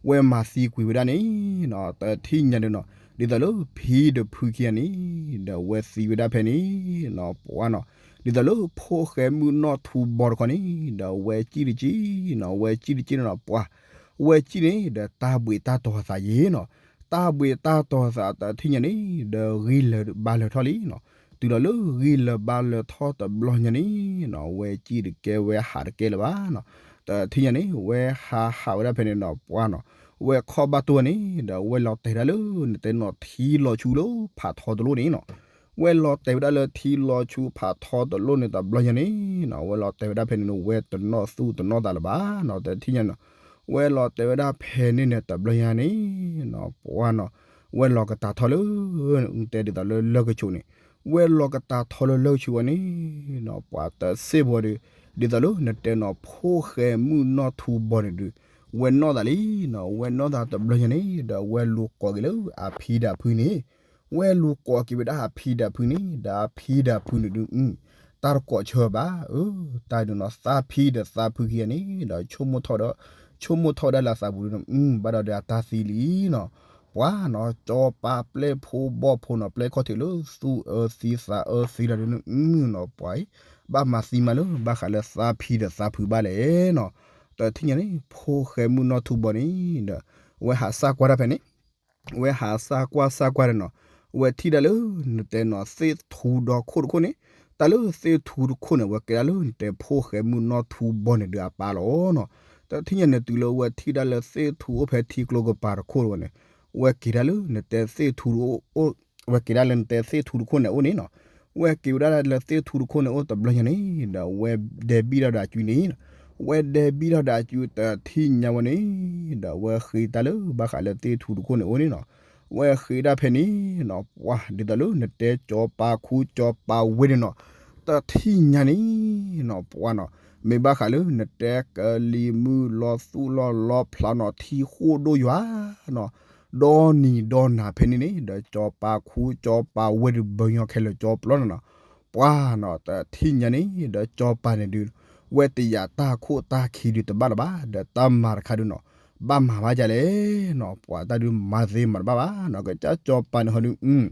ဝဲမၤသံကွံာ်ဝဲဒၣ်န့ၣ်နီၤ တထံၣ်ညါန့ၣ်နီၤ ဒ်သိးလၢဖံဒီးဖုခံဂၤန့ၣ် ဒီးဝဲသံဝဲဒၣ်ဖဲန့ၣ်နီၤ ပှၤနီၤ ဒ်သိးလၢဖိၣ်ဃဲမုၣ်နီၢ်ထူဘီတခီန့ၣ် ဒီးဝဲစံၣ်တက့ၢ်နီၤ, ဝဲစံၣ်တက့ၢ်န့ၣ်နီၤ ပှၤ, ဝဲစံၣ်န့ၣ် ဒီးတၢ်ဘှံးတၢ်တီၤသးယ့ၤနီၤ, တၢ်ဘှံးတၢ်တီၤသးတထံၣ်ညါန့ၣ် ဒီးဂံၢ်လၢာ်ဘါလၢာ်ထီၣ်လံနီၤ, တုၤလီၤလၢဂံၢ်လၢာ်ဘါလၢာ်ထီၣ်တဘျီညါန့ၣ်နီၤ ဝဲစံၣ်တကဲဝဲဟးတကဲလၢၤဘၣ်နီၤ, တထံၣ်ညါန့ၣ် ဝဲဟးဟးဝဲဒၣ်ဖဲန့ၣ်နီၤ ပှၤနီၤ, ဝဲခီၣ်ဘၣ်တိၢ်န့ၣ် ဒီးဝဲလီၤတဲာ်ဝဲဒၣ်လၢ နတဲနီၤ ထံလီၤဆူလၢဖးထီတလိၣ်န့ၣ်နီၤ ဝဲလီၤတဲာ်ဝဲဒၣ်လၢထံလီၤဆူဖးထီတလိၣ်န့ၣ်တဘျီညါန့ၣ်နီၤ ဝဲလီၤတဲာ်ဝဲဒၣ်ဖဲန့ၣ်န့ၣ် ဝဲတနီၣ်သူၣ်တနီၣ်သးလၢၤဘၣ်နီၤ တထံၣ်ညါနီၤ, ဝဲလီၤတဲာ်ဝဲဒၣ်ဖဲန့ၣ်န့ၣ်တဘျီညါန့ၣ်နီၤ ပှၤနီၤ, ဝဲလီၤကတၢ်ထီလၢ တဲဒ်သိးလၢလၢၢ်ကဆိးန့ၣ်, ဝဲလီၤကတၢ်ထီလၢလၢၢ်ကဆိးဝဲန့ၣ်နီၤ ပှၤတစ့ၢ်ဖိဒီး ဒ်သိးလၢနတဲနီၤ ဖိၣ်ဃဲမုၣ်နီၢ်ထူဘီန့ၣ်ဒုး ဝဲနီၣ်သးလံနီၤ, ဝဲနီၣ်သးတဘျီညါန့ၣ် ဒီးဝဲလူၤကိးက့ၤလၢအဖံဒီးအဖုန့ၣ်, ဝဲလူၤကိးက့ၤဝဲဒၣ်အဖံဒီးအဖုန့ၣ် ဒီးအဖံဒီးအဖုန့ၣ်ဒုး တၢ်တကိးဆၢဘၣ်, အၢ တၢ်ဒုးနီၤ သးဖံဒီးသးဖုခံဂၤန့ၣ် ဒီးဆိကမိၣ်ထီၣ်ဒီး ဆိကမိၣ်ထီၣ်ဝဲဒၣ်လၢအသးပူၤဒုးနီၤ ဘၣ်ဒီးဒီးအတၢ်သံလံနီၤ, ပှၤနီၤ ကၠီၤပၤပျဲၢ်ဖိဘီၣ်ဖိနီၤ ပျဲၢ်ခီၣ်ထံးလၢသူၣ်အၢသံသးအၢသံလီၤဒုးနီၤ ပှၤအံၤ ဘၣ်မၤသံမးလၢ ဘၣ်ဃးလၢသးဖံဒီးသးဖုဘၣ်လဲၣ်နီၤ, တထံၣ်ညါန့ၣ် ဖိၣ်ဃဲမုၣ်နီၢ်ထူဘီန့ၣ်ဒီး ဝဲဟးစၢ်ကွၢ်တၢ်ဖဲန့ၣ် ဝဲဟးစၢ်ကွၢ်စၢ်ကွၢ်ဒီးနီၤ, ဝဲထံၣ်ဒၣ်လၢ နတဲနီၤ သ့ၣ်ထူဒီခိၣ်တခိၣ်န့ၣ်, တၢ်လၢသ့ၣ်ထူတခိၣ်န့ၣ် ဝဲကဲဒၣ်လၢနတဲဖိၣ်ဃဲမုၣ်နီၢ်ထူဘီန့ၣ်ဒုးအပၢ်လီၤနီၤ, တထံၣ်ညါန့ၣ်တုၤလၢဝဲထံၣ်ဒၣ်လၢသ့ၣ်ထူအိၣ်ဖဲထံကျိကပၤတခိၣ်ဝဲန့ၣ်, ဝဲက့ၤဒၣ်လၢနတဲသ့ၣ်ထူ ဝဲက့ၤဒၣ်လၢနတဲသ့ၣ်ထူတခိၣ်န့ၣ်အအိၣ်န့ၣ်နီၤ, ဝဲက့ၤဝဲဒၣ်လၢသ့ၣ်ထူတခိၣ်န့ၣ်အိၣ်တဘျီညါန့ၣ် ဒီးဝဲဒဲဘံၣ်ထီၣ်ဒီးအစုန့ၣ် ဝဲဒဲဘံၣ်ထီၣ်ဒီးအစုတထံၣ်ညါဝဲန့ၣ်, ဒီးဝဲဃ့တၢ်လၢဘၣ်ဃးလၢသ့ၣ်ထူတခိၣ်န့ၣ်အိၣ်န့ၣ်နီၤ, ဝဲဃ့ဒၣ်ဖဲန့ၣ်နီၤ ပှၤဒ်သိးလၢနတဲကၠီၤပၤခူကၠီၤပၤဝဲန့ၣ်နီၤ, တထံၣ်ညါန့ၣ်နီၤ ပှၤနီၤ, မ့ၢ်ဘၣ်ဃးလၢနတဲကလံၤမုၢ်လီၤသူၣ်လီၤလီဖျါနီၤ ထံဃိၣ်ဒိၣ်ယွၤနီၤ, ဒီနံၤဒီနၤဖဲန့ၣ်န့ၣ် ဒီးကၠီၤပၤခူကၠီၤပၤဝဲဒုးဘၢညီခဲလၢာ်ကၠီပျီန့ၣ်နီၤ, ပှၤနီၤ တထံၣ်ညါန့ၣ် ဒီးကၠီၤပၤန့ၣ်ဒုး ဝဲတယာ်တၢ်ခိၣ်တၢ်ခံဒုးတဘၣ်လၢၤဘၣ် ဒီးတၢ်မၤတခါဒုးနီၤ ဘၣ်မၤဘၣ်ဒ်လဲၣ်နီၤ, ပှၤတၢ်ဒုးမၤသ့မၤတဘၣ်ဘၣ်နီၤ ကစၢ်ကၠီၤပၤန့ၣ်ဟီဒုး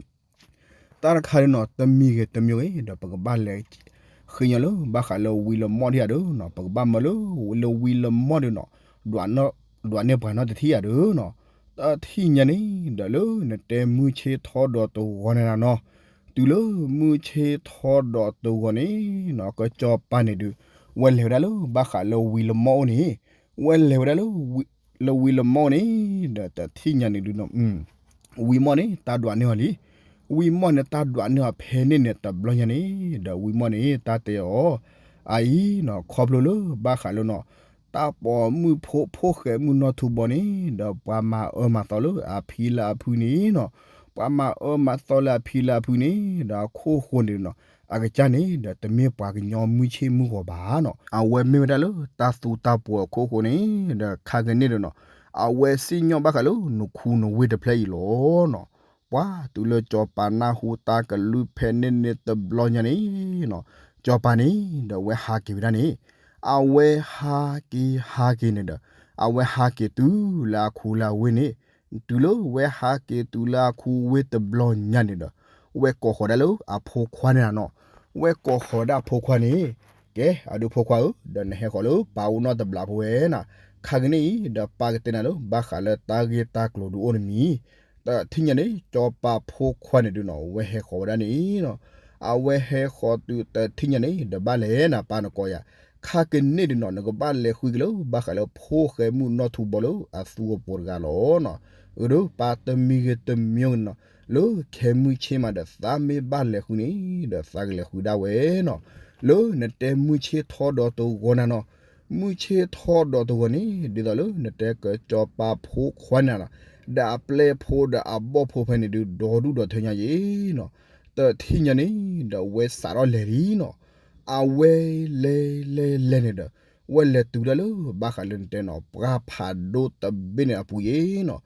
တၢ်တခါဒုးနီၤ တမံၤဂ့ၤတမံၤဂ့ၤ ဒီးပကဘၣ်လဲၤဃ့ညီလၢဘၣ်ဃးလၢဝံၤလၢမီၢ်ဒံးယၤဒုးနီၤ ပကဘၣ်မၢလၢ လၢဝံၤလၢမီၢ်ဒုးနီၤ ဒွးန့ၢ်ပှၤနီတထံၣ်ယၤဒုးနီၤ, တထံၣ်ညါန့ၣ် ဒီးလၢနတဲမုၢ်ဆ့ၣ်ထီဒီးတဂီၤန့ၣ်နီၤ, တုၤလၢမုၢ်ဆ့ၣ်ထီဒီးတဂီၤန့ၣ်နီၤ ကစၢ်ကၠီၤပၤန့ၣ်ဒုး ဝဲလဲၤဝဲဒၣ်လၢဘၣ်ဃးလၢဝံၤလၢမီၢ်အိၣ်န့ၣ် ဝဲလဲၤဝဲဒၣ်လၢ လၢဝံၤလၢမီၢ်န့ၣ် ဒီးတထံၣ်ညါန့ၣ်ဒုးနီၤ ဝံၤမီၢ်န့ၣ် တၢ်ဒွးန့ၢ်အီၤလံ. ဝံၤမီၢ်န့ၣ် တၢ်ဒွးန့ၢ်အီၤဖဲန့ၣ်န့ၣ် တဘျီညါန့ၣ် ဒီးဝံၤမီၢ်န့ၣ် တၢ်တဲအီၤ အအံၤနီၤ ခီဖျိလၢဘၣ်ဃးလၢနီၤ တၢ်ပိာ်မုၣ်ဖိ ဖိၣ်ဃဲမုၣ်နီၢ်ထူဘီန့ၣ် ဒီးပှၤမၤအၢမၤသီလၢအဖံလၢအဖုန့ၣ်နီၤ ပှၤမၤအၢမၤသီလၢအဖံလၢအဖုန့ၣ် ဒီးအခိၣ်ဃိန့ၣ်နီၤ အကစၢ်န့ၣ် ဒီးတမ့ၢ်ပှၤကညီမုၢ်ဆ့ၣ်မုၢ်ဂီၤဘၣ်နီၤ အဝဲမ့ၢ်ဝဲဒၣ်လၢတၢ်သူတၢ်ပှီၤအခိၣ်ဃိန့ၣ် ဒီးခါကန့ၣ်ဒီးနီၤ အဝဲစံၣ်ညီၣ်ဘၣ်ဃးလၢနခူနဝ့ၢ်တဖျၢၣ်အံၤလီၤနီၤ. ပှၤတုၤလၢကၠီၤပၤနၢ်ဟူတၢ်ကလုၢ်ဖဲန့ၣ်န့ၣ်တဘျီညါန့ၣ်နီၤ ကၠီၤပၤန့ၣ် ဒီးဝဲဟးက့ၤဝဲဒၣ်န့ၣ် အဝဲဟးက့ၤဟးက့ၤန့ၣ်ဒီး အဝဲဟးက့ၤတုၤလၢအခူလၢအဝ့ၢ်န့ၣ် တုၤလၢဝဲဟးက့ၤတုၤလၢအခူဝ့ၢ်တဘျီညါန့ၣ်ဒီး ဝဲကိးဃီၤဒၣ်လၢအဖိခွါန့ၣ်နီၤ. ဝဲကိးဃီၤဒၣ်အဖိခွါန့ၣ် ကဲ အဒုးဖိခွါဧၢ ဒီးနဟဲဃီၤလၢပၢ်အိၣ်နီတဘျီဖိဝဲနီၤ ခါကန့ၣ်အံၤ ဒီးပၢ်ကတဲနၤလၢ ဘၣ်ဃးလၢတၢ်ဂ့ၢ်တၢ်ကျိၤဒုးအိၣ်တမံၤ တထံၣ်ညါန့ၣ် ကၠီၤပၤဖိခွါန့ၣ်ဒုးနီၤ ဝဲဟဲဃီၤဝဲဒၣ်န့ၣ်နီၤ အဝဲဟဲဃီၤတုၤတထံၣ်ညါန့ၣ် ဒီးဘၣ်လဲၤနၤ ပၢ်နကိးယၤ ခါကန့ၣ်ဒုးနီၤ နကဘၣ်လဲၤဃုက့ၤလၢ ဘၣ်ဃးလၢဖိၣ်ဃဲမုၣ်နီၢ်ထူဘီလၢအသူအပိၤတဂၤလီၤနီၤ. အၢဒီးပၢ်တမံၤဂ့ၤတမံၤဂ့ၤနီၤ လၢခဲမုၢ်ဆ့ၣ်မးဒီး သးမ့ၢ်ဘၣ်လဲၤဃုန့ၣ် ဒီးသးကလဲၤဃုဒၣ်ဝဲနီၤ. လၢနတဲမုၢ်ဆ့ၣ်ထီဒီးတဂီၤနၤနီၤ မုၢ်ဆ့ၣ်ထီဒီးတဂီၤန့ၣ် ဒ်သိးလၢနတဲကၠီၤပၤဖိခွါန့ၣ်နီၤ ဒီးအပျဲၢ်ဖိဒီးအဘီၣ်ဖိဖဲန့ၣ်ဒုး ဒီဒူၣ်ဒီထၢညါယ့ၤနီၤ. တထံၣ်ညါန့ၣ် ဒီးဝဲစးထီၣ်လဲၤလံနီၤ. အဝဲလဲၤလဲၤလဲၤန့ၣ်ဒီး ဝဲလဲၤတုၤဒၣ်လၢ ဘၣ်ဃးလၢနတဲနီၤ ပှၢ်ဖးဒိၣ်တဘ့ၣ်န့ၣ်အပူၤယ့ၤနီၤ.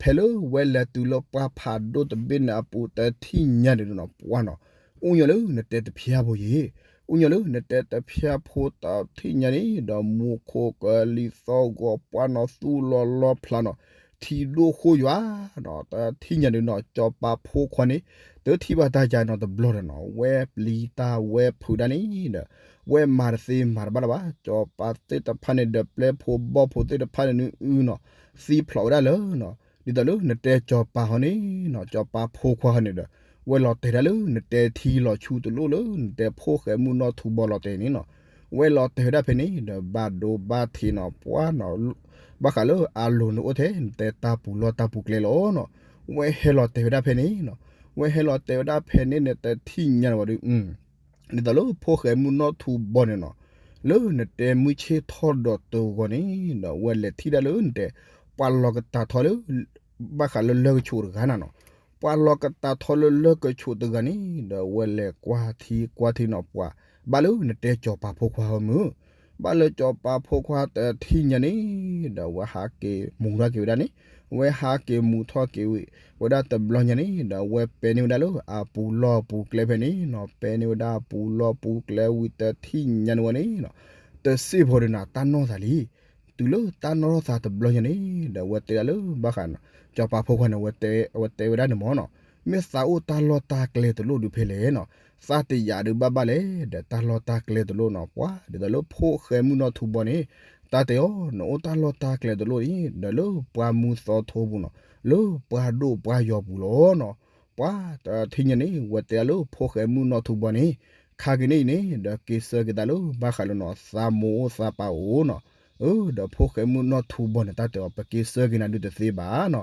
ဖဲလၢဝဲလဲၤတုၤလၢပှၢ်ဖးဒိၣ်တဘ့ၣ်န့ၣ်အပူၤ တထံၣ်ညါန့ၣ်နီၤ ပှၢ်နီၤ အူညါလၢနတဲတဖျါဖိယ့ၤ အူညါလၢနတဲတဖျါဖိတထံၣ်ညါန့ၣ် ဒီးမူခိၣ်ကလံၤသီၣ်ဂီၤပှၢ်နီၤ သူၣ်လီၤလီဖျါနီၤ ထံဒိၣ်ဃိယွၤနီၤ, တထံၣ်ညါဒုးနီၤ စီၤပၤဖိခွါန့ၣ် တထံၣ်ဘၣ်တၢ်ကါနီတဘျီဒီးနီၤ ဝဲပျံၤတၢ်ဝဲဖုးတၢ်န့ၣ်ဒီး ဝဲမၤတသ့မၤတဘၣ်လၢၤဘၣ်. စီၤပၤသ့ၣ်တဖၣ်န့ၣ်ဒီး ပျဲၢ်ဖိဘီၣ်ဖိသ့ၣ်တဖၣ်န့ၣ် နုအုနီၤ သံဖျိးဝဲဒၣ်လၢနီၤ ဒ်သိးလၢနတဲစီၤပၤဟီန့ၣ်နီၤ စီၤပၤဖိခွါဟီန့ၣ်ဒီး ဝဲလီၤတဲာ်ဒၣ်လၢနတဲထံလီၤဆူတလိၣ်လၢနတဲဖိၣ်ဃဲမုၢ်နီၢ်ထူဘီလီၤတဲာ်န့ၣ်နီၤ, ဝဲလီၤတဲာ်ဝဲဒၣ်ဖဲန့ၣ်ဒီး ဘၣ်ဒိဘၣ်ထံးနီၤ ပှၤနီၤ ဘၣ်ဃးလၢအလိၤနအိၣ်ထဲနတဲတၢ်ပူၤလီၢ်တၢ်ပူၤကျဲလီၤနီၤ, ဝဲဟဲလီၤတဲာ်ဝဲဒၣ်ဖဲန့ၣ်နီၤ, ဝဲဟဲလီၤတဲာ်ဝဲဒၣ်ဖဲန့ၣ်န့ၣ် တထံၣ်ညါန့ၣ်ဝံၤဒီး ဒ်သိးလၢဖိၣ်ဃဲမုၢ်နီၢ်ထူဘီန့ၣ်နီၤ, လၢနတဲမုၢ်ဆ့ၣ်ထီၣ်ဒီးတဂီၤန့ၣ်ဒီး ဝဲလဲၤထံၣ်ဒၣ်လၢနတဲ ပှၤလီၤကတၢ်ထီလၢ ဘၣ်ဃးလၢလၢၢ်ကဆိးတဂၤန့ၣ်နီၤ, ပှၤလီၤကတၢ်ထီလၢလၢၢ်ကဆိးတဂၤန့ၣ်ဒီး ဝဲလဲၤကွၢ်ထံကွၢ်ထံနီၤ ပှၤဘၣ်လၢနတဲစီၤပၤဖိခွါဟီမုၢ် ဘၣ်လၢစီၤပၤဖိခွါတထံၣ်ညါန့ၣ်ဒီး ဝဲဟးက့ၤမူၤထီၣ်က့ၤဝဲဒၣ်န့ၣ်, ဝဲဟးက့ၤမူၤထီၣ်က့ၤဝဲဒၣ်တဘျီညါန့ၣ်ဒီး ဝဲပဲန့ၢ်ဝဲဒၣ်လၢအပူၤလီၢ်ပူၤကျဲဖဲန့ၣ်နီၤ, ပဲန့ၢ်ဝဲဒၣ်အပူၤလီၢ်ပူၤကျဲဝံၤတထံၣ်ညါန့ၣ်ဝဲန့ၣ်နီၤ, တစ့ၢ်ဖိဒီးနၤ တၢ်နီၢ်သးလံ. တုၤလၢတၢ်နီၢ်ထီၣ်သးတဘျီညါန့ၣ်ဒီး ဝဲတဲဒၣ်လၢဘၣ်ဃး စီၤပၤဖိခွါန့ၣ် ဝဲတဲဝဲဒၣ်န့ၣ်မ့ၢ်နီၤ, မ့ၢ်သးအိၣ်တၢ်လီၢ်တၢ်ကျဲတလိၣ်ဒုးဖဲလဲၣ်နီၤ, သးတယာ်ဒုးဘၣ်ဘၣ်လဲၣ် ဒီးတၢ်လီၢ်တၢ်ကျဲတလိၣ်နီၤ, ပှၤဒ်သိးလၢဖိၣ်ဃဲမုၢ်နီၢ်ထူဘီန့ၣ် တၢ်တဲအီၤ နအိၣ်တၢ်လီၢ်တၢ်ကျဲတလိၣ်န့ၣ် ဒီးလၢပှၢ်မူသီထိပူၤနီၤ, လၢပှၢ်ဒိၣ်ပှၢ်ယီၤပူၤလီၤနီၤ, ပှၤတထံၣ်ညါန့ၣ် ဝဲတဲဒၣ်လၢဖိၣ်ဃဲမုၢ်နီၢ်ထူဘီန့ၣ် ခါက့ၤန့ၣ်အံၤန့ၣ် ဒီးက့ၤဆၢက့ၤသးလၢဘၣ်ဃးလၢနီၤ သးမိၢ်အိၣ်သးပၢ်အိၣ်နီၤ, ဒီးဖိၣ်ဃဲမုၢ်နီၢ်ထူဘီန့ၣ် တၢ်တဲအီၤ ပက့ၤဆၢက့ၤနၤဒုးတသ့ဘၣ်နီၤ,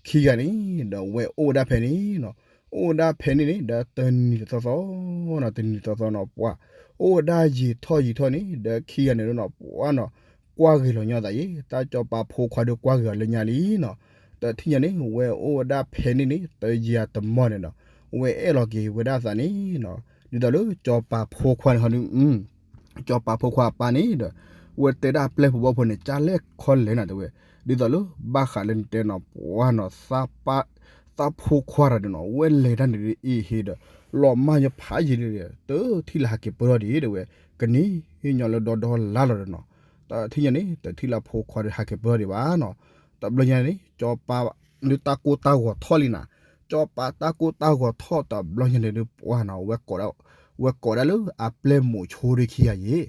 ခံဂၤန့ၣ်ဒီး ဝဲအိၣ်ဝဲဒၣ်ဖဲန့ၣ်နီၤ, အိၣ်ဝဲဒၣ်ဖဲန့ၣ်န့ၣ် ဒီးတနံၤတသီသီနီၤ တနံၤတသီသီနီၤ ပှၤ အိၣ်ဝဲဒၣ်ယံာ်ထီၣ်ယံာ်ထီၣ်န့ၣ် ဒီးခံဂၤန့ၣ်ဒုးနီၤ ပှၤနီၤ ကွၢ်ဂ့ၤလီၤညီသးယဲ, တၢ်စီၤပၤဖိခွါဒီးကွၢ်ဂ့ၤအီၤလၢညါလံနီၤ, ဒီးတထံၣ်ညါန့ၣ် ဝဲအိၣ်ဝဲဒၣ်ဖဲန့ၣ်န့ၣ် တယံာ်တမီၢ်န့ၣ်ဒီး ဝဲအဲၣ်လီၤက့ၤဝဲဒၣ်သးန့ၣ်နီၤ, ဒ်သိးလၢစီၤပၤဖိခွါန့ၣ်ဟီဒုး စီၤပၤဖိခွါအပၢ်န့ၣ်ဒီး ဝဲတဲဒၣ်ပျဲၢ်ဖိဘီၣ်ဖိန့ၣ် ကၢ်လဲၣ်ခီလဲၣ်နၤတဲဝဲ, ဒ်သိးလၢဘၣ်ဃးလၢနတဲနီၤ ပှၤနီၤ သးဖိခွါတဂၤဒီးနီၤ ဝဲလဲၤတၢ်န့ၣ်ဒုး အ့ဟ့ဒီး လီၤမၢ်ညီဖးယံာ်လံဒီး တထံၣ်လၢဟးက့ၤပၢၢ်ထီၣ်ဒံးတဲဝဲ, ကနံၣ်ညီလၢဒီဒီလါလီၤဒီးနီၤ, တထံၣ်ညါန့ၣ် တထံၣ်လၢဖိခွါဒီးဟးက့ၤပၢၢ်ထီၣ်ဒံးဘၣ်နီၤ, တဘျီညါန့ၣ် စီၤပၤ ဒုးတၢ်ကိၢ်တၢ်ဂီၤထီၣ်လံနၤ, စီၤပၤတၢ်ကိၢ်တၢ်ဂီၤထီၣ်တဘျီညါန့ၣ်ဒုး ပှၤနီၤ ဝဲကိးဒၣ်လၢအပျဲၢ်မိၤဆိဒုးခံဂၤယဲ,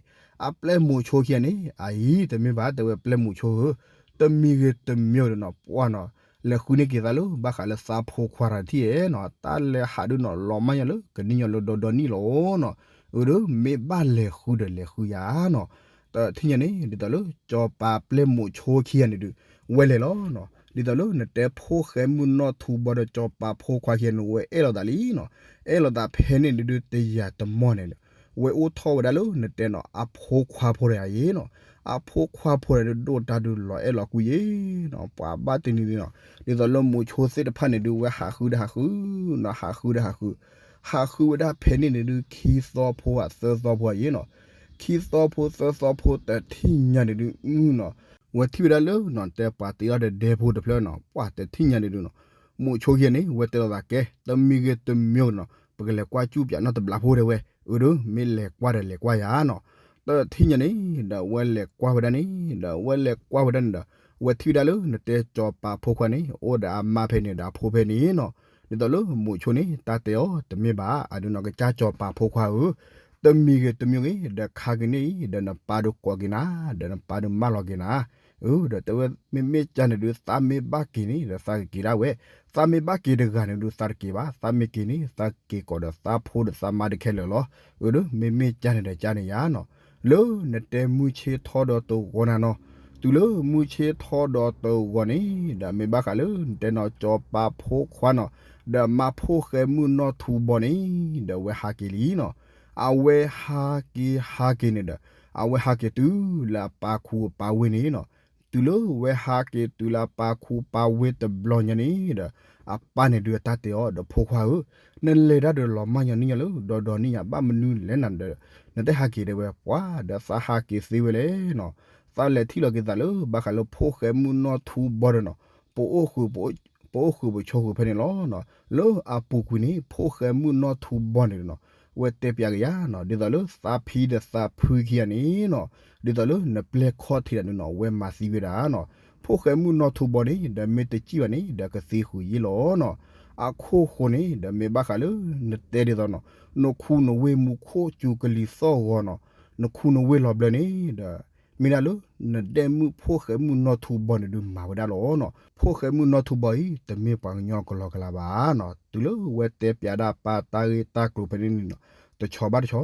အပျဲၢ်မိၤဆိခံဂၤန့ၣ် အအံၤတမ့ၢ်ဘၣ်တဲဝဲပျဲၢ်မိၤဆိဧၢ, တမံၤဂ့ၤတမံၤဒီးနီၤ ပှၤနီၤ လဲၤဃုန့ၢ်က့ၤသးလၢဘၣ်ဃးလၢသးဖိခွါတထံၣ်ဧဲနီၤ, တၢ်လဲၤဟးဒုးနီၤ လီၤမၢ်ညီလၢကနံၣ်ညီလၢဒီဒီနံၣ်လီၤနီၤ, အၢ ဒီးမ့ၢ်ဘၣ်လဲၤဃုဒီးလဲၤဃုယၤနီၤ, တထံၣ်ညါန့ၣ် ဒ်သိးလၢစီၤပၤပျဲၢ်မိၤဆိခံဂၤန့ၣ်ဒုး ဝဲလဲၤလီၤနီၤ, ဒ်သိးလၢနတဲဖိၣ်ဃဲမုၢ်နီၢ်ထူဘီဒီးစီၤပၤဖိခွါခံဂၤန့ၣ် ဝဲအဲၣ်လိာ်သးလံနီၤ, အဲၣ်လိာ်သးဖဲန့ၣ်ဒုး တယံာ်တမီၢ်န့ၣ်ဒီး ဝဲအိၣ်ထီၣ်ဝဲဒၣ်လၢနတဲနီၤ အဖိခွါဖိတဂၤယဲနီၤ, အဖိခွါဖိန့ၣ်ဒုး ဒိၣ်တၢ်ဒုးလီၤအဲၣ်လီၤကွံယဲနီၤ, ပှၤဘၣ်တနံၤန့ၣ်နီၤ, ဒ်သိးလၢမိၤဆိသ့ၣ်တဖၣ်န့ၣ်ဒုး ဝဲဟးဃုဒီးဟးဃုနီၤ, ဟးဃုဒီးဟးဃု, ဟးဃုဝဲဒၣ်ဖဲန့ၣ်န့ၣ်ဒုး ခံသီဖိဧါသၢသီဖိဧါယဲနီၤ, ခံသီဖိသၢသီဖိတထံၣ်ညါန့ၣ်ဒုးနီၤ, ဝဲထံၣ်ဝဲဒၣ်လၢနီၤ တဲပှၤတ့အီၣ်ဒီးဒဲဖိတဖျၢၣ်နီၤ, ပှၤတထံၣ်ညါန့ၣ်ဒုးနီၤ, မိၤဆိခံဂၤန့ၣ် ဝဲတဲလိာ်သးကဲ တမံၤဂ့ၤတမံၤနီၤ ပကလဲၤကွၢ်ကူၣ်ပၠးနီတဘျီဖိတဲဝဲ, အၢ ဒီးမ့ၢ်လဲၤကွၢ်ဒီးလဲၤကွၢ်ယၤနီၤ, တထံၣ်ညါန့ၣ် ဒီးဝဲလဲၤကွၢ်ဝဲဒၣ်န့ၣ် ဒီးဝဲလဲၤကွၢ်ဝဲဒၣ်န့ၣ်ဒီး ဝဲထံၣ်ဝဲဒၣ်လၢနတဲစီၤပၤဖိခွါန့ၣ် အိၣ်ဒီးအမါဖဲန့ၣ်ဒီးအဖိဖဲန့ၣ်နီၤ, ဒ်သိးလၢမိၤဆိန့ၣ် တၢ်တဲအီၤ တမ့ၢ်ဘၣ် အဒုးနီၤ ကစၢ်စီၤပၤဖိခွါဧၢ, တမံၤဂ့ၤတမံၤဂ့ၤ ဒီးခါက့ၤန့ၣ်အံၤ ဒီးနပၢ်ဒုးကိးက့ၤနၤ ဒီးနပၢ်ဒုးမၢလီၤက့ၤနၤ, အၢ ဒီးတဲဝဲ မ့မ့ၢ်ကန့ၣ်ဒုး သးမ့ၢ်ဘၣ်က့ၤန့ၣ်ဒီးသးကက့ၤဒၣ်ဝဲ, သးမ့ၢ်ဘၣ်က့ၤတဂၤန့ၣ်ဒုး သးတက့ၤဘၣ်, သးမ့ၢ်က့ၤန့ၣ် သးက့ၤကိးဒီးသးဖိဒီးသးမါတခဲလၢာ်လီၤ, အၢ ဒီးမ့မ့ၢ်ကန့ၣ်ဒီးကန့ၣ်ယါနီၤ, လၢနတဲမုၢ်ဆ့ၣ်ထီၣ်ဒီးတဂီၤနၤနီၤ, တုၤလၢမုၢ်ဆ့ၣ်ထီၣ်ဒီးတဂီၤန့ၣ် ဒီးမ့ၢ်ဘၣ်ဃးလၢနတဲနီၤ စီၤပၤဖိခွါနီၤ, ဒီးမါဖိၣ်ဃဲမုၢ်နီၢ်ထူဘီန့ၣ် ဒီးဝဲဟးက့ၤလံနီၤ, အဝဲဟးက့ၤဟးက့ၤန့ၣ်ဒီး အဝဲဟးက့ၤတုၤလၢအပၢ်ခူအပၢ်ဝ့ၢ်န့ၣ်နီၤ, တုၤလၢဝဲဟးက့ၤတုၤလၢအပၢ်ခူပၢ်ဝ့ၢ်တဘျီညါန့ၣ်ဒီး အပၢ်န့ၣ်ဒုးအတၢ်တဲအီၤဒီးဖိခွါဧၢ, နလဲၤတၢ်ဒီးလီၤမၢ်ညီနံၣ်ညီလၢဒီဒီနံၣ်ညါ ဘၣ်မနုၤလဲၣ်နၤဒီး နတဟးက့ၤတဲဝဲ, ပှၤဒီးသးဟးက့ၤသ့ဝဲလဲၣ်နီၤ, သးလဲၤထံၣ်လီၤက့ၤသးလၢဘၣ်ဃးလၢဖိၣ်ဃဲမုၢ်နီၢ်ထူဘီဒီးနီၤ, ပအိၣ်ဃုာ် ပအိၣ်ဃုာ်ပဆိးဃုာ်ဖဲန့ၣ်လီၤနီၤ, လၢအပူၤကွံာ်န့ၣ် ဖိၣ်ဃဲမုၢ်နီၢ်ထူဘီန့ၣ်နီၤ, ဝဲတဲပျးက့ၤယၤနီၤ, ဒ်သိးလၢသးဖံဒီးသးဖုခံဂၤန့ၣ်နီၤ, ဒ်သိးလၢနပျဲၢ်ခီၣ်ထံးတၢ်န့ၣ်နီၤ ဝဲမၤသံဝဲဒၣ်နီၤ, ဖိၣ်ဃဲမုၣ်နီၢ်ထူဘီန့ၣ် ဒီးမ့ၢ်တစံၣ်ဘၣ်န့ၣ် ဒီးကသံဃုာ်ယ့ၢ်လီၤနီၤ. အခိၣ်ဃိန့ၣ် ဒီးမ့ၢ်ဘၣ်ဃးလၢ နတဲဒ်သိးနီၤ နခူနဝ့ၢ်မူခိၣ်စူၤကလံၤသီၣ်ဂီၤနီၤ, နခူနဝ့ၢ်လီၤဘျၢန့ၣ်ဒီး မ့ၢ်ဒၣ်လၢ နဒဲၣ်မုၣ်ဖိၣ်ဃဲမုၣ်နီၢ်ထူဘီန့ၣ်ဒုးမၤဝဲဒၣ်လီၤနီၤ. ဖိၣ်ဃဲမုၣ်နီၢ်ထူဘီအံၤ တမ့ၢ်ပှၤကညီကလီကလီဘၣ်နီၤ. တုၤလၢဝဲတဲပၠးဒၣ်ပၢ်တၢ်ဂ့ၢ်တၢ်ကျိၤဖဲန့ၣ်န့ၣ်နီၤ တဆီဘၣ်တဆီ,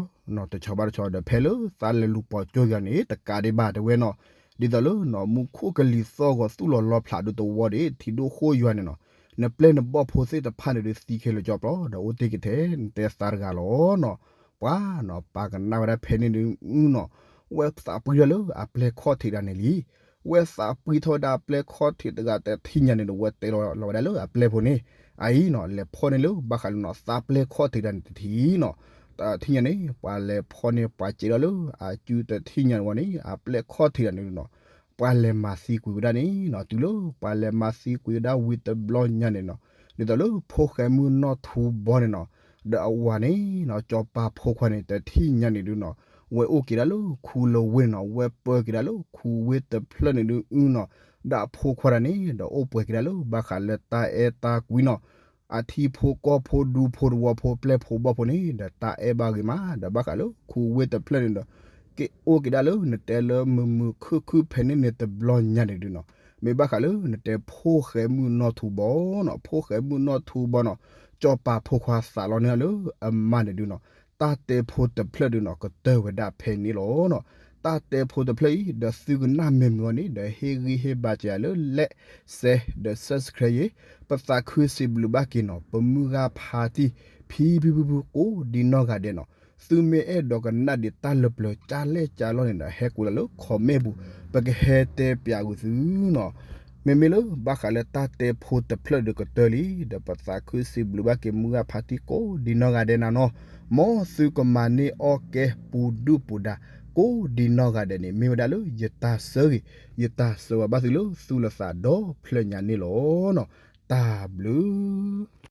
တဆီဘၣ်တဆီ ဒီးဖဲလၢသးလဲၤလူၤပိာ်ကၠိက့ၤအီၤန့ၣ် တကးဒံးဘၣ်တဲဝဲနီၤ. ဒ်သိးလၢ မူခိၣ်ကလံၤသီၣ်ဂီၤသူၣ်လီၤလီဖျးဒုးတဝီဒီး ထံဒိၣ်ဃိၣ်ယွၤန့ၣ်နီၤ, နပျဲၢ်နဘီၣ်ဖိသ့ၣ်တဖၣ်န့ၣ်ဒုးသံခဲလၢာ်ကၠီပျီ ဒီးအိၣ်တ့ၢ်က့ၤထဲ နတဲသးတဂၤလီၤနီၤ. ပှၤနီၤ ပာ်ကနၣ်ဝဲဒၣ်ဖဲန့ၣ်ဒုးနီၤ, ဝဲသးပှံထီၣ်လၢအပျဲၢ်ခီၣ်ထံးတဂၤန့ၣ်လံ. ဝဲသးပှံထီၣ်ဝဲဒၣ်အပျဲၢ်ခီၣ်ထံးတဂၤတထံၣ်ညါန့ၣ်ဒီး ဝဲတဲလီၤလီၤဝဲဒၣ်လၢအပျဲၢ်ဖိန့ၣ်, အအံၤနီၤ လဲၤဖီၣ်န့ၢ်လၢဘၣ်ဃးလၢနီၤ သးပျဲၢ်ခီၣ်ထံးတဂၤန့ၣ်တထံၣ်နီၤ. တထံၣ်ညါန့ၣ် ပှၤလဲၤဖီၣ်န့ၢ်ပှၤစဲးဒီးလၢအစုတထံၣ်ညါန့ၣ်ဝဲန့ၣ် အပျဲၢ်ခီၣ်ထံးတဂၤန့ၣ်နီၤ ပှၤလဲၤမၤသံကွံာ်ဝဲဒၣ်န့ၣ်နီၤ. တုၤလၢပှၤလဲၤမၤသံကွံာ်ဝဲဒၣ်ဝံၤတဘျီညါန့ၣ်နီၤ, ဒ်သိးလၢဖိၣ်ဃဲမုၣ်နီၢ်ထူဘီန့ၣ်နီၤ, ဒီးအဝၤန့ၣ်နီၤ စီၤပၤဖိခွါန့ၣ် တထံၣ်ညါန့ၣ်ဒုးနီၤ, ဝဲအိၣ်က့ၤဒၣ်လၢခူလဝ့ၢ်နီၤ, ဝဲပၢက့ၤဒၣ်လၢခူဝ့ၢ်တဖျၢၣ်န့ၣ်ဒုးနီၤ, ဒီးအဖိခွါတဂၤန့ၣ် ဒီးအိၣ်ပှဲၤက့ၤဒၣ်လၢဘၣ်ဃးလၢတၢ်အဲၣ်တၢ်ကွံနီၤ အထံဖိကီၢ်ဖိဒူဖိသဝီဖိပျဲၢ်ဖိဘီၣ်ဖိန့ၣ် ဒီးတၢ်အဲၣ်ဘၣ်ဂ့ၤမး ဒီးဘၣ်ဃးလၢခူဝ့ၢ်တဖျၢၣ်န့ၣ်ဒီး ကအိၣ်က့ၤဒၣ်လၢနတဲလၢမုာ်မုာ်ခုၣ်ခုၣ်ဖဲန့ၣ်န့ၣ်တဘျီညါန့ၣ်ဒုးနီၤ, မ့ၢ်ဘၣ်ဃးလၢနတဲဖိၣ်ဃဲမုၣ်နီၢ်ထူဘီနီၤ, ဖိၣ်ဃဲမုၣ်နီၢ်ထူဘီနီၤ, စီၤပၤဖိခွါသးလီန့ၢ်လၢအမါန့ၣ်ဒုးနီၤ, တၢ်တဲဖိတဖျၢၣ်ဒုးနီၤ ကတၢၢ်ဝဲဒၣ်ဖဲန့ၣ်လီၤနီၤ. တၢ်တဲဖိတဖျၢၣ်အံၤ ဒီးသုကနၣ်မ့ၢ်မုာ်အီၤန့ၣ် ဒီးဟ့ၣ်ဂံၢ်ဟ့ၣ်ဘါစၢၤယၤလၢ like, share ဒီး subscribe ယ့ၢ်, ပသးခုစံးဘျုးဘၣ်က့ၤနီၤ ပမုၢ်ဂၢ်ဖါတံၢ် ဖံဖံဖုဖုကိးဒံနီၢ်ဂၤဒဲးနီၤ, သုမ့ၢ်အဲၣ်ဒိးကနၣ်ဒံးတၢ်လၢပျၢၤကၢ်လဲၣ်ကၢ်လီၢ်န့ၣ်ဒီး ဟဲကိးလီၤလၢ comment ပူၤ ပကဟဲတဲပၠးကွံာ်သုနီၤ. မ့မ့ၢ်လၢဘၣ်ဃးလၢတၢ်တဲဖိတဖျၢၣ်ဒီးကတၢၢ်လံ, ဒီးပသးခုစံးဘျုးဘၣ်က့ၤမုၢ်ဂၢ်ဖါတံၢ်ကိးဒံနီၢ်ဂၤဒဲးနၤနီၤ, မ်သုကမၤန့ၢ်အီၣ်ကဲပူၤဒုၣ်ပူၤဒါ ကိးဒံနီၢ်ဂၤဒဲးန့ၣ် မ့ၢ်ဝဲဒၣ်လၢယတၢ်ဆၢဂ့ၤ, ယတၢ်ဆၢဝါဘၣ်သုလၢသုလၢသးဒီဖျၢၣ်ညါန့ၣ်လီၤနီၤ. တၢ်ဘျုး